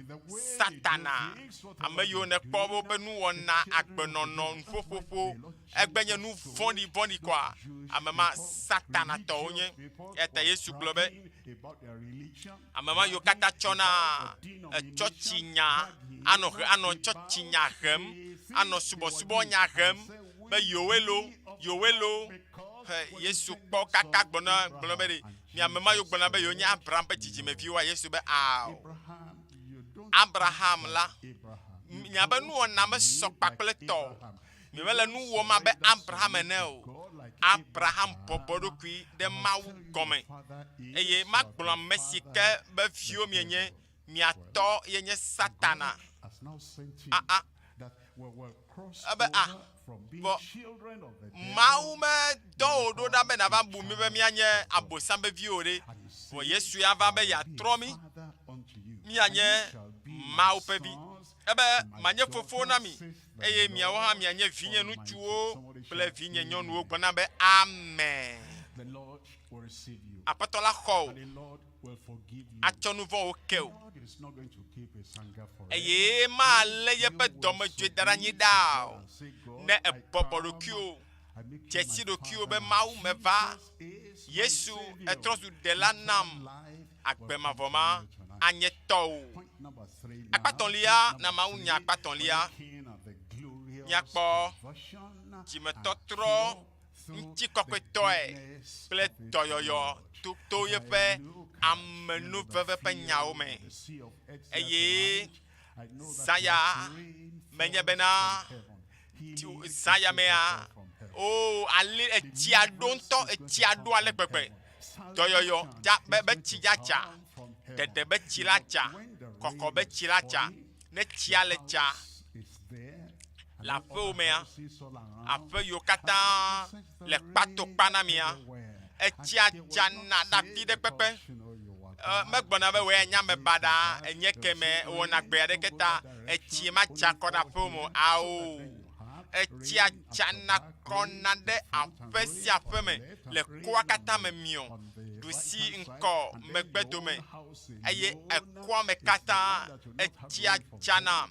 Satana. Ame yiwo nèkpɔ be woƒe nuwɔna, agbenɔnɔ, nuƒoƒoƒo egbe nye nu vɔ̃ɖivɔ̃ɖi koa, ame ma Satana tɔ wonye. Eya ta Yesu gblɔ be, ame ma yiwo katã tsɔna tsɔtsinya anɔ he anɔ tsɔtsinya hem, anɔ subɔsubɔnya hem be yewoe lo, yewoe lo. He Yesu kpɔ kaka gblɔ na gblɔ be ɖe. Mi ame ma yiwo gblɔna be yewonye Abraham ƒe dzidzimeviwoa, Yesu be, Ao. Abraham la, miabe nuwɔna mesɔ kpakple tɔ o. Mimele nu wɔm abe Abraham ene o. Abraham bɔbɔ eɖokui ɖe Mawu gɔme. Eye magblɔ ame si ke be viwo mienye, mia tɔ ye nye Satana. Aa, ebe a, vɔ Mawu medɔ wò ɖo ɖa be nàva bu mí be míanye Abosam ƒe viwo ɖe. Vɔ Yesu ya va be yeatrɔ mí míanye Mawu ƒe vi. Ebe, manye fofo na mi, eye miawo hã mianye vinye ŋutsuwo kple vinye nyɔnuwo. Gblɔ na be, Amen. Aƒetɔ la xɔ wò, atsɔ nu vɔ̃wo ke wò, eye malé yeƒe dɔmedzoe da ɖe anyi ɖaa o. Ne èbɔbɔ ɖokuiwò, dze si ɖokuiwò be Mawu meva, Yesu etrɔ zu ɖela nam, agbe mavɔ ma anye tɔwò. Akpatɔlia na Mawu nya akpatɔlia, míakpɔ dzimetɔtrɔ ŋutikɔkɔetɔe kple dɔyɔyɔ to to yeƒe amenuveve ƒe nyawo me. Eye zã ya menye bena zã ya mea, o ali etsia ɖo ŋutɔ, etsia ɖo ale gbegbe. Dɔyɔyɔ dza be be tsi dza dza, ɖeɖe be tsi la dza, kɔkɔ be tsi la dza. Ne tsia le dza le aƒewò mea, aƒe yiwo katã le kpatokpa na mia, etsia dzana ɖe afi ɖe kpekpe. Megblɔna be wòe nye ame baɖa, enye keme wɔna gbe aɖeke ta etsi madza kɔ ɖe aƒewò me o. Ao, etsia dzana kɔna ɖe aƒe sia aƒe me le koa katã me miɔ, ɖusi ŋkɔ megbe dome eye ekoa me katã etsia dzana.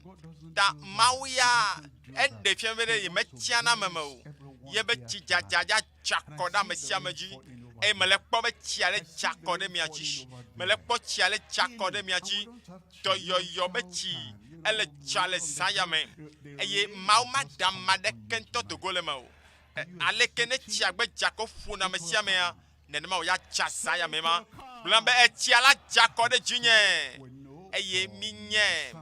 Ta Mawu ya eɖe fia be ɖe yemetsiana ame me o. Yebe tsidzadza ya tsa kɔ ɖe ame sia ame dzi. Eye mele kpɔ be tsia ɖe tsa kɔ ɖe mia dzi. Mele kpɔ tsia ɖe tsa kɔ ɖe mia dzi. Dɔyɔyɔ be tsi ele tsa le zã ya me. Eye Mawu maɖe ame aɖeke ŋutɔ do go le eme o. Aleke ne tsia gbe dza kɔ ƒona ame sia amea, nenema wòya tsa zã ya me ma. Gblɔ be etsia la dza kɔ ɖe dzinye. Eye minyae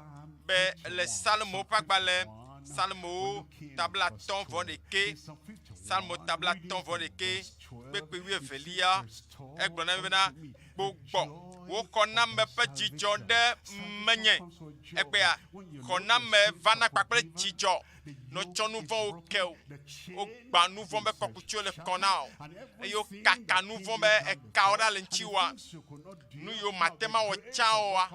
be le Salomo ƒe agbalẽ, Salomo tabla tɔ̃ vɔ ɖeke, Salomo tabla tɔ̃ vɔ ɖeke, kpekpe wuievelia, egblɔ na mi bena, Gbugbɔ wò xɔname ƒe dzidzɔ ɖe menye. Egbea, xɔname vana kpakple dzidzɔ. Ne wotsɔ nu vɔ̃wo ke wò, wogbã nu vɔ̃ be kɔkutsiwo le kɔ na wò, eye wokaka nu vɔ̃ be ekawo ɖa le ŋutiwòa, nu yiwo màte ŋu awɔ tsã oa,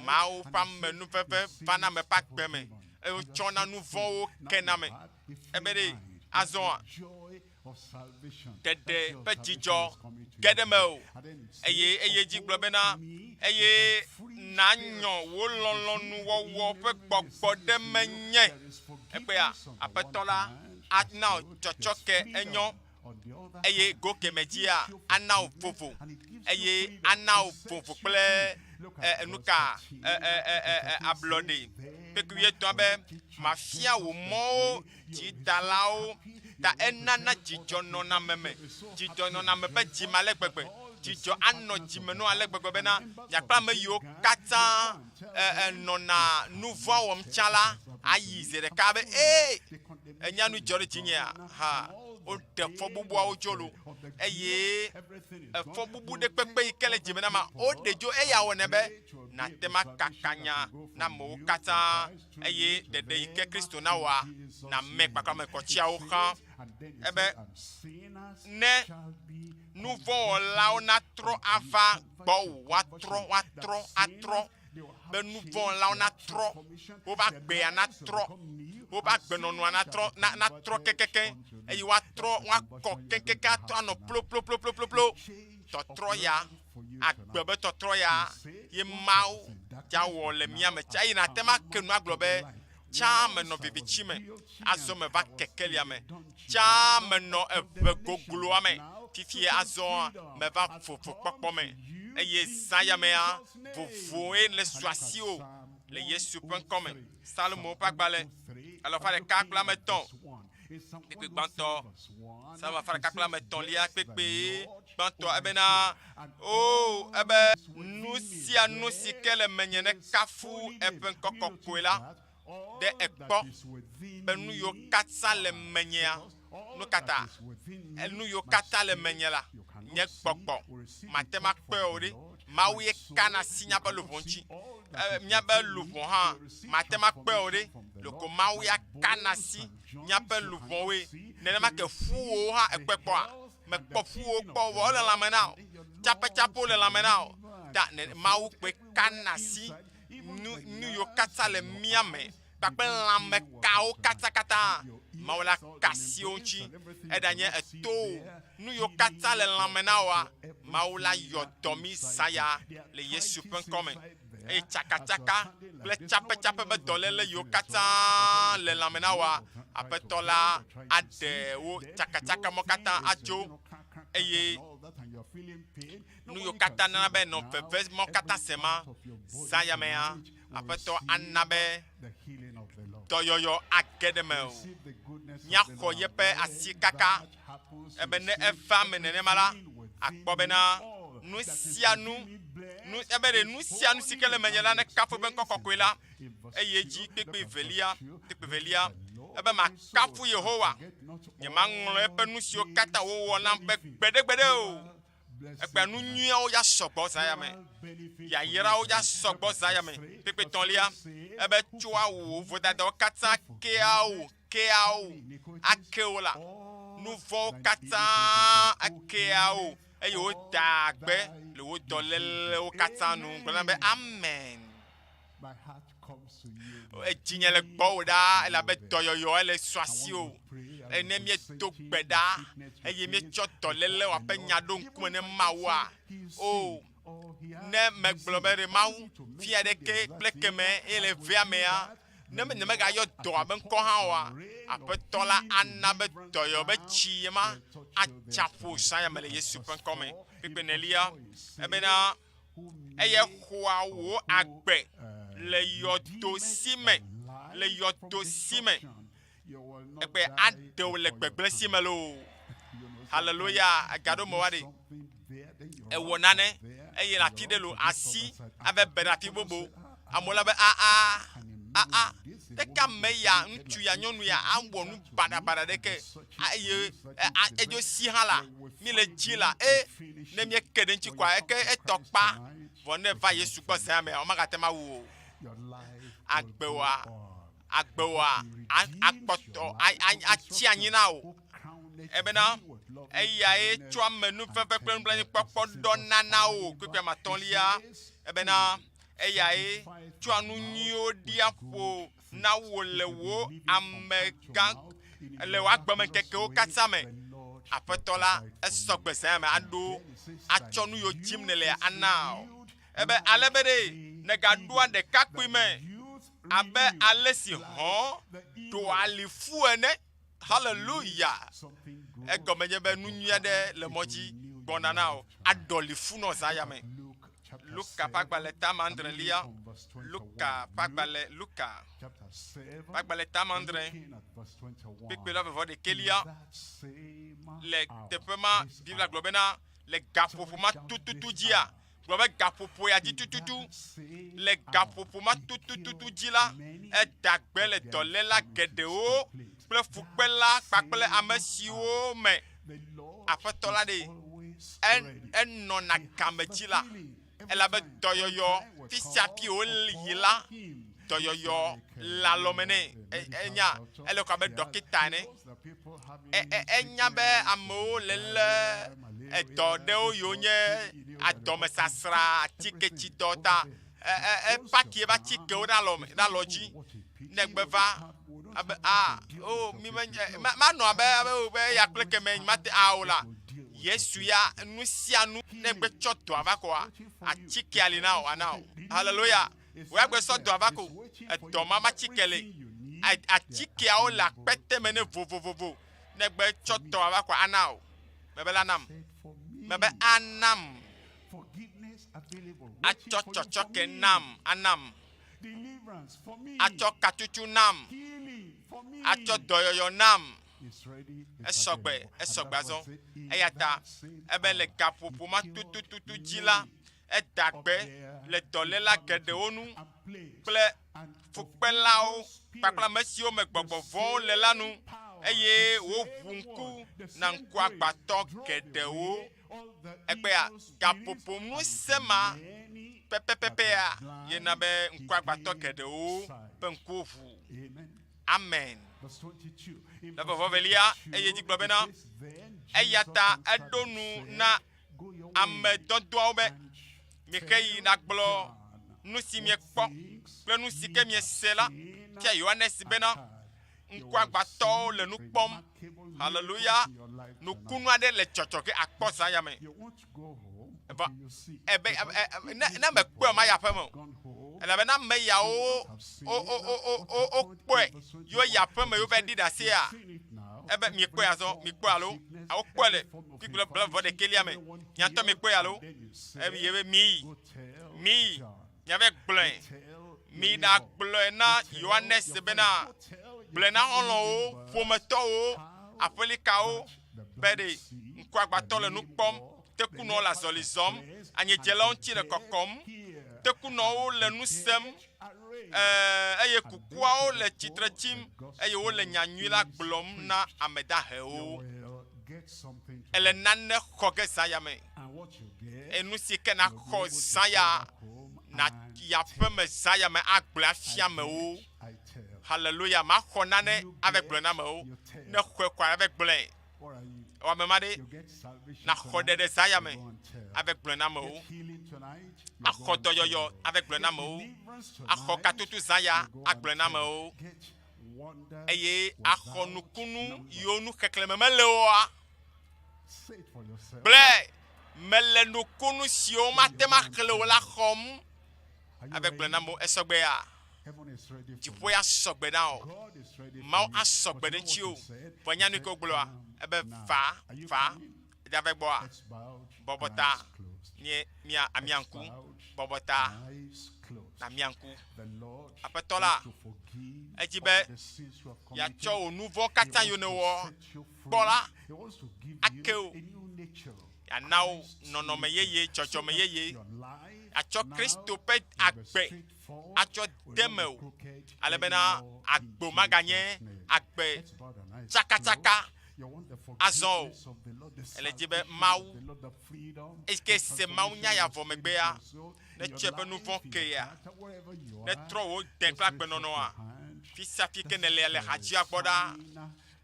Mawu ƒe amenuveve vana ame ƒe agbe me, eye wotsɔna nu vɔ̃wo kena ame. Ebe ɖe, azɔa, ɖeɖe ƒe dzidzɔ ge ɖe mewò. Eye eye dzi gblɔ bena, Eye nanyɔ wò lɔlɔ̃nuwɔwɔ ƒe gbɔgbɔ ɖe menye. Egbea, Aƒetɔ la ana wò tsɔtsɔke enyɔ, eye go kemɛ dzia, ana wò vovo, eye ana wò vovo kple e, nuka e, e, e, e, e, ablɔɖe. Kpekpe wuietɔ̃a be, Mafia wò mɔwo dzidalawo ta enana dzidzɔ nɔna ame me, dzidzɔ nɔna ame ƒe dzi me ale gbegbe, dzidzɔ anɔ dzime nɔ ale gbegbe bena miakple ame yiwo katã e, e, nɔna nu vɔ̃ wɔm tsã la ayi zi ɖeka be ee, enya nu dzɔ ɖe dzinyea? Ha, woɖe fɔbubuawo dzo lo eye efɔbubu ɖe kpekpe yi ke le dzime na ma woɖe dzo eya wɔnɛ be nàte ŋu akaka nya na amewo katã eye ɖeɖe yi ke Kristo na wòa, na mɛ kpakple ame kɔtsiawo xã. Ebe ne nuvɔ̃wɔlawo natrɔ ava gbɔwò, woatrɔ, woatrɔ, atrɔ, be nuvɔ̃wɔlawo natrɔ, woƒe agbea natrɔ, woƒe agbenɔnɔa natrɔ, na, natrɔ kekekeŋ, eye woatrɔ, woakɔ kekekeŋ atrɔ anɔ ploploploploploplo. Tɔtrɔ ya Agbe be tɔtrɔ ya ye Mawu dza wɔ le mía me tsã eye nàte ŋu ake nu agblɔ be, Tsã menɔ viviti me, azɔ meva kekelia me. Tsã menɔ eʋe gogloa me, fifia azɔa meva vovokpɔkpɔ me. Eye zã ya mea, vovoe le su asiwò le Yesu ƒe ŋkɔ me. Psalmowo ƒe agbalẽ alafa ɖeka kple ame etɔ̃. Kpekpe gbãtɔ, Psalm afa ɖeka kple ame etɔ̃lia kpekpe gbãtɔ ebena, O, ebe nu sia nu si ke le menye nekafu eƒe ŋkɔ kɔkɔe la. Ɖe èkpɔ be nu yiwo katã le menyea, nu ka ta? Nu yiwo katã le menye la, nye gbɔgbɔ, mate ŋu akpɔe o ɖe. Mawu ye kana asi míaƒe luʋɔ ŋuti. Míaƒe luʋɔ hã mate ŋu akpɔe o ɖe. Ɖeko Mawu ya kana asi míaƒe luʋɔwoe. Nenema ke ƒuwo hã èkpɔe kpɔa? Mekpɔ ƒuwo kpɔ o, vɔ wole lãme na wò. Tsaƒetsaƒewo le lãme na wò. Ta Mawu kpoe kana asi nu, nu yiwo katã le mía me kpakple lãmekawo katakata. Mawu la ka asi wo ŋuti. Eɖanye eto o, nu yiwo katã le lãme na wòa, Mawu la yɔ dɔ mí zã ya le Yesu ƒe ŋkɔ me. Eye tsakatsaka kple tsapetsape be dɔléle yiwo katã le lãme na wòa, Aƒetɔ la aɖe wo tsakatsaka mɔ katã adzo eye Nu yiwo katã nana be nɔ veve mɔ katã se ma, zã ya mea, Aƒetɔ ana be dɔyɔyɔ age ɖe me o. Míaxɔ yeƒe asi kaka ebe ne eva me nenema la, akpɔ bena nu sia nu, nu, ebe ɖe nu sia nu si ke le menye la nekafu eƒe ŋkɔ kɔkɔe la. Eye dzi kpekpe velia, kpekpe velia, ebe makafu Yehowa. Nyemaŋlɔ eƒe nu siwo katã wòwɔ nam be gbeɖegbeɖe o. Egbea nu nyuiawo ya sɔgbɔ zã ya me. Yayrawo ya sɔgbɔ zã ya me. Kpekpe tɔ̃lia, ebe tsoa wò vodadawo katã kea wò, kea wò, ake wò la. Nu vɔ̃wo katã ekea wò eye wodaa gbe le wò dɔlélewo katã nu. Gblɔ na be amen. Edzinye le gbɔwò ɖaa elabe dɔyɔyɔ ele su asiwò. Eye ne míedo gbe ɖa eye míetsɔ dɔléle wɔ ƒe nya ɖo ŋkume ne Mawua, o, ne megblɔ be ɖe Mawu fia ɖeke kple keme eye le vea mea, ne nyemegayɔ dɔa be ŋkɔ hã oa, Aƒetɔ la ana be dɔyɔyɔ be tsi ma atsa ƒo zã ya me le Yesu ƒe ŋkɔ me. Kpekpe nelia, ebena eye xɔa wò agbe le yɔdo si me, le yɔdo si me. Egbe aɖe wò le gbegblẽ si me loo. Haleluya, egaɖo me wa ɖe. Ewɔ nane eye le afi ɖe lo asi ave be ɖe afi bubu. Amewo la be aa aa ɖeka me ya ŋutsu ya nyɔnu ya awɔ nu baɖabaɖa ɖeke eye edzo si hã la mi le dzi la e ne mi ke ɖe ŋuti koa eke etɔ kpa vɔ ne va Yesu gbɔ zã mea womagate ŋu awu o. Agbewoa agbewoa akpɔtɔ atsi anyi na wò ebena eyae tsɔ amenuveve kple nublanuikpɔkpɔ ɖɔ nana wò. Kpukpui amatɔ̃lia ebena Eyae tsɔa nu nyuiwo ɖia ƒo na wò le wò amegã le wò agbemeŋkekewo katã me. Aƒetɔ la, esɔ gbe zã me aɖo atsɔ nu yiwo dim nèle ana wò. Ebe ale be ɖe nègaɖoa ɖekakpui me abe ale si hɔ̃ ɖoa lifu ene. Haleluya! Egɔme nye be nu nyui aɖe le mɔ dzi gbɔna na wò. Aɖɔ lifu nɔ zã ya me. Luka ƒe agbalẽ ta adrelia. Luka ƒe agbalẽ Luka ƒe agbalẽ ta adre kpekpe la vevɔ ɖekɛlia le teƒe ma Biblia gblɔ bena le gaƒoƒo ma tututu dzia gblɔ be gaƒoƒo ya dzi tututu le gaƒoƒo ma tututu dzi la eda gbe le dɔléla geɖewo kple fukpela kpakple ame siwo me Aƒetɔ la ɖe enɔna game dzi la, elabe dɔyɔyɔ fi sia fi wòyi la, dɔyɔyɔ le alɔme nɛ. Enya ele ko abe ɖɔkita ene. Enya be amewo le lé edɔ ɖewo yiwo nye adɔmesasra, atiketsidɔ ta. Epaki eƒe atikewo ɖe alɔme, ɖe alɔ dzi. Ne gbe va abe a o mi me manɔ abe abe o be ya kple keme mate a o la Yesu ya nu sia nu ne gbe tsɔ dɔa va koa atike ali na o ana o haleluya wo ya gbe sɔ dɔa va ko edɔ ma ma atike le atikeawo le akpete me ne vovovovo ne gbe tsɔ dɔa va koa ana o mebe la nam mebe anam atsɔ tsɔtsɔke nam anam atsɔ katutu nam, atsɔ dɔyɔyɔ nam. Esɔgbe, esɔgbe azɔ. Eya ta ebe le gaƒoƒo ma tutututu dzi la, eda gbe le dɔléla geɖewo nu kple fukpelawo kpakple ame siwo me gbɔgbɔ vɔ̃wo le la nu, eye woʋu ŋku na ŋkuagbãtɔ geɖewo. Egbea gaƒoƒo ŋusẽ ma pɛpɛpɛpɛa ye na be ŋkuagbãtɔ geɖewo ƒe ŋkuwo ʋu. Amen. Le vɔvɔ velia, eye dzi gblɔ bena, eya ta eɖo nu na ame dɔdɔawo be, Mixe yi ɖagblɔ nu si miekpɔ kple nu si ke miese la fia Yohanes bena, ŋkuagbãtɔwo le nu kpɔm. Haleluya! Nukunu aɖe le dzɔdzɔ ge akpɔ zã ya me. Evɔ ebe ne ne mekpɔe o mayi aƒeme o. Elabena ame yawo wo wo wo wo wo wokpɔe ye woyi aƒeme ye wova ɖi ɖasea ebe miekpɔe azɔ mikpɔe alo wokpɔe le kpikpli blaeve ɖekɛlia me. Mia ŋutɔ mikpɔe alo eye ye be miyi miyi miava gblɔe miɖagblɔe na Yohanes bena gblɔe na xɔlɔ̃wo, ƒometɔwo, aƒelikawo be ɖe ŋkuagbãtɔ le nu kpɔm, tekunɔwo le azɔli zɔm, anyidzelawo ŋuti le kɔkɔm, tekunɔwo le nu sem, eye kukuawo le tsitre tsim, eye wole nya nyui la gblɔm na ame dahewo. Ele nane xɔ ge zã ya me. Enu si ke naxɔ zã ya, nayi aƒeme zã ya me agblɔe afia amewo. Haleluya! Maxɔ nane ava gblɔe na amewo. Ne xɔe koa, ava gblɔe. Ewɔ ame ma ɖe, naxɔ ɖeɖe zã ya me ava gblɔe na amewo. Axɔ dɔyɔyɔ ava gblɔe na amewo. Axɔ katutu zã ya agblɔe na amewo. Eye axɔ nukunu yiwo nu xexlẽme mele oa. Gblɔe, mele nukunu siwo mate ŋu axlẽ o la xɔm ava gblɔe na amewo. Esɔgbea? Dziƒo ya sɔgbe na wò. Mawu asɔgbe ɖe ŋutiwò. Vɔ nya nu ke wogblɔa, ebe va, va, ɖe ave gbɔa, bɔbɔ ta, mie, mia, amia ŋku, bɔbɔ ta, namia ŋku. Aƒetɔ la, edzi be yeatsɔ wò nu vɔ̃ katã yiwo nèwɔ kpɔ la ake wò. Yeana wò nɔnɔme yeye, dzɔdzɔme yeye. Atsɔ Kristo ƒe agbe atsɔ de mewò, ale bena agbo maganye agbe tsakatsaka azɔ o. Ele dzi be Mawu, eyi ke se Mawu nya ya vɔ megbea, netsɔ eƒe nu vɔ̃ kea, netrɔ wò dẽ kple agbenɔnɔa. Fi sia fi ke nèle le hadzia gbɔ ɖa,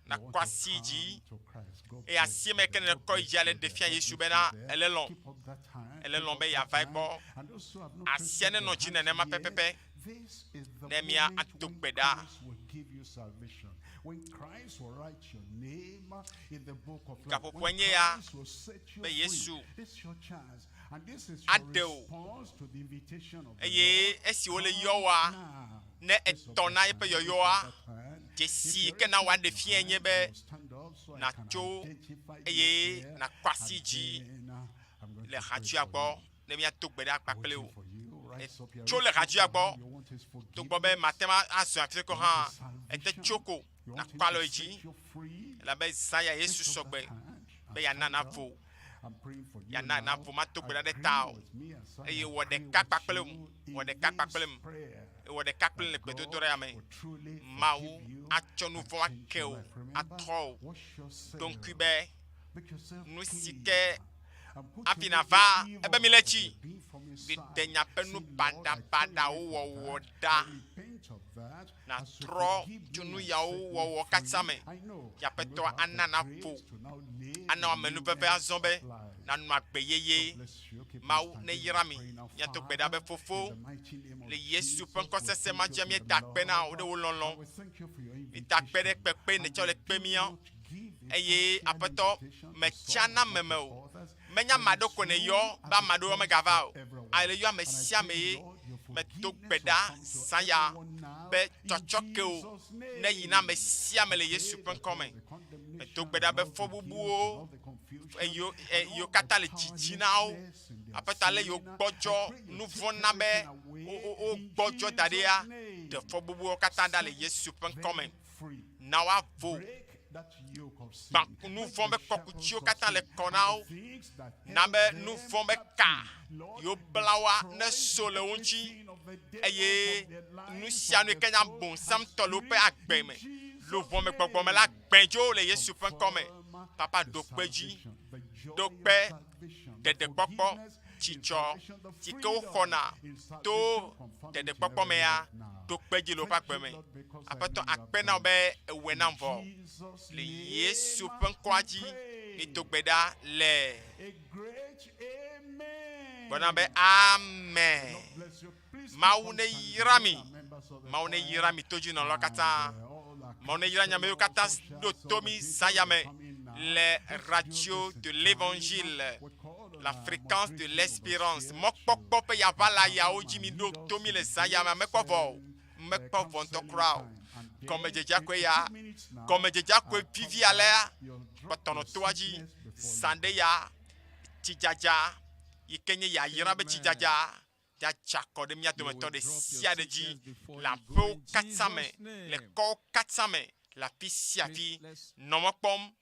nakɔ asi dzi, eye asie me ke nèkɔ yi dzia le ɖe fia Yesu bena ele lɔ̃, ele lɔ̃ be yeava egbɔ. Asia nenɔ dzi nenema pɛpɛpɛ ne mía ado gbe ɖa. Gaƒoƒoe nye ya be Yesu aɖe wò eye esi wole yɔwòa, ne etɔ na eƒe yɔyɔa, dzesi ke na wòaɖe fiae nye be nàtso eye nàkɔ asi dzi le hadzia gbɔ ne míado gbe ɖa kpakple wò. Tso le hadzia gbɔ, togbɔ be mate ŋu azɔ afi ɖeke o hã, ete tso ko nàkɔ alɔ yi dzi, elabe zã ya Yesu sɔgbe be yeana nàvo. Yeana nàvo mato gbe ɖa ɖe ta o. Eye wɔ ɖeka kpakple wɔ ɖeka kpakple wɔ ɖeka kple le gbedodoɖa ya me. Mawu atsɔ nu vɔ̃ ake wò, atrɔ wò. Ɖo ŋkui be nu si ke hafi nàva ebe mile tsi. Miɖe miaƒe nu baɖabaɖawo wɔwɔ ɖa. Nàtrɔ tso nu yawo wɔwɔ katã me. Aƒetɔ ana nàƒo, ana wò amenuveve azɔ be nànɔ agbe yeye. Mawu neyra mi. Míado gbe ɖa be, Fofo, le Yesu ƒe ŋkɔ sesẽ ma dzia, míeda akpe na wò ɖe wò lɔlɔ̃. Míeda akpe ɖe kpekpe nètsɔ le kpe mía. Eye Aƒetɔ, mètsa na ame me o. Menye ame aɖewo ko nèyɔ be ame aɖewo megava o. Ale yɔ ame sia ame ye medo gbe ɖa zã ya be tsɔtsɔke o neyi na ame sia ame le Yesu ƒe ŋkɔ me. Medo gbe ɖa be fɔbubuwo eyiwo eyiwo katã le dzidzi na wo. Aƒetɔ ale yiwo gbɔdzɔ nu vɔ̃ na be wogbɔdzɔ da ɖia, ɖe fɔbubuwo katã ɖa le Yesu ƒe ŋkɔ me. Na woavo. Gbã nu vɔ̃ be kɔkutsiwo katã le kɔ na wo. Na be nu vɔ̃ be ka yiwo bla woa neso le wo ŋuti eye nu sia nu yi ke nye abosam tɔ le woƒe agbe me, luʋɔ me, gbɔgbɔ me la gbẽ dzo le Yesu ƒe ŋkɔ me. Papa ɖo kpe dzi, ɖo kpe ɖeɖekpɔkpɔ, dzidzɔ si ke woxɔna to ɖeɖekpɔkpɔ mea, ɖo kpe dzi le woƒe agbe me. Aƒetɔ akpe na wò be èwɔe nam vɔ. Le Yesu ƒe ŋkɔa dzi, mído gbe ɖa le gbɔna be amen. Mawu neyra mi. Mawu neyra mi todzinɔlawo katã. Mawu neyra nya mewo katã ɖo to mi zã ya me le Radio de l'Evangile, la fréquence de l'espérance. Mɔkpɔkpɔ ƒe yaʋala yawo dzi mi ɖo to mi le zã ya me. Mekpɔ vɔ o. Mekpɔ vɔ ŋutɔ kura o. Gɔmedzedzea koe ya. Gɔmedzedzea koe vivi alea. Kpɔtɔ nɔ toa dzi. Zã ɖe ya. Tsidzadza yi ke nye yayra be tsidzadza dza kɔ ɖe mía dometɔ ɖe sia ɖe dzi le aƒewo katã me, le kɔwo katã me, le afi sia afi. Nɔ mɔ kpɔm,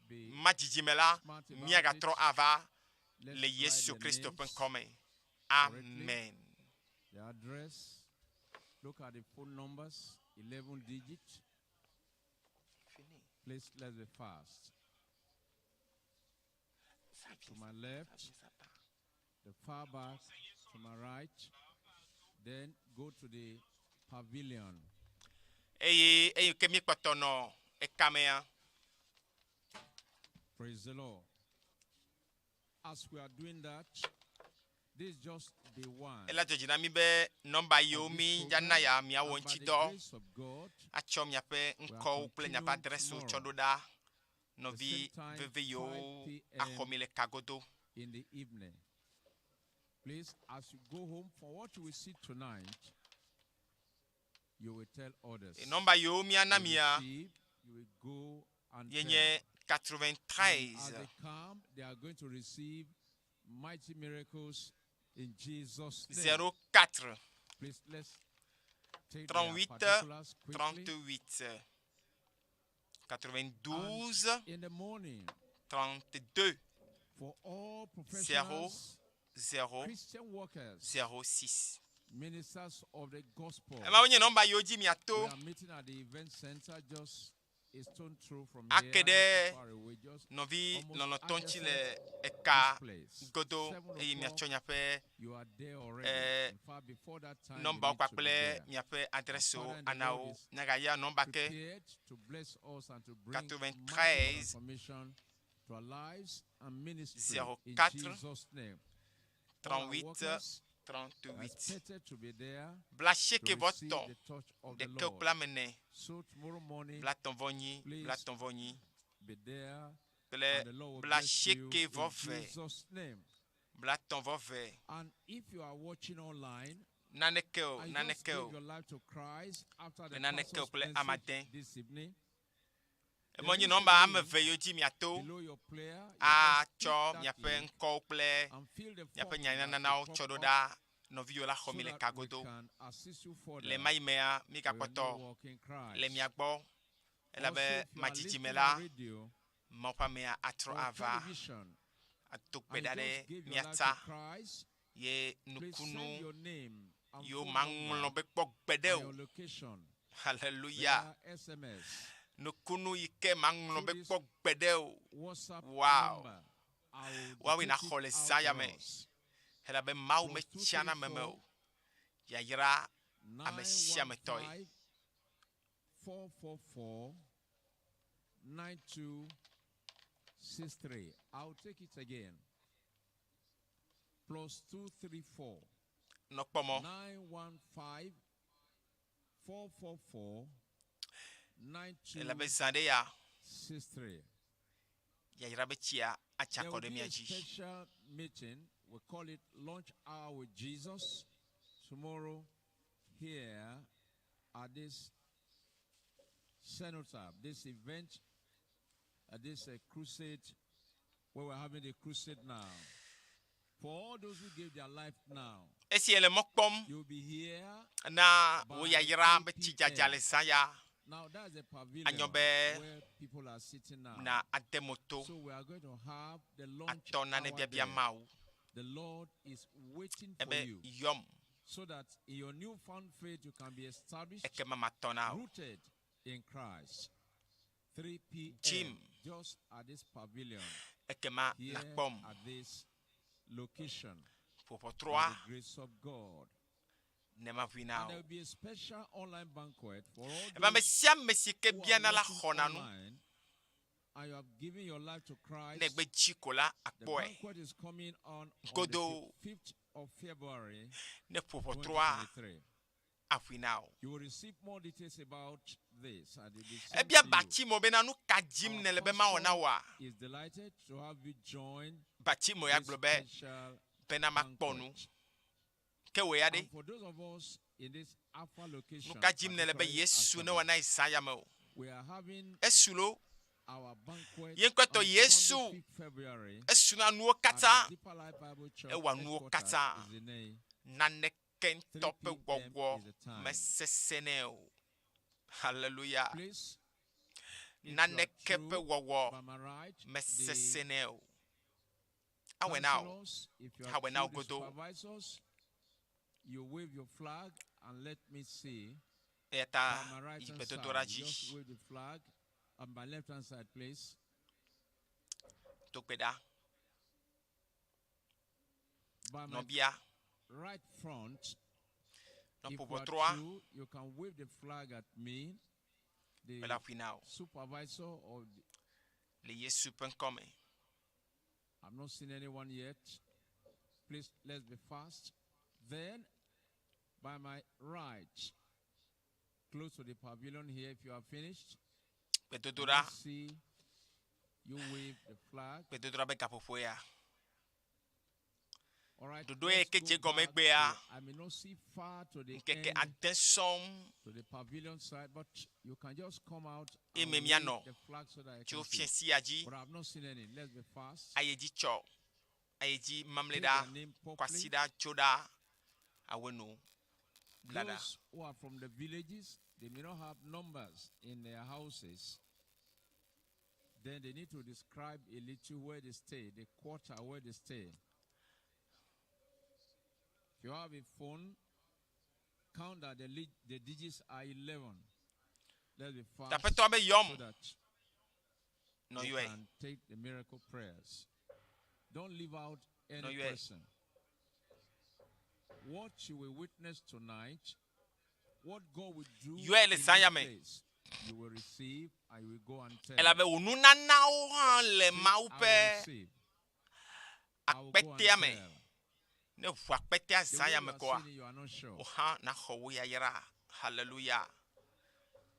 ma dzidzime la, míagatrɔ ava le Yesu Kristo ƒe ŋkɔ me. Amen. The address, look at the phone numbers, 11 digits. Please, let's be fast. To my left, the far back, to my right, then go to the pavilion. Eye eyi ke míekpɔtɔ nɔ ekamea. Praise the Lord. As we are doing that, this is just day one. Ele adzɔ dzi na mí be nɔmba yiwo mí ya na ya miawɔ ŋuti dɔ atsɔ miaƒe ŋkɔwo kple miaƒe adrɛsiwo tsɔ ɖo ɖa nɔvi veve yiwo axɔ mi le kagodo. In the evening. Please, as you go home, for what you will see tonight, you will tell others. Nɔmba yiwo míana You will mia see, you will go and ye tell. nye And as 93 they come, they are going to receive mighty miracles in Jesus' name. 04 Please, let's take their 38 particulars quickly. 38 92 In the morning, 32 for all 0 professionals, 0 Christian workers, 0 6. ministers of the gospel. Emawo nye nɔmba yiwo dzi miato We are meeting at the event center just a stone throw from here, ake not ɖe too far away, just nɔvi almost lɔlɔtɔ ŋuti le adjacent eka this place. godo 7 eye o'clock, miatsɔ miaƒe you are there already. eh, In fact, before that time, you nɔmbawo need to be kpakple there. miaƒe adrɛsiwo Father in the ana Lord wo. is Miagaya nɔmba ke prepared to bless us and to bring mighty 93 transformation to our lives and ministry in 04 Jesus' name. All our 38 workers are 38 expected to be there Blasieke to vɔ receive tɔ̃ the touch of the ɖeke Lord. kple ame ene So tomorrow morning, blatɔ̃ vɔ nyi please blatɔ̃ vɔ nyi be there kple and the Lord will bless you blasieke in vɔ ve Jesus' name. blatɔ̃ vɔ ve And if you are watching online, naneke o and you just naneke gave o your life to Christ after the naneke o pastor's kple message amade this evening, emɔ nyi nɔmba ame eve yiwo dzi miato below your player, you just atsɔ click that miaƒe link ŋkɔwo kple and fill the miaƒe form that will nyanananawo pop tsɔ ɖo up ɖa nɔvi yiwo la xɔ so mi le that we kagodo can assist you further le ma yi mea for your mígakpɔtɔ new walk in le Christ. mia gbɔ elabe Also, if you are madzidzi listening me on la radio Mawu ƒe amea atrɔ or ava television ato gbe and ɖa you ɖe just gave your mia life ta to Christ, ye please send nukunu your name and yiwo phone maŋlɔ number be kpɔ gbe ɖe and o your location hallelujah via SMS nukunu yi ke maŋlɔ through be this kpɔ gbe ɖe o WhatsApp wow number. I will woawoe dictate naxɔ it le out zã ya for me us. elabe Mawu Plus two metsiana three ame me four o yayra ame sia ame tɔe 915 444 9263. I'll take it again. Plus 234 nɔ kpɔmɔ 915 444 elabe zã ɖe ya 9263. yayra be tsia atsa There kɔ will ɖe be mia a dzi special meeting. We call it Lunch Hour with Jesus tomorrow here at this cenotaph, this event, at this crusade where we're having the crusade now. For all those who gave their life now, esi ele mɔ kpɔm you'll be here na wo by yayra 3 be tsidzadza p.m. le zã ya Now that's the pavilion Anyo be where people are sitting now. na ade moto So we are going to have the lunch atɔ nane hour biabia there. mawu The Lord is waiting for ebe you yɔm so that in your newfound faith you can be established, ekema matɔ na wo rooted in Christ. 3 p.m. Jim. just at this pavilion ekema here nakpɔm at this location. By ƒoƒɔtrɔa the grace of God. ne maʋui na And there wo will be a special online banquet for all ebe ame those sia ame si ke who are biana la watching xɔna nu online and you have given your life to Christ. ne gbe dzi ko la The akpɔe banquet is coming on the Godo. 5th of February ne ƒoƒɔtrɔa 2023. aʋui na wo You will receive more details about this and it will be sent ebia to you. batimo bena nu ka dzim Our nele be mawɔ na pastor woa is delighted to have you join batimo ya this gblɔ be special bena makpɔ nu banquet. ke wò ya ɖe And for those of us in this Alpha location, nu ka dzim nele be particularly yesu ne Asaba, wɔ na ye zã ya me o we are having esu lo our banquet Ye ŋkɔtɔ on Yesu. Sunday, 5th February esu na nuwo at katã the Deeper Life Bible Church ewɔ nuwo headquarters, katã Izinei. naneke ŋutɔ 3 ƒe p.m. wɔwɔ is the time. mesesẽ nɛ o hallelujah Please, if you are naneke ƒe through, wɔwɔ by my right, mesesẽ the nɛ o awɔe na o counselors, if you are Awɔe na wo through, the godo supervisors, you wave your flag and let me see. eya ta By my right yi hand gbedodoɖa side, you dzi just wave the flag. On my left hand side, please. do gbe ɖa By my nɔbia right front, nɔ if you are ƒoƒɔtrɔa through, you can wave the flag at me. The mele aƒui na o supervisor or the, le yesu ƒe ŋkɔ me I've not seen anyone yet. Please, let's be fast. Then, by my right, close to the pavilion here, if you are finished, gbedodoɖa let's see you wave the flag. gbedodoɖa be gaƒoƒo ya All right. Ɖoɖo ye let's ke go dze gɔme back egbea, to- I may not see far to the ŋkeke end, ade sɔŋ to the pavilion side, but you can just come out Eye and me wave mianɔ the flag so that I tso can see. fiẽ sia dzi But I've not seen any. Let's be fast. ayi dzi tsɔ ayi dzi mamle Take ɖa their name properly. kwasi ɖa tso ɖa awe nu bla ɖa Those who are from the villages, they may not have numbers in their houses. Then they need to describe a little where they stay, the quarter where they stay. If you have a phone, count that the, the digits are 11. Let's be fast Aƒetɔ be yɔm. so that Nɔ you yɔe. can take the miracle prayers. Don't leave out any Nɔ yɔe. person. What you will witness tonight, what God will do Yɔe in le this zã ya me. place, you will receive and you will go and tell. Elabe wò nunanawo hã le Mawu I will ƒe receive. I will go and akpetea me. tell. Ne ʋu akpetea The zã way ya you me are koa, seeing it, you are not sure. wò hã naxɔ wò yayra. Hallelujah.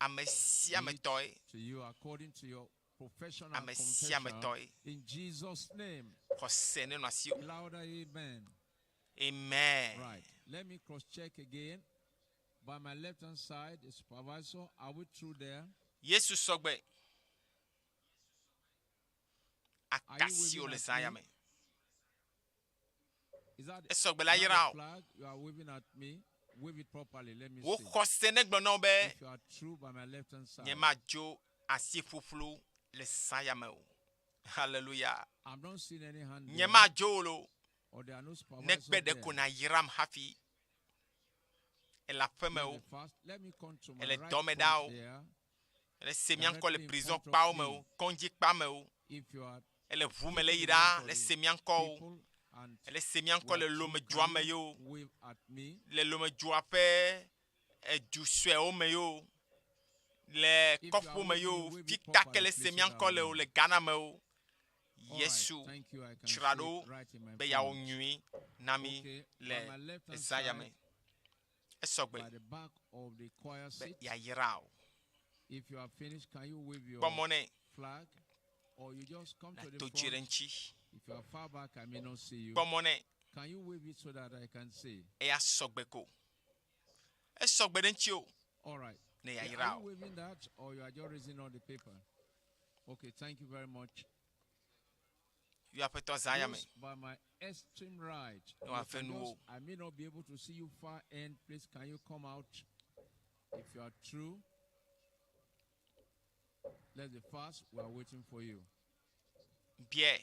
Ame sia ame tɔe. To you according to your professional Ame sia ame confession. tɔe. In Jesus' name. Xɔse nenɔ asiwò. Louder amen. Amen. Right. Let me cross check again. By my left hand side, the supervisor, are we through there? Yesu sɔgbe. Are you Akasiwò waving le at zã ya me? me. Is that, Esɔgbe is la that yra the o. flag you are waving at me? Wave it properly. Let me Wò see. xɔse ne gblɔ na wo be If you are true by my left hand side. nye madzo asi ƒuƒlu le zã ya me o. Hallelujah. I'm not seeing any hand. Nye there, madzo o lo. Or there are no Ne supervisors gbe ɖe there. ko na yram hafi. Ele aƒeme Let o. me fast. Let me come to my Ele right dɔme front ɖa o. there. Ele se mía ŋkɔ le Directly in prison front of kpawo me me. o. Kɔndzi kpa me o. If you are Ele ʋu me le taking yi the name ɖa for le the se mía ŋkɔwo. people and Ele se mía we ŋkɔ are le true, lomedzoa can me you yo. wave at me? Le lomedzoa ƒe edu suewo me yo. Le If you are kɔƒo me waving, yo. wave it Fi ka ke properly, le please, se so mía that ŋkɔ I le o know. le Ghana me o. All right, Yesu thank you. I can dzra see ɖo it right in my be yeawɔ front. nyui na mí Okay, by le my left hand ezã ya side, me. Esɔgbe by the back of the choir be seat. yayra o. If you are finished, can you wave your Kpɔ mɔ nɛ flag? Or you just come to the nato dzi ɖe front. ŋuti. If you are far back, I may not see you. Kpɔ mɔ nɛ Can you wave it so that I can see? eya sɔgbe ko. Esɔgbe ɖe ŋuti o. All right. Ne Yeah, yayra are o. you waving that or you are just raising on the paper? Okay, thank you very much. Yɔ aƒetɔ zã ya me. Those by my extreme right, Ne you wòave can nu just- wo. I may not be able to see you far end. Please, can you come out if you are true? Let's be fast. We are waiting for you. Biae.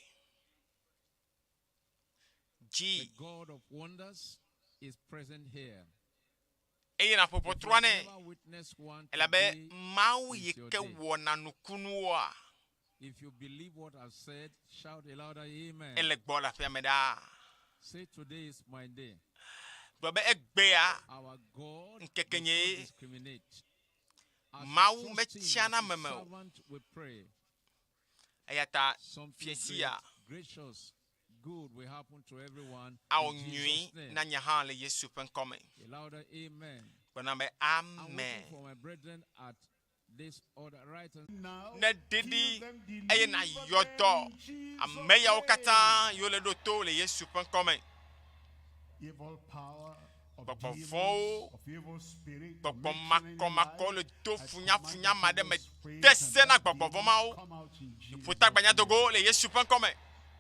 Dzi. The God of wonders is present here. Eye nàƒo If you ʋɔtrua nɛ. never witnessed one, Elabe today Mawu is yi your ke day. wɔna nukunuwoa, If you believe what I've said, shout a louder amen. ele gbɔ le aƒea me ɖaa. Say today is my day. Gblɔ be egbea Our God ŋkeke does not nye discriminate. As we Mawu trust him metsiana as his ame me o. servant, we pray. Eya ta Something fiesia great, gracious, good will happen to everyone awɔ in nyui Jesus' name. na nye hã le Yesu ƒe ŋkɔme. A louder amen. Gblɔna be I'm waiting amen. for my brethren at this other right hand. Ne ɖiɖi eye nàyɔ dɔ ame yawo katã yiwo le ɖo to le Yesu ƒe ŋkɔme. Evil power of Gbɔgbɔ demons, vɔ̃wo, of evil spirit, gbɔgbɔ tormenting any makɔmakɔ life, le do I command funyafunya ma ɖe that me evil spirit de and se na that gbɔgbɔ vɔ̃ demon mawo. come out in Jesus' Ƒotagbanya le Yesu ƒe ŋkɔme.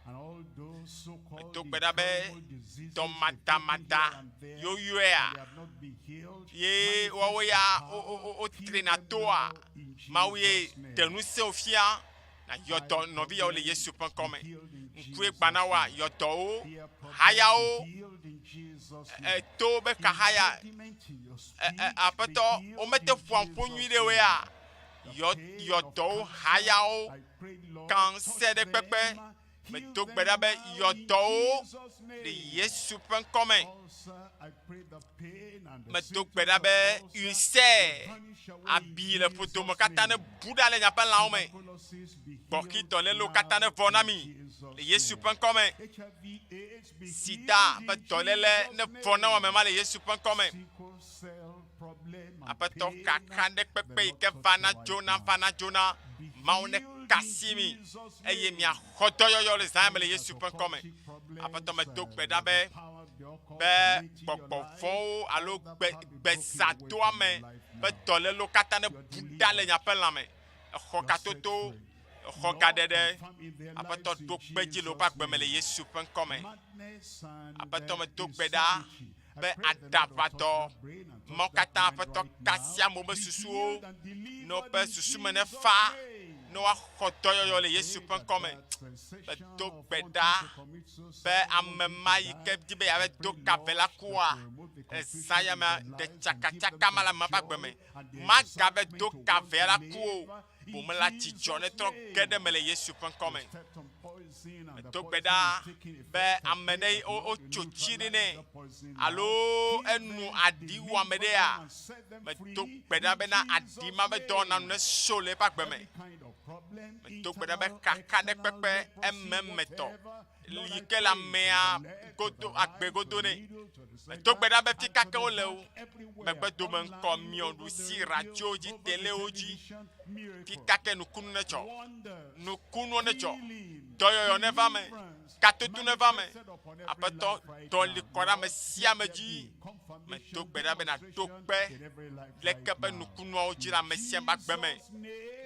And all those so-called Medo gbe ɖa be incurable diseases they've taken here dɔmadamada and there, yoyoea and they have not been healed, ye woawo ya wo- wo- wo- wotrina toa Mawu ye ɖe ŋusẽ wo fia nayɔ dɔ nɔvi yawo le Yesu ƒe ŋkɔme. Ŋkue gbã na woa yɔ dɔwo, hayawo, eto be kahaya, ɛ- ɛ, aƒetɔ womete ƒoa ƒo nyui ɖe woea yɔ yɔ dɔwo hayawo kansɛ ɖe kpekpe medo gbe ɖa be yɔ dɔwo le Yesu ƒe ŋkɔme. Medo gbe ɖa be ulcère abi le ƒodome katã ne bu ɖa le miaƒe lãwo me. Gbɔxi dɔlélewo katã ne vɔ na mi le Yesu ƒe ŋkɔme. Sida ƒe dɔléle ne vɔ na wò ame ma le Yesu ƒe ŋkɔme. Aƒetɔ kaka ɖe kpekpe yi ke vana dzona vana dzona Mawu ne kasi mi eye miaxɔ dɔyɔyɔ le zã me le Yesu ƒe ŋkɔme. Aƒetɔ medo gbe ɖa be be gbɔgbɔ vɔ̃wo alo gbe gbezadoame ƒe dɔlélewo katã ne bu ɖa le miaƒe lãme. Exɔ katoto, exɔ gaɖeɖe, aƒetɔ ɖo kpe dzi le woƒe agbe me le Yesu ƒe ŋkɔme. Aƒetɔ medo gbe ɖa be aɖaʋadɔ mawo katã aƒetɔ kasi amewo ƒe susuwo ne woƒe susume ne fa ne woaxɔ dɔyɔyɔ le Yesu ƒe ŋkɔme. Medo gbe ɖa be ame ma yi ke di be yeava do kave la kua ezã ya mea ɖe tsakatsaka ma le amea ƒe agbe me. Magabe do kave la ku o. Bome la dzidzɔ ne trɔ ge ɖe me le Yesu ƒe ŋkɔme. Medo gbe ɖa be ame ɖe wo wotso tsi ɖi nɛ alo enu aɖi wu ame ɖea, medo gbe ɖa bena aɖi ma be dɔwɔna nu ne so le eƒe agbe me. Medo gbe ɖa be kaka ɖe kpekpe ememetɔ yi ke le amea godo agbe godo nɛ. Medo gbe ɖa be fi ka ke wole o, megbe dome ŋkɔ miɔ ɖusi radio dzi telewo dzi fi ka ke nukunu ne dzɔ nukunuwo ne dzɔ dɔyɔyɔ ne va me katoto ne va me aƒetɔ dɔ li kɔ ɖe ame sia ame dzi medo gbe ɖa be nàɖo kpe leke ƒe nukunuawo dzi le ame sia ame ƒe agbe me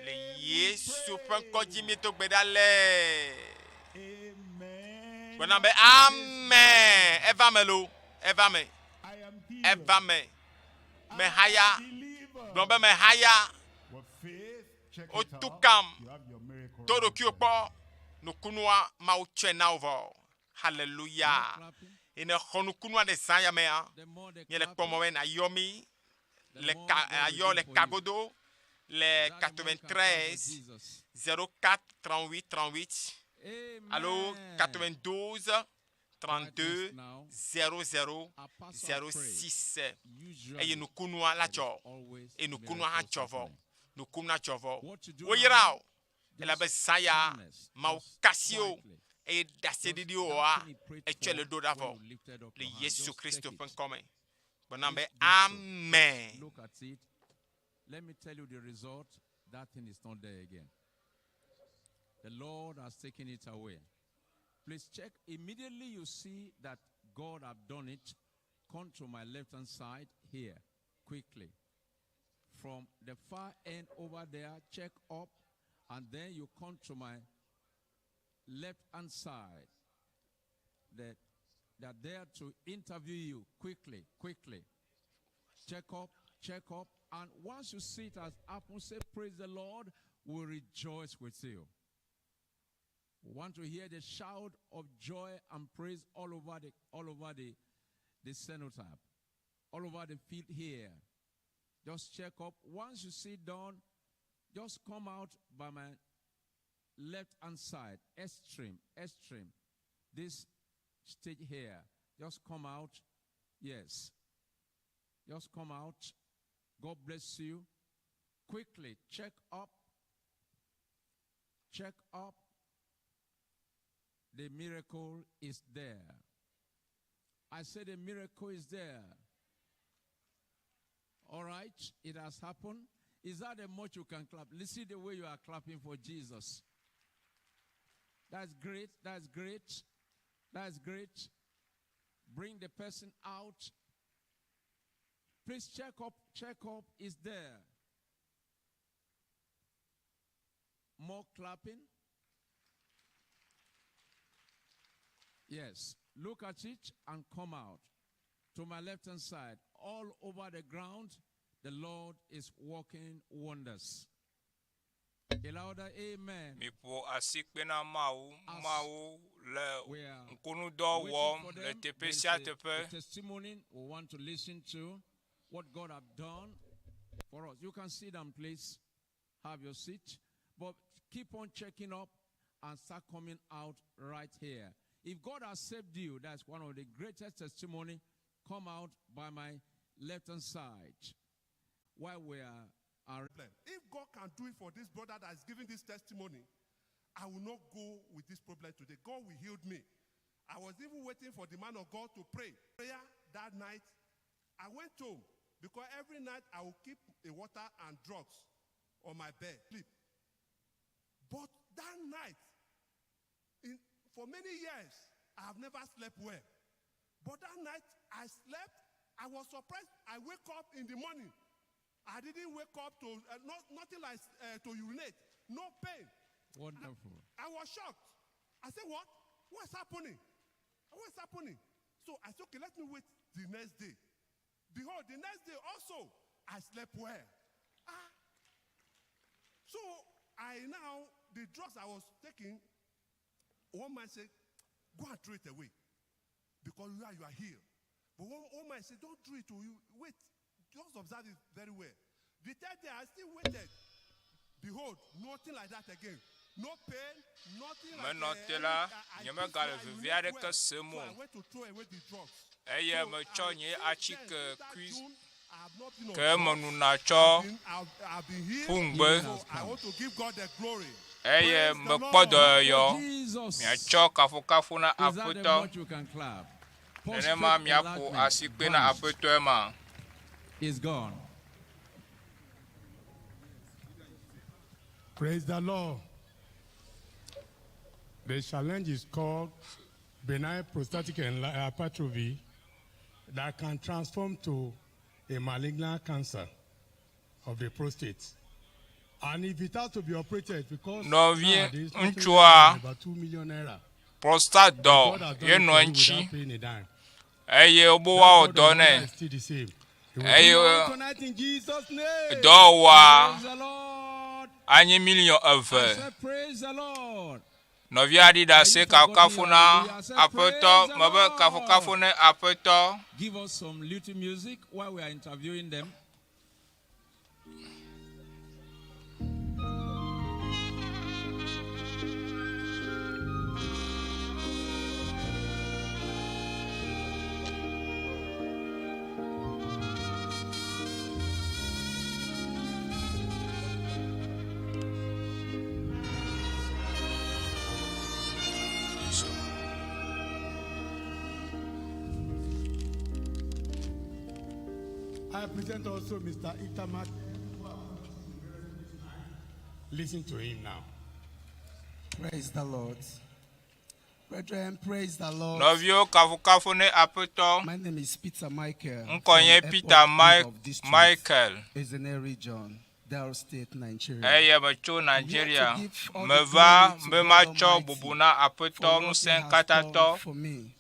le Yesu ƒe ŋkɔ dzi míedo gbe ɖa le gblɔna be amen eva me lo eva me eva me mehaya gblɔ be mehaya wotu kam do ɖokuiwò kpɔ nukunua Mawu tsɔe na wò vɔ hallelujah ene xɔ nukunua ɖe zã ya mea míele kpɔm be nàyɔ mí le ka ayɔ le kagodo le 93 04 38 38 alo 92 32 00 06 eye nukunua la dzɔ eye nukunua hã dzɔ vɔ nukunua dzɔ vɔ woyra o elabe zã ya Mawu kasi o eye ɖaseɖiɖiwo wɔa etsɔe le ɖo ɖa vɔ le Yesu Kristo ƒe ŋkɔme gblɔna be amen. Look at it. Let me tell you the result. That thing is not there again. The Lord has taken it away. Please check. Immediately you see that God have done it. Come to my left hand side here quickly. From the far end over there, check up, and then you come to my left hand side. That they're there to interview you quickly, quickly. Check up, check up, and once you see it has happened, say, Praise the Lord. We rejoice with you. We want to hear the shout of joy and praise all over the all over the, the cenotaph, all over the field here. Just check up. Once you sit down, just come out by my left hand side, extreme, extreme. This stage here. Just come out. Yes. Just come out. God bless you. Quickly check up. Check up. The miracle is there. I said the miracle is there. All right, it has happened. Is that the much you can clap? Listen the way you are clapping for Jesus. That's great. That's great. That's great. Bring the person out. Please check up. Check up is there. More clapping. Yes. Look at it and come out. To my left hand side, all over the ground, the Lord is working wonders. A louder amen. Miƒo asikpe na Mawu. As Mawu le we are ŋkunudɔ waiting wɔm for le them, teƒe there is sia a, a teƒe. testimony we want to listen to what God have done for us. You can sit down, please. Have your seat. But keep on checking up and start coming out right here. If God has saved you, that's one of the greatest testimony. Come out by my left hand side. While we are, are If God can do it for this brother that is giving this testimony, I will not go with this problem today. God will heal me. I was even waiting for the man of God to pray. Prayer that night, I went home because every night I will keep a water and drugs on my bed, sleep. But that night, in, for many years, I have never slept well. But that night, I slept. I was surprised. I wake up in the morning. I didn't wake up to not, nothing like to urinate, no pain. wonderful. I was shocked. I said, What? What's happening? What's happening? So I said, Okay, let me wait the next day. Behold, the next day also, I slept well. Ah. So I now, the drugs I was taking, one man said, Go and throw it away. Because you are, you are healed. But one, one man said, Don't throw it away. Wait. Just observe it very well. The third day, I still waited. Behold, nothing like that again. No pain, nothing like Menɔ te la, nyemegale veve aɖeke sem So o. I went to throw away the drugs. Eye metsɔ nye atike kui I've not been on ke drugs. menuna tsɔ I've, I've been healed. ƒu ŋugbe. So I want to give God the glory. Eye Praise the mekpɔ Lord. dɔyɔyɔ. Jesus. Miatsɔ kafukafu na Is that the Aƒetɔ. much you can clap? Nenema Prostrate miaƒo enlargement asikpe na vanished. Aƒetɔe ma. Is gone. Praise the Lord. The challenge is called benign prostatic hypertrophy that can transform to a malignant cancer of the prostate. And if it has to be operated, because Nɔvi nowadays, nothing ŋutsua less than about 2 million naira. prostate dɔ God has done ye it nɔ for you eŋuti without paying a dime. eye wobe That woawɔ God of dɔ wonder nɛ. is still the same. He will Eye bring you tonight in Jesus' name. dɔwɔwɔa Praise the Lord. anyi miliɔn I eve. said, Praise the Lord. Nɔvi aɖi ɖe asi Are you forgotten kafukafu your na hallelujah? I said, Aƒetɔ. Praise the Mebe kafukafu Lord. ne Aƒetɔ. Give us some little music while we are interviewing them. So, I present also Mr. Itamak. Listen to him now. Praise the Lord. Brethren, praise the Lord. Nɔviwo kafukafu ne Aƒetɔ. My name is Peter Michael. Ŋkɔ from nye Airport Peter Group Mi- of District, Michael. Ezene Region, Delta State, Nigeria. Eye metso I'm here to Nigeria. give all the Meva glory to be God matsɔ Almighty bubu na for Aƒetɔ what He ŋusẽ has katãtɔ done for me.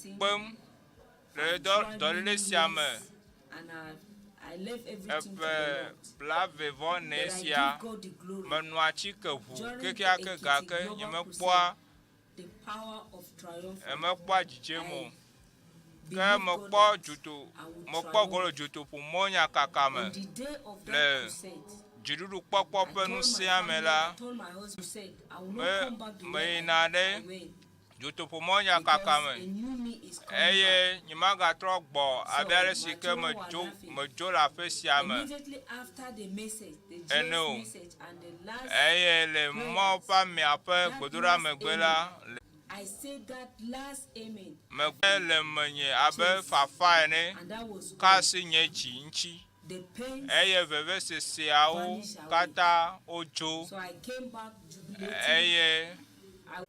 fu kpem le dɔléle sia me. I left everything to Eƒe the Lord. blaeve vɔ ene But I sia give God the glory. menɔa atsike ʋu During the kekeake Ekiti gake Global nyemekpɔa Crusade, the power of triumph. mekpɔa dzidzeme o. Ke believe God mekpɔ that dzoto I will mekpɔ triumph. go le dzotoƒomɔnyakaka me On the day of that le crusade, dziɖuɖukpɔkpɔ I ƒe told my nusẽa me family, la I told my husband, said, I will me not come back the way meyina I, I ɖe went dzotoƒomɔnyakaka because a me new me is coming back. eye nyemagatrɔ gbɔ abe So ale my si ke children were medzo laughing. medzo le aƒe sia me Immediately after the message, the ene jail's o. message and the last Eye le Mawu prayers, ƒe amea ƒe that gbedoɖa last megbe la amen, le I said that last amen megbe le menye abe changed, fafa ene and that was all. kasi nye dzi ŋuti The pains eye veveseseawo vanished away. katã wodzo So I came back jubilating. eye I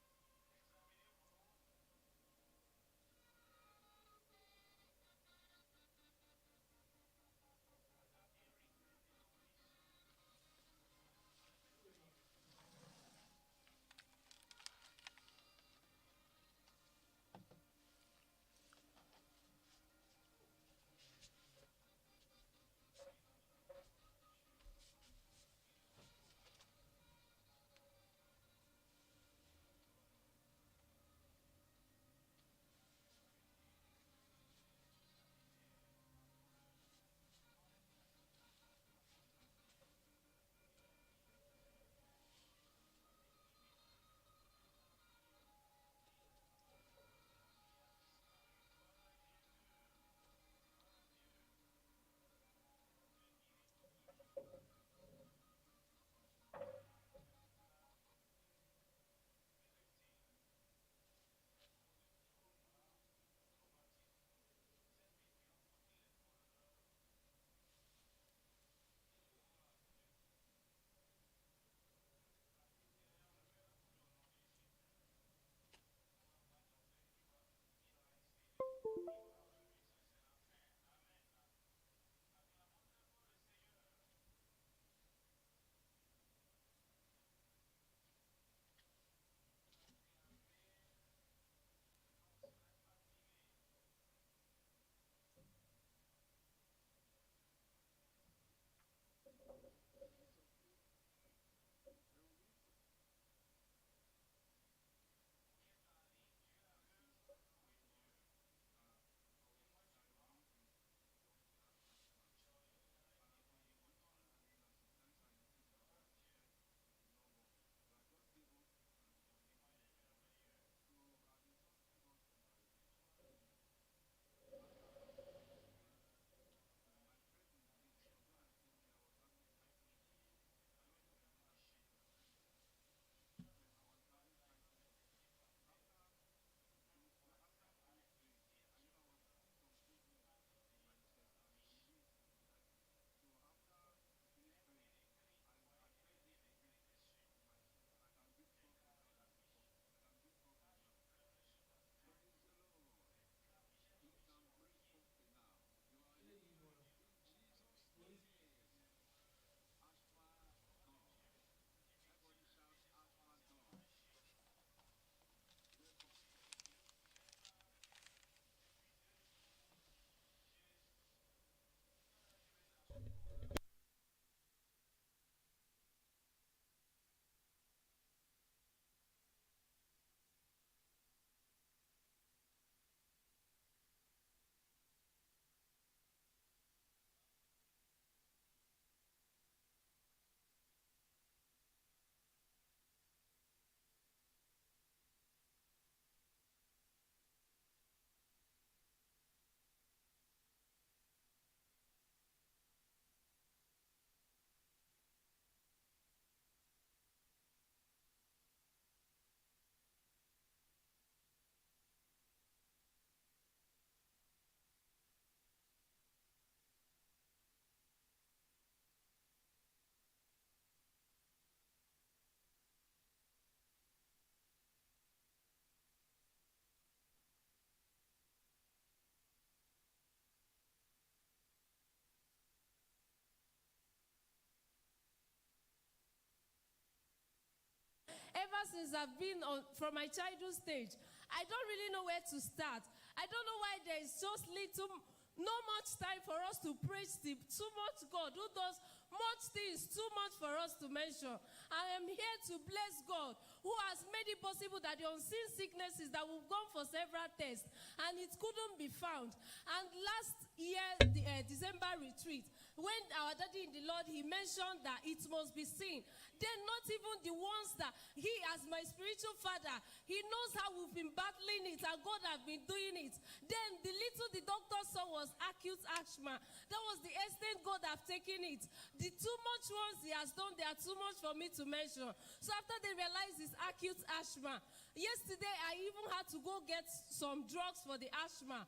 Ever since I've been on from my childhood stage, I don't really know where to start. I don't know why there is so little No much time for us to preach the too much God who does much things, too much for us to mention. I am here to bless God who has made it possible that the unseen sicknesses that we've gone for several tests and it couldn't be found. And last year, the December retreat, when our daddy in the Lord, he mentioned that it must be seen. Then not even the ones that he, as my spiritual father, he knows how we've been battling it and God have been doing it. Then the little the doctor saw was acute asthma. That was the extent God have taken it. The too much ones he has done, they are too much for me to mention. So after they realized it's acute asthma, yesterday I even had to go get some drugs for the asthma.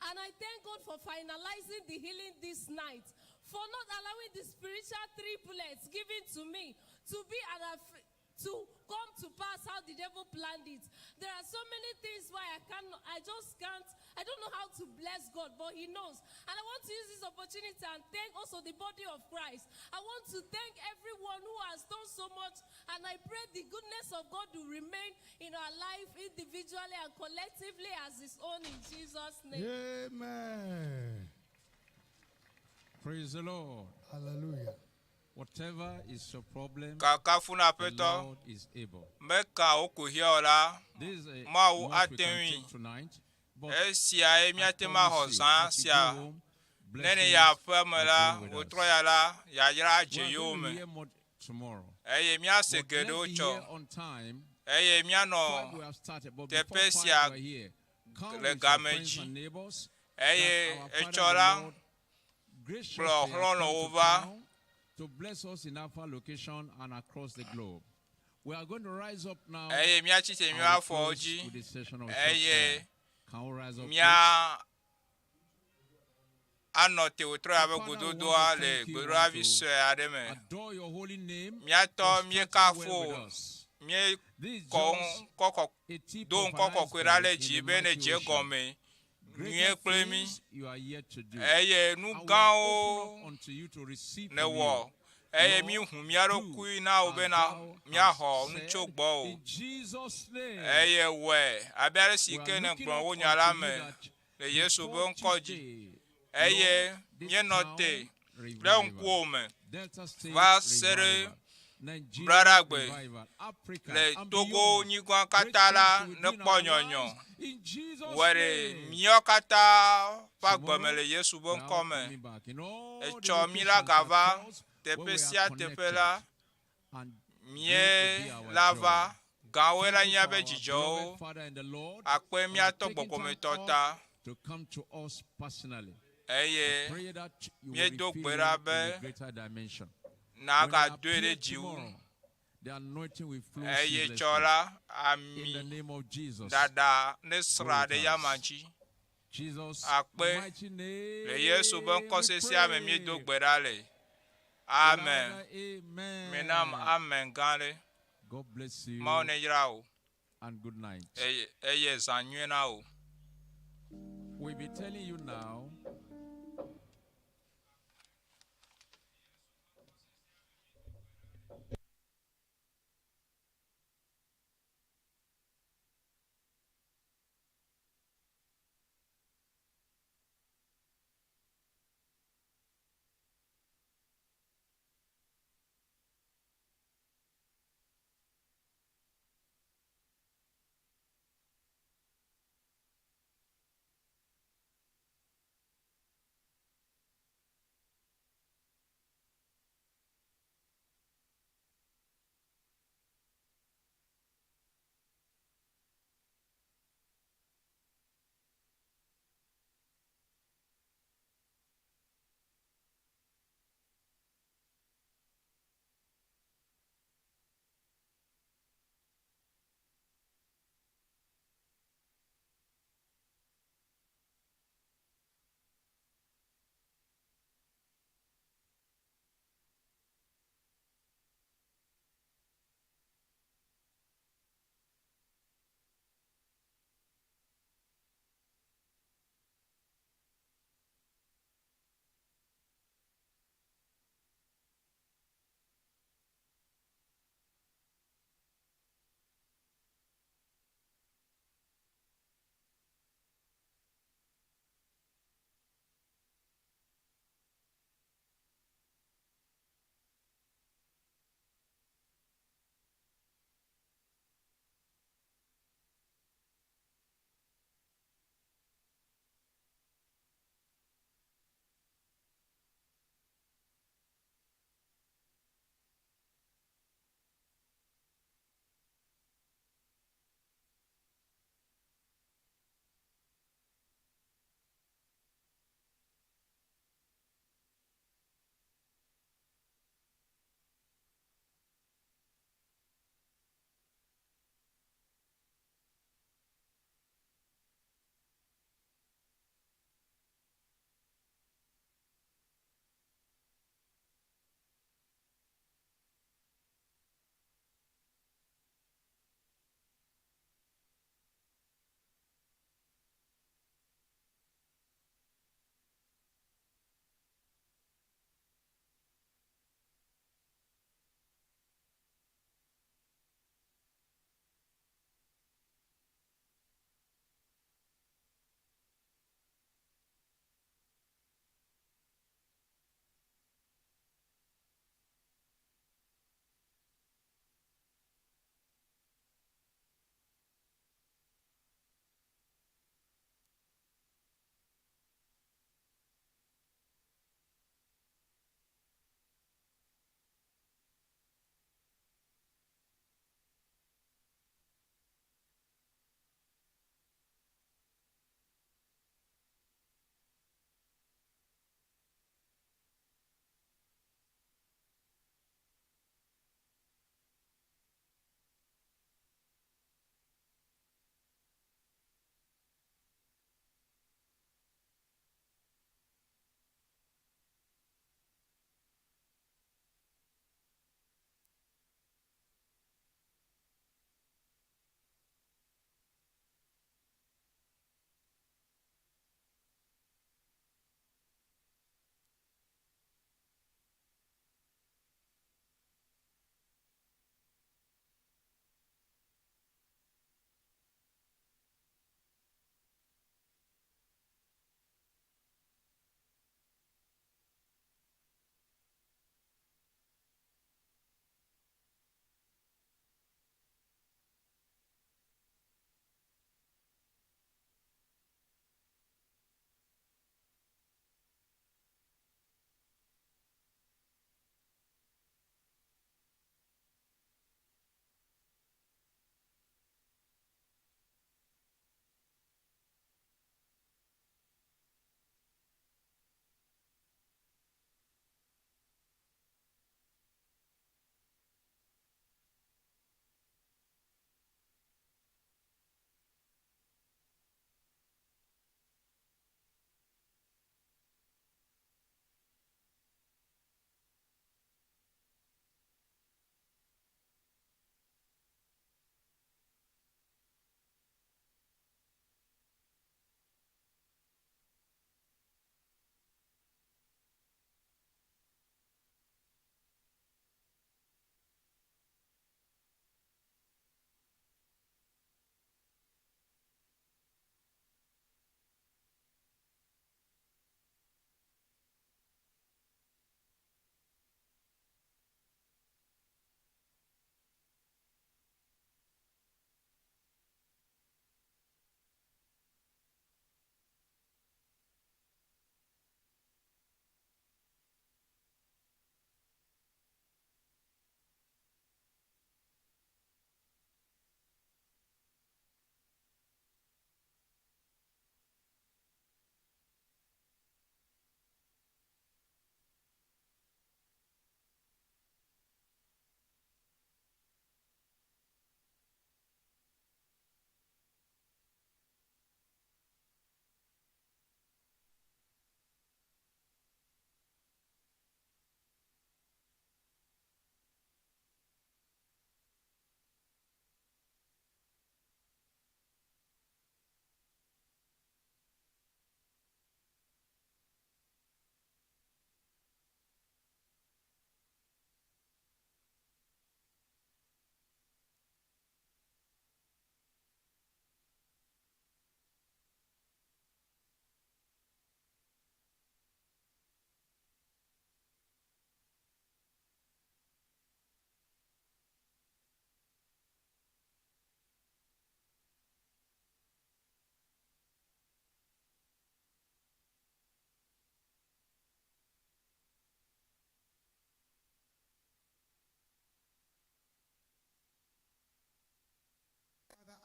And I thank God for finalizing the healing this night, for not allowing the spiritual triplets given to me to be an to come to pass how the devil planned it. There are so many things why I can't, I just can't, I don't know how to bless God, but He knows. And I want to use this opportunity and thank also the body of Christ. I want to thank everyone who has done so much, and I pray the goodness of God will remain in our life individually and collectively as His own in Jesus' name. Amen. Praise the Lord. Hallelujah. Whatever is your problem, Kakafu na the aƒetɔ. Lord is able. Meka wo ko hia o la, This is a Mawu much we ate can ŋui. take tonight, but Esiae I míate ŋu axɔ promise you, zã as you sia. go home, Ne ne blessings yi aƒe me are la, going with wòtrɔ us. ya la, yayra We adze are yewo going to me. hear more tomorrow. Eye míase But let's geɖewo be tsɔ. here on time. Eye míanɔ 5 we have started, but before teƒe 5 sia we are here. Come le with your game friends dzi. and neighbors Eye that our Father etsɔ the la, Lord graciously kplɔ has come xlɔ̃lɔwo to va. town to bless us in Alpha location and across the globe. We are going to rise up now Eye míatsi tre and míaƒe we afɔwo close dzi. with the session of short Eye prayer. Can we rise up, mía please? anɔ te wòtrɔ Our abe Father, we want gododoa to le thank you, we gbedoɖa want vi to sue aɖe me. adore your holy name Míatɔ for starting míekafu well with wò. us. Míekɔ This is just ŋkɔ kɔ a tip do of ŋkɔ an kɔkɔe ɖa le iceberg in dzi the be ne mighty dze ocean. gɔme Greater nyuie kple mí. things you are yet to do. Eye nu And we are gãwo open up unto you to receive ne from wɔ. you. Eye Lord, míhu mía do ɖokui na wò as bena thou hast míaxɔ nu tso said gbɔwò. in Jesus' name. Eye wɔe abe ale si We are ke looking nègblɔ up wò nya la unto you me that le Yesu ƒe before ŋkɔ dzi. Tuesday, Eye Lord, this míenɔ town te ɖe revival, ŋkuwò me Delta State va se ɖe revival, Nigeria Braɖagbe revival, Africa le and Togo beyond. nyigba Great katã la things you will do in nekpɔ our nyɔnyɔ. lives in Jesus' Wɔ ɖe name. míawo katã ƒe agbeme Tomorrow, le Yesu ƒe we are ŋkɔ all me. coming back in all the Etsɔ mí la locations gava across where teƒe we are sia teƒe connected. la, And great will mía be our la joy. va. Gãwoe la Thank you nye for míaƒe our dzidzɔwo. beloved Father in the Lord Akpe that have míatɔ taken time gbɔgbɔmetɔ off ta to come to us personally. I eye pray that you will míedo refill gbe him ɖa in be a greater dimension. When I nàgadoe ɖe appear dziwò. tomorrow, the anointing will flow Eye tsɔ seamlessly. la, In the ami name of Jesus, ɖaɖa ne go sra with ɖe yama us. dzi. Jesus' Akpe mighty le Yesu ƒe name ŋkɔ we sesea me míedo pray. gbe ɖa le. Amen. Louder Menam amen. amen gã ɖe. God bless Mawu you neyra wò and good night. eye eye zã nyuie na wò. We'll be telling you now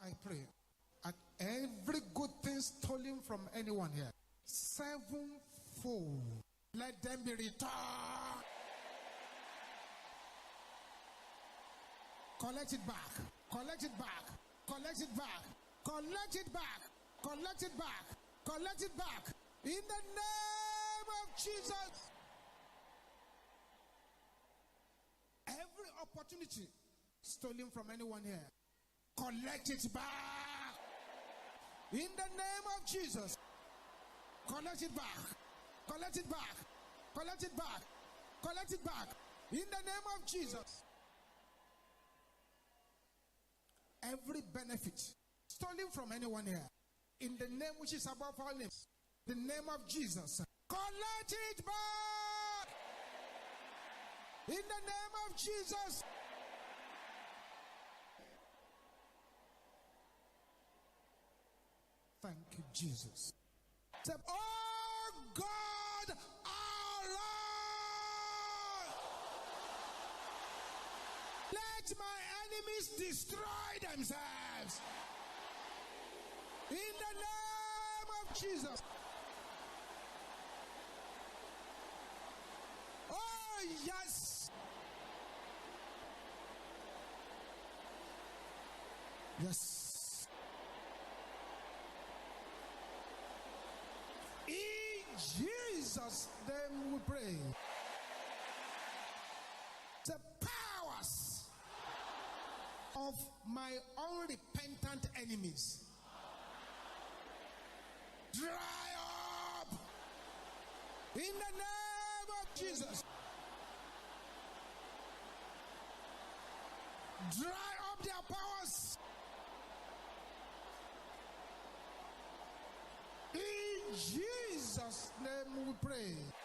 I pray at every good thing stolen from anyone here, sevenfold, let them be returned. Collect it back. Collect it back. Collect it back. Collect it back. Collect it back. Collect it back. In the name of Jesus. Every opportunity stolen from anyone here, collect it back. In the name of Jesus. Collect it back. Collect it back. Collect it back. Collect it back. In the name of Jesus. Every benefit stolen from anyone here, in the name which is above all names, the name of Jesus, collect it back. In the name of Jesus. Thank you, Jesus. Say, oh God, arise! Let my enemies destroy themselves. In the name of Jesus. Oh, yes. Yes. In Jesus' name we pray. The powers of my unrepentant enemies dry up in the name of Jesus. Dry up their powers. In Jesus' name we pray.